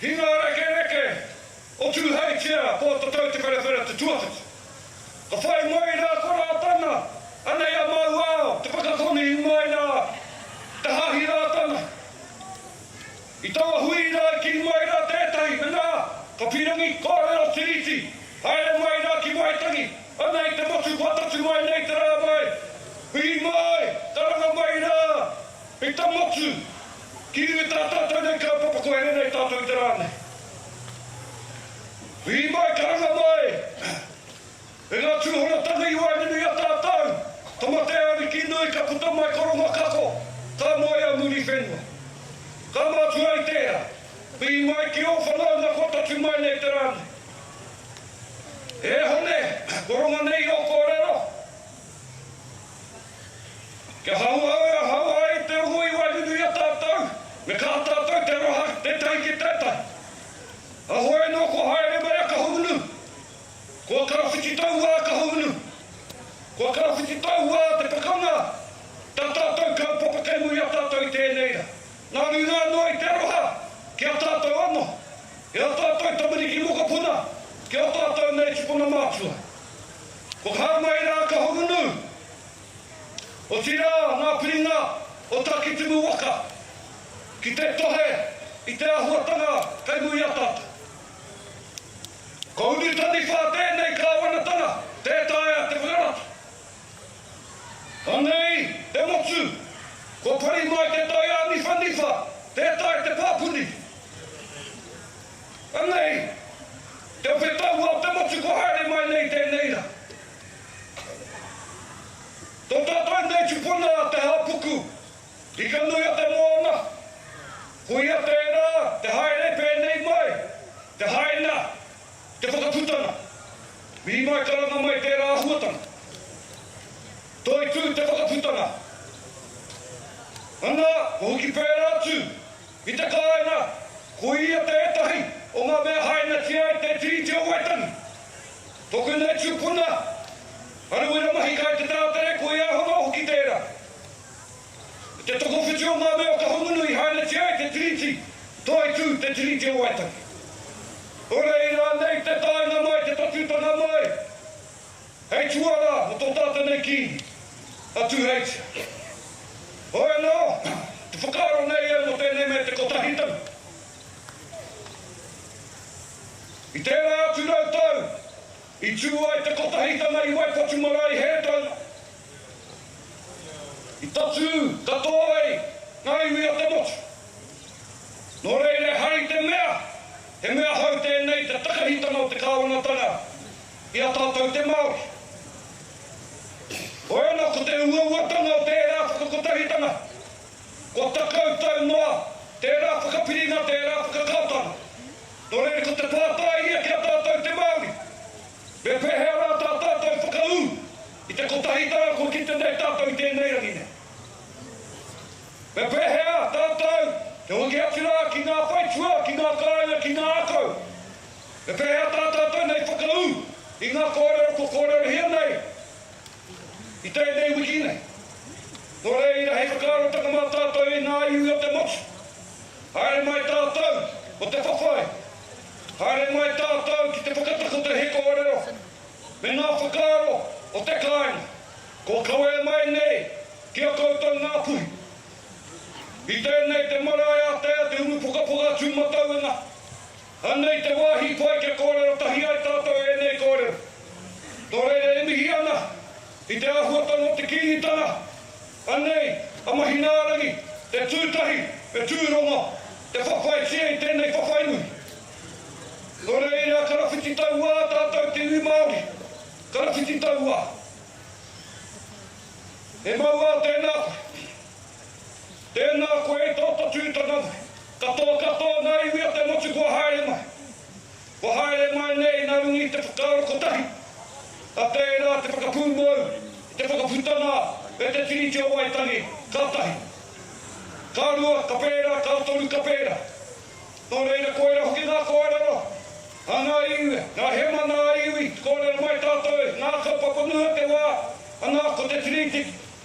ki ngā rekereke o Tūheitia ko Tatau Te Wherewhera te tuawhitu. Ka whai mai rā ko Rātana, anei a Mauao te whakakonihi mai rā te Hāhi Rātana. I taua hui rā i kī mai rā tētahi, menā, ka pīrangi kōrero Tiriti, haere mai rā ki Waitangi, anei te motu kua tatu mai nei te rā mai, mihi mai, karanga mai rā I te motu, ki runga i tā tātou nei kaupapa kua here nei tātou i te rā nei. Mihi mai, karanga mai, e ngā tūhonotanga i waenganui i a tātou, Tamatea-ariki-nui ka puta mai ko Rongokako, ka moe a Muriwhenua. Ka mātua i tērā, mihi mai ki ō whanaunga kua tatū mai nei te rā nei. E Hone, kua ronga nei i ō kōrero, Kia hauhau ai te rongo i waenganui i a tātou, me kaha tātou te aroha tētahi ki tētahi. Ahoe anō kua haere mai a Kahungunu, kua karawhiti tauā a Kahungunu, kua karawhiti tauā te pakanga, tā tātou kaupapa kei muri i a tātou i tēnei rā. Nā runga anō i te aroha ki a tātou anō, ki ā tātou tamariki mokopuna, ki ō tātou nei tupuna mātua. Kua kaha mai rā a Kahungunu, Otirā ngā piringa o Takitimu waka ki te tohe i te āhuatanga kei muri i a tātou. Ko Urutaniwha tēnei kāwanatanga tē taea te whakarato. Anei te motu kua pari mai te tai āniwhaniwha tē taea te pāpuni. Anei te ope taua o te motu kua haere mai nei tēnei rā. Tō tātou nei tupuna a Te Hāpuku, ika nui o te moana, koia tērā te haere pēnei mai, te haina, te whakaputanga. Mihi mai karanga mai tērā āhuatanga. Toitū te whakaputanga. Ana, kua hoki pērā atu i te kāinga, koia tētahi o ngā mea hainatia ai te Tiriti o Waitangi. Toku nei tupuna, a Ruwera Mahika i te tātere, ko ia hono hoki tērā. I te tokowhitu o ngā mea o Kahungunu i hainatia ai te Tiriti, toitū te Tiriti o Waitangi. Nō reira, nei te taenga mai. Hei tuarā mō tō tātou nei Kīngi, a Tūheitia. Hoi anō, te whakaaro nei au mō tēnei mea te kotahitanga. I tērā atu rautau, i tū ai te kotahitanga i Waipatu marae i Heretaunga. I tatū katoa ai ngā iwi o te motu. Nō reira ehara i te mea, he mea hou tēnei te takahitanga o te kāwanatanga i a tātou te Māori. Hoi anō ko te uauatanga o tērā whakakotahitanga, kua takau tau noa tērā whakapiringa, tērā whakakaotanga. Nō reira ko te pātai ia ki a tātou te Māori, me pēhea rā tā tātou whakaū i te kotahitanga kua kite nei tātou i tēnei rangi nei? Me pēhea tātou te hoki atu rā ki ngā whaitua, ki ngā kāinga, ki ngā ākau? Me pēhea tā tātou nei whakaū i ngā kōrero kua kōrerohia nei i tēnei wiki nei? Nō reira, hei whakaarotanga mā tātou i ngā iwi o te motu, haere mai tātou o te whawhai, haere mai tātou ki te whakatakoto he kōrero me ngā whakaaro o te kāinga kua kawea mai nei Ki a koutou Ngāpuhi. I tēnei te marae ātea te urupukapuka tūmatauenga. Anei te wāhi pai kia kōrero tahi ai tātou ēnei kōrero. Nō reira e mihi ana i te āhuatanga o te Kīngitanga, anei a Mahinaarangi, te tūtahi me Tūrongo, te whawhaitia i tēnei whawhai nui. Nō reira karawhiti tauā tātou te iwi Māori, karawhiti tauā. E mau ā tēnā koe. Tēnā koe i tō tatūtanga mai. Katoa katoa ngā iwi o te motu kua haere mai. Kua haere mai nei nā runga i te whakaaro kotahi, ka tērā te whakapūmau i te whakaputanga me te Tiriti o Waitangi, ka tahi. Ka rua, ka pērā, ka toru, ka pērā. Nō reira, koira hoki ngā kōrero a ngā iwi, ngā hemana a iwi, te kōrero mai tātou, ngā kaupapa nui o te wā, ana, ko te Tiriti,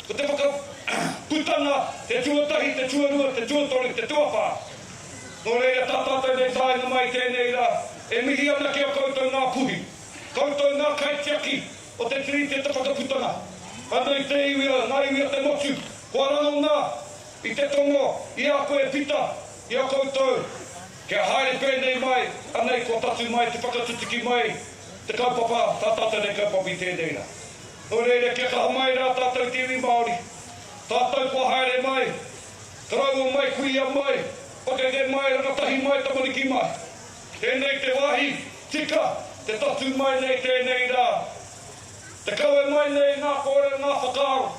ko te whakaputanga, te tuatahi, te tuarua, te tuatoru, te tuawhā. Nō reira, tā tātou nei taenga mai i tēnei rā, e mihi ana ki a koutou ngā puhi, koutou ngā kaitiaki o te Tiriti o te whakaputanga, ana i te iwi, ngā iwi o te motu, kua rangona i te tono i a koe Pita, I a koutou, kia haere pēnei mai, anei kua tatū mai te whakatutuki mai te kaupapa, tā tātou nei kaupapa i tēnei rā. Nō reira, kia kaha mai rā tātou te iwi Māori, tātou kua haere mai, koroua mai, kuia mai, pakeke mai, rangatahi mai, tamariki mai. Tēnei te wāhi tika te tatū mai nei tēnei rā, te kawe mai nei ngā kōrero, ngā whakaaro,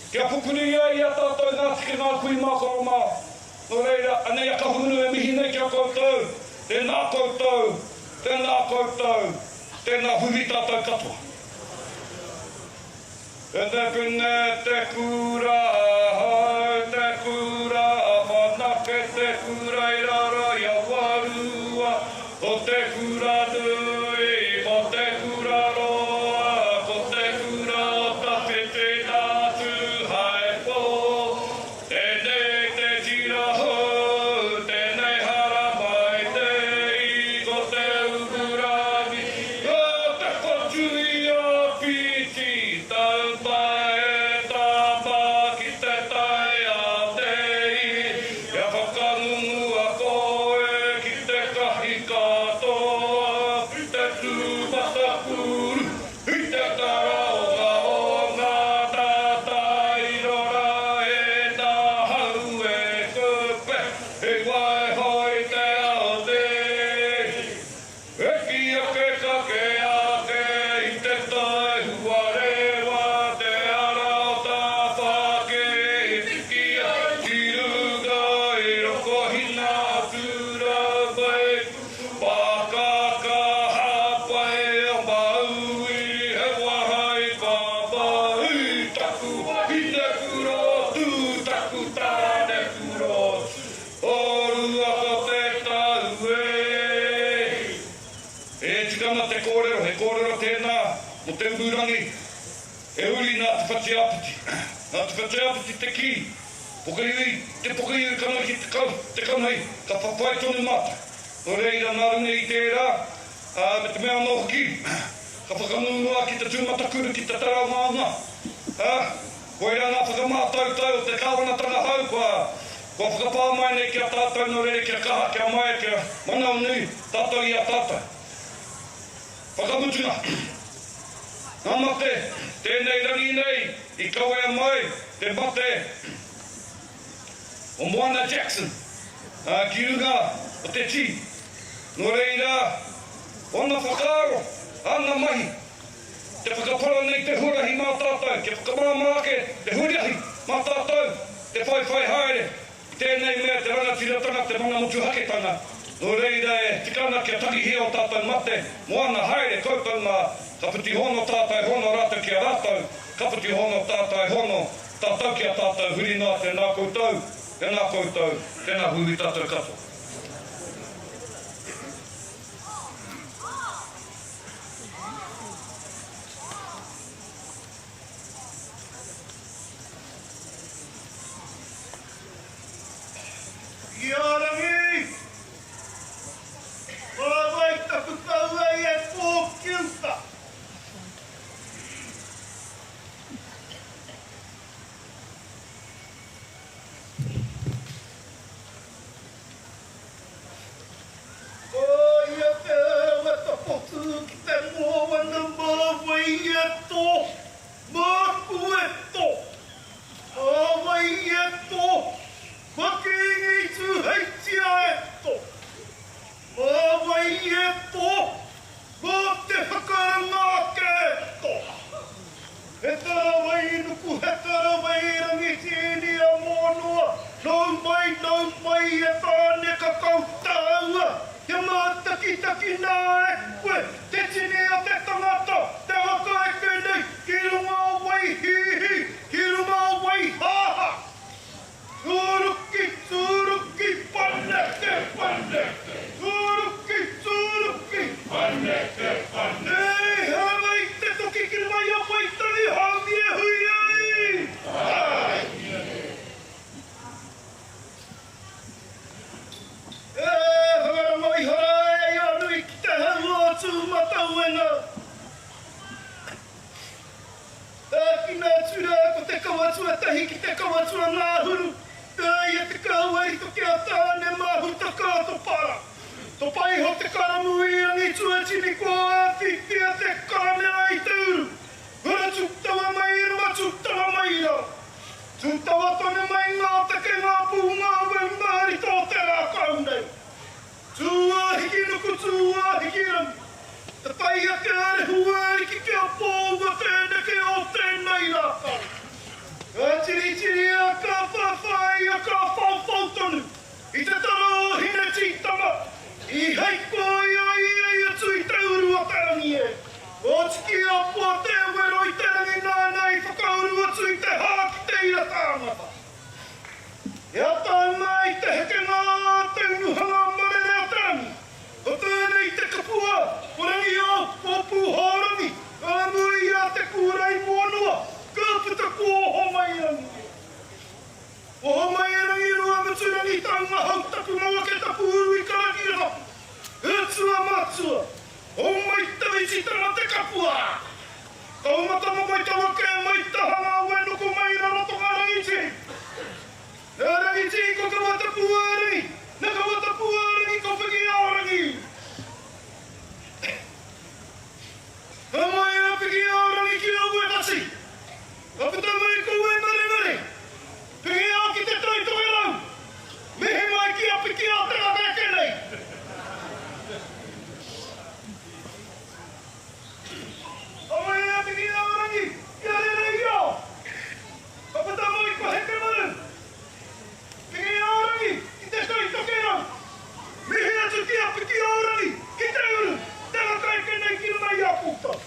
Kia pupuri ai i a tātou ngā tikanga a kui mā koro mā. Nō reira, anei a Kahungunu e mihi nei ki a koutou, tēnā koutou, tēnā koutou, tēnā huihui tātou katoa. Pene pene te kura ahau, te kura whanake, te kura i raro i a Warua, ko te kura nui, ko te kura roa, ko te kura o Tawhiti nā Tūhaepō. Tēnei te tira hou, tēnei haramai te i, ko te ururangi, ko te whatu i a Whiti, taupa e tama ki te tai a te i, kia whakangungua koe ki te kahi katoa, ki te tūmatapuru. I te tara o nga o nga tata i rora e na hau e kupe, i waiho i te ao nei. E ki ake kake ake i te tai huarewa te ara o Tawhaki i piki ai ki runga i rokohina atu ra mai. Pākaka hāpai a Māui, he waha i pāpā i taku hinekura tū, taku tāne kura tū, o rua ko te tau e. E tika ana te kōrero, he kōrero tēnā mō Te Ururangi, he uri nā Te Whatiāpiti. Nā Te Whatiāpiti te kī, Pokoiwi, te pokoiwi kanohi ki te kau, te kanohi, ka whawhai tonu mātou. Nō reira, nā runga i tērā, ā, me te mea anō hoki, Ka whakangungua ki te tūmatakuru ki te taraongaonga. Ā, koirā ngā whakamātautau o te kāwanatanga hou kua, kua whakapā mai nei ki a tātou nō reira kia kaha, kia maia, kia manawanui tātou i a tātou. Whakamutunga. Ngā mate, tēnei rangi nei i kawea mai te mate o Moana Jackson ki runga o te tī. Nō reira, ōna whakaaro, āna mahi, te whakapara nei te huarahi mā tātou, kia whakamāmā ake te huarahi mā tātou te whaiwhai haere i tēnei mea te rangatiratanga, te mana motuhaketanga. Nō reira e tika ana kia tangihia ō tātou mate, moana haere koutou mā, ka whiti hono tātai hono rātou ki a rātou, ka whiti hono tātai hono tātou ki a tātou huri noa tēnā koutou, tēnā koutou, tēnā huihui tātou katoa. I a Rangi! Mā wai taku kauae e kōkiuka? Ko ia te wata potu ki te moana mā wai e tō, māku e tō. Mā wai e tō, ma Kīngi Tūheitia e tō. Mā wai e tō, mā te whakaranga ake e tō. He tarawai nuku, he tarawai rangi tīni a Mōnoa, Nau mai, nau mai e Tāne kakau tāua, Kia mātakitakina e koe te tini o te tangata, te waka eke nei ki runga o Waihīhī, ki runga o Waihāhā. Tūruki, tūruki, paneke, paneke. Tūruki, tūruki, paneke, paneke. Nei hanga i te toki ki runga i a Waitangi, haumi e hui ai. E whakarongo iho rā e ia nui ki te hau o Tūmatauenga. Ākina atu rā ko te kawa tuatahi ki te kawa tuangahuru, tāia te kāwai toke a Tāne māhuta kā topara. Topa iho te karamu i Rangituatini ko āwhiwhia te karamea i te uru. Hura tūtawa mai i runga tūtawa mai i raro. Tūtawa tonu mai ngā take ngā pū ngā weu ngā rito o te rākau nei. Tūāhiki-nuku, tūāhiki-rangi. Te pai ake a Rehuāriki kia pōua tēneke o tēnei rākau. Ka tiritiria, ka whawhaia, ka whaowhao tonu i te tara o Hinetītama, i heikoi ai ia i atu i te uru o te rangi e. Kōtiki a Poa te wero i te rangi nāna i whakauru atu i te hā ki te ira tāngata. E ata ana i te hekenga a te unuhanga marere o te rangi, ko tēnei te kapua, ko Rangiao, ko Pūhārangi, ka nui i a Te Kūraimoanoa, ka puta ko Ohomairangi e. Ohomairangi Ruamuturangi taunga hautapu mawake tapu uru i karakia tapu, Atua matua, homai tawhiti tama te kapua! Taumatama mai taua kē mai tahanga aue nuku mai ra roto nga Rangiti. Na Rangiti ko Kawatapuarangi, na Kawatapuarangi ko Pikiaorangi. Ka mai a Pikiaorangi ki Auepati, ka puta mai ko Uemaremare, Pikiao ki te Tai Tokerau, mihi mai ki a Pikiao te whakaeke nei. Aue a Mihi-ā-rangi, kia rere i ao! Ka puta mai ko Hekemaru. Mihi-ā-rangi ki te tai tokerau. Mihi atu ki a Piki-ā-rangi, ki te uru, te whakaeke nei ki runga i a koutou.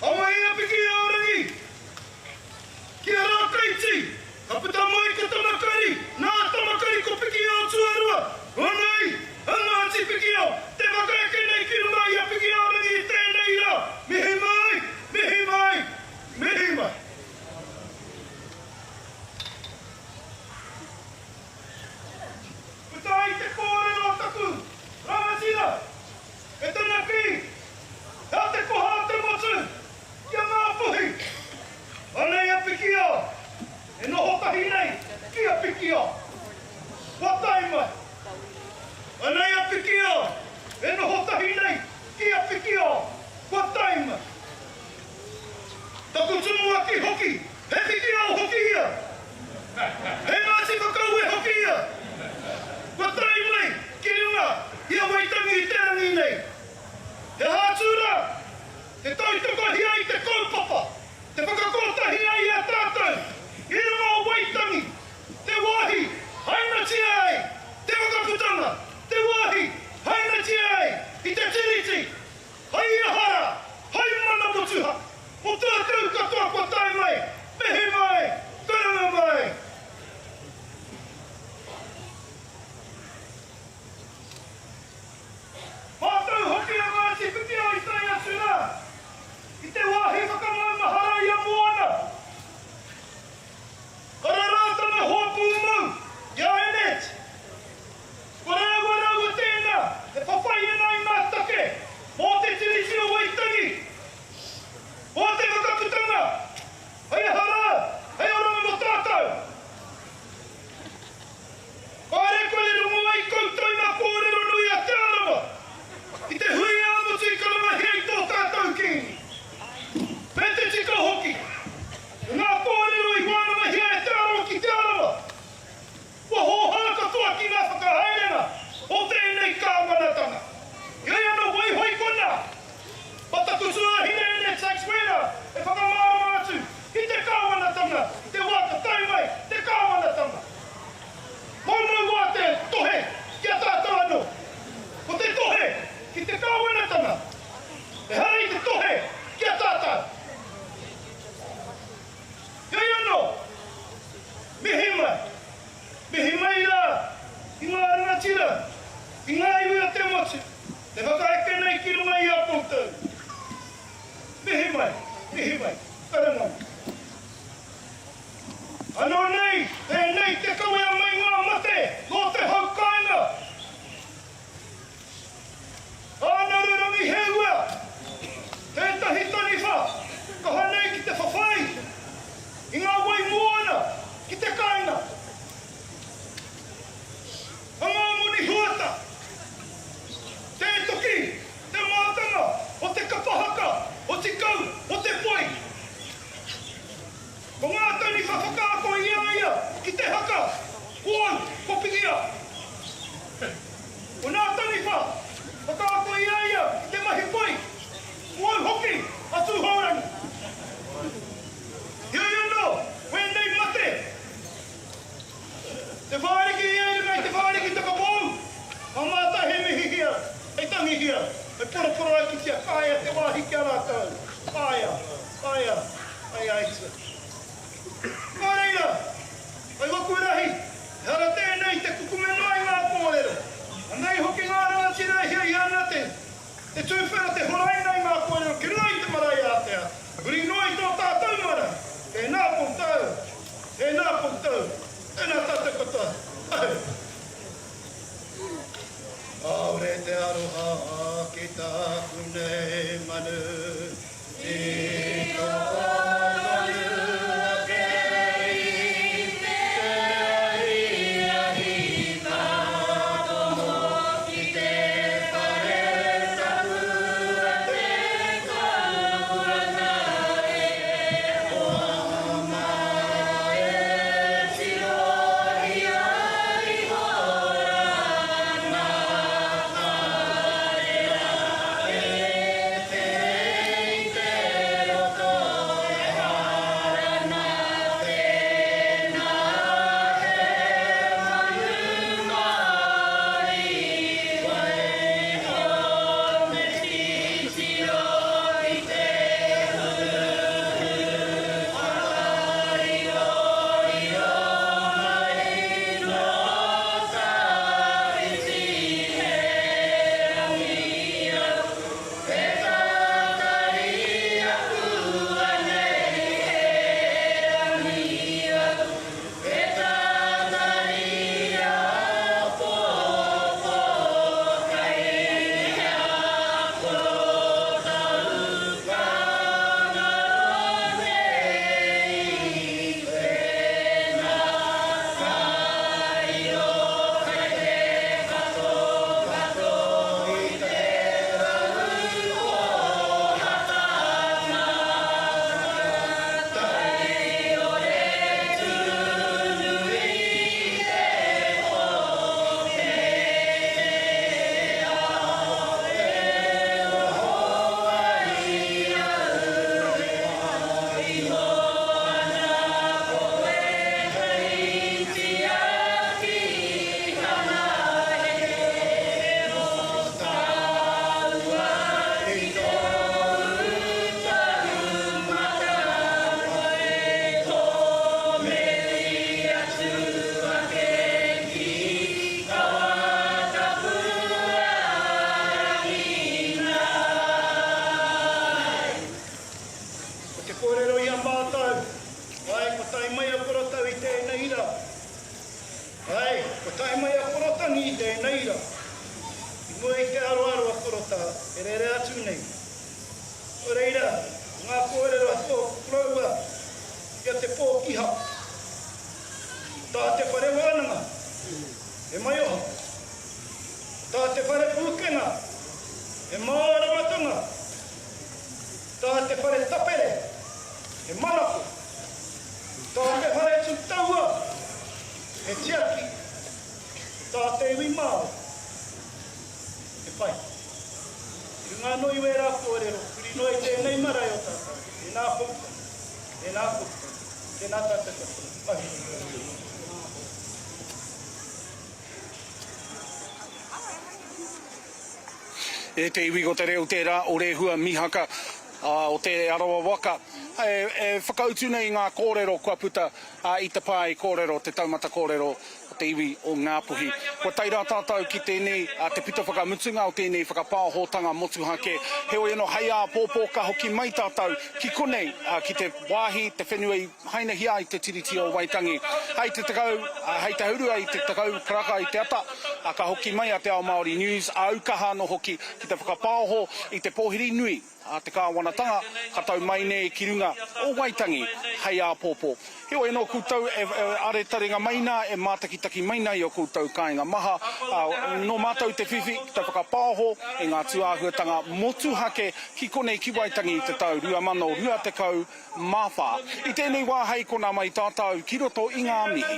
Aue a Piki-ā-rangi, ki a Rākaiti, Ka puta mai ko Tamakari, nā Tamakari ko Pikiao tuarua, Honai, a Ngāti Pikiao, te whakaeke nei ki runga i a Pikiaorangi i tēnei rā, mihi mai, mihi mai, mihi mai. Puta ai te kōrero a taku rangatira, e te. Te tautokohia i te kaupapa, te whakakotahi ai i a tātou i runga o Waitangi, te wāhi hainatia ai te whakaputanga, te wāhi hainatia ai i te Tiriti, hai aha rā, hai mana motuhake, mō tātou katoa kua tae mai, mihi mai, karanga mai. Mātou hoki a Ngāti Pikiao i tae atu rā i te wāhi whakamaumahara i a Moana. Ara rā tana hoa pūmau, i a Annette. Ko rāua rāua tēnā e whawhai ana i ngā take mō te Tiriti o Waitangi, mō te whakaputanga, hei aha rā, hei oranga mō tātou. Kāre koe e rongo ai koutou ngā kōrero nui a Te Arawa i te hui ā-motu i karangahia i tō tātou Kīngi. Me te tika hoki, ko ngā kōrero i wānangahia e Te Arawa ki Te Arawa, kua hōhā katoa ki ngā whakahaerenga o tēnei kāwanatanga. Heoi anō waiho i konā, ma taku tuahine ēnei tax wera e whakamārama atu ki te kāwanatanga i te wā ka tae mai te kāwanatanga. Moumou wā te tohe ki a tātou anō. Ko te tohe ki te kāwanatanga, ehara i te tohe ki a tātou. Heoi anō, mihi mai, mihi mai rā ki ngā rangatira, ki ngā iwi o te motu, te whakaeke nei ki runga i a koutou. Mihi mai, mihi mai, karanga mai. Anō nei, tēnei te kawea mai ngā mate nō te hau kāinga. Ānaru Rangiheua, tētahi taniwha kaha nei ki te whawhai i ngā wai moana ki te kāinga. A ngā moni huata, tē toki te mātanga o te kapa haka, o Tikau, o te poi. Ko ngā taniwha whakaako i a ia ki te haka, ko au, ko Pikia. Ko nā taniwha whakaako i a ia ki te mahi pai, ko au hoki a Tūhourangi. Heoi anō, wēnei mate, te whāriki ia i runga i te whāriki takapou, ka mātai hei mihihia, hei tangihia, hei poroporoakitia, kāea te wāhi ki a rātou, kāea, kāea. Ai aitua. Nō reira, ai waku rahi, ehara tēnei te kukume noa i ngā kōrero. Anei hoki ngā rangatira e hiahia ana te te tūwhera te horaina i ngā kōrero ki runga i te marae ātea, huri noa i tō tātou marae. Tēnā koutou, tēnā koutou, tēnā tātou katoa. Ahau. Kāore te aroha ki tāku nei manu. E rere atu nei. Nō reira, ko ngā kōrero a tōku koroua ki a Te Pōkiha, tā te whare wānanga, he maioha, tā te whare pūkenga, he māramatanga, tā te whare tapere, he manako, tā te whare tū taua, he tiaki, tā te iwi Māori. He pai. I runga anō i wērā kōrero, huri noa i tēnei marae o tātou, tēnā koutou, tēnā koutou, tēnā tātou katoa. Mahi. E te iwi ko te reo tērā o Rehua Mihaka o Te Arawa waka e whakautu nei i ngā kōrero kua puta i te pae kōrero, te taumata kōrero o te iwi o Ngāpuhi. Kua tae rā tātou ki tēnei, te pito whakamutunga o tēnei whakapāhotanga motuhake. Heoi anō, hei āpōpō ka hoki mai tātou ki konei, ki te wāhi, te whenua i hainahia ai te Tiriti o Waitangi. Hei te tekau, hei te haurua i te tekau karaka i te ata, ka hoki mai a Te Ao Māori News, āu kaha anō hoki ki te whakapāoho i te pōhiri nui a te kāwanatanga ka tau mai nei ki runga o Waitangi hei āpōpō. Heoi anō koutou e are taringa mai nā, e mātakitaki mai nā i ō koutou kāinga maha, ā, nō mātou te whiwhi ki te whakapaoho i ngā tūāhuatanga motuhake ki konei ki Waitangi i te tau 2024. I tēnei wā hei konā mai tātou ki roto i ngā mihi.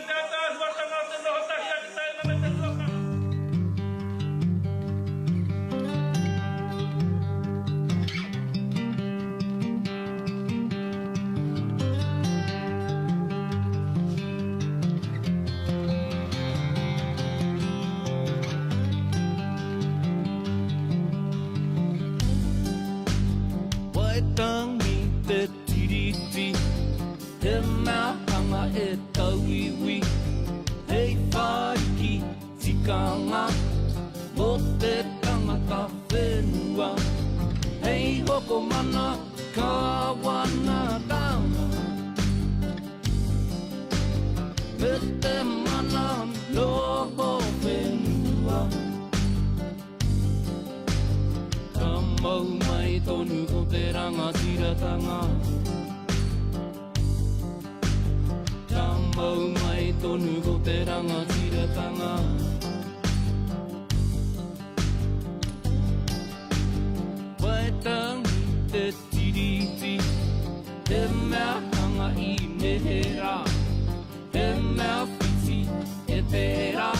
Waitangi te Tiriti, he mea hanga e tauiwi, hei whāriki tikanga mō te tangata whenua, hei hoko mana kāwanatanga me te mana noho whenua. Ka mau mai tonu ko te rangatiratanga. Ka mau mai tonu ko te rangatiratanga. Waitangi te Tiriti, he mea hanga i neherā, he mea whiti e tērā,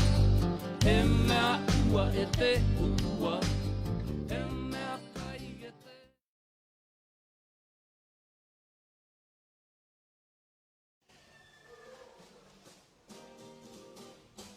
he mea ua e te.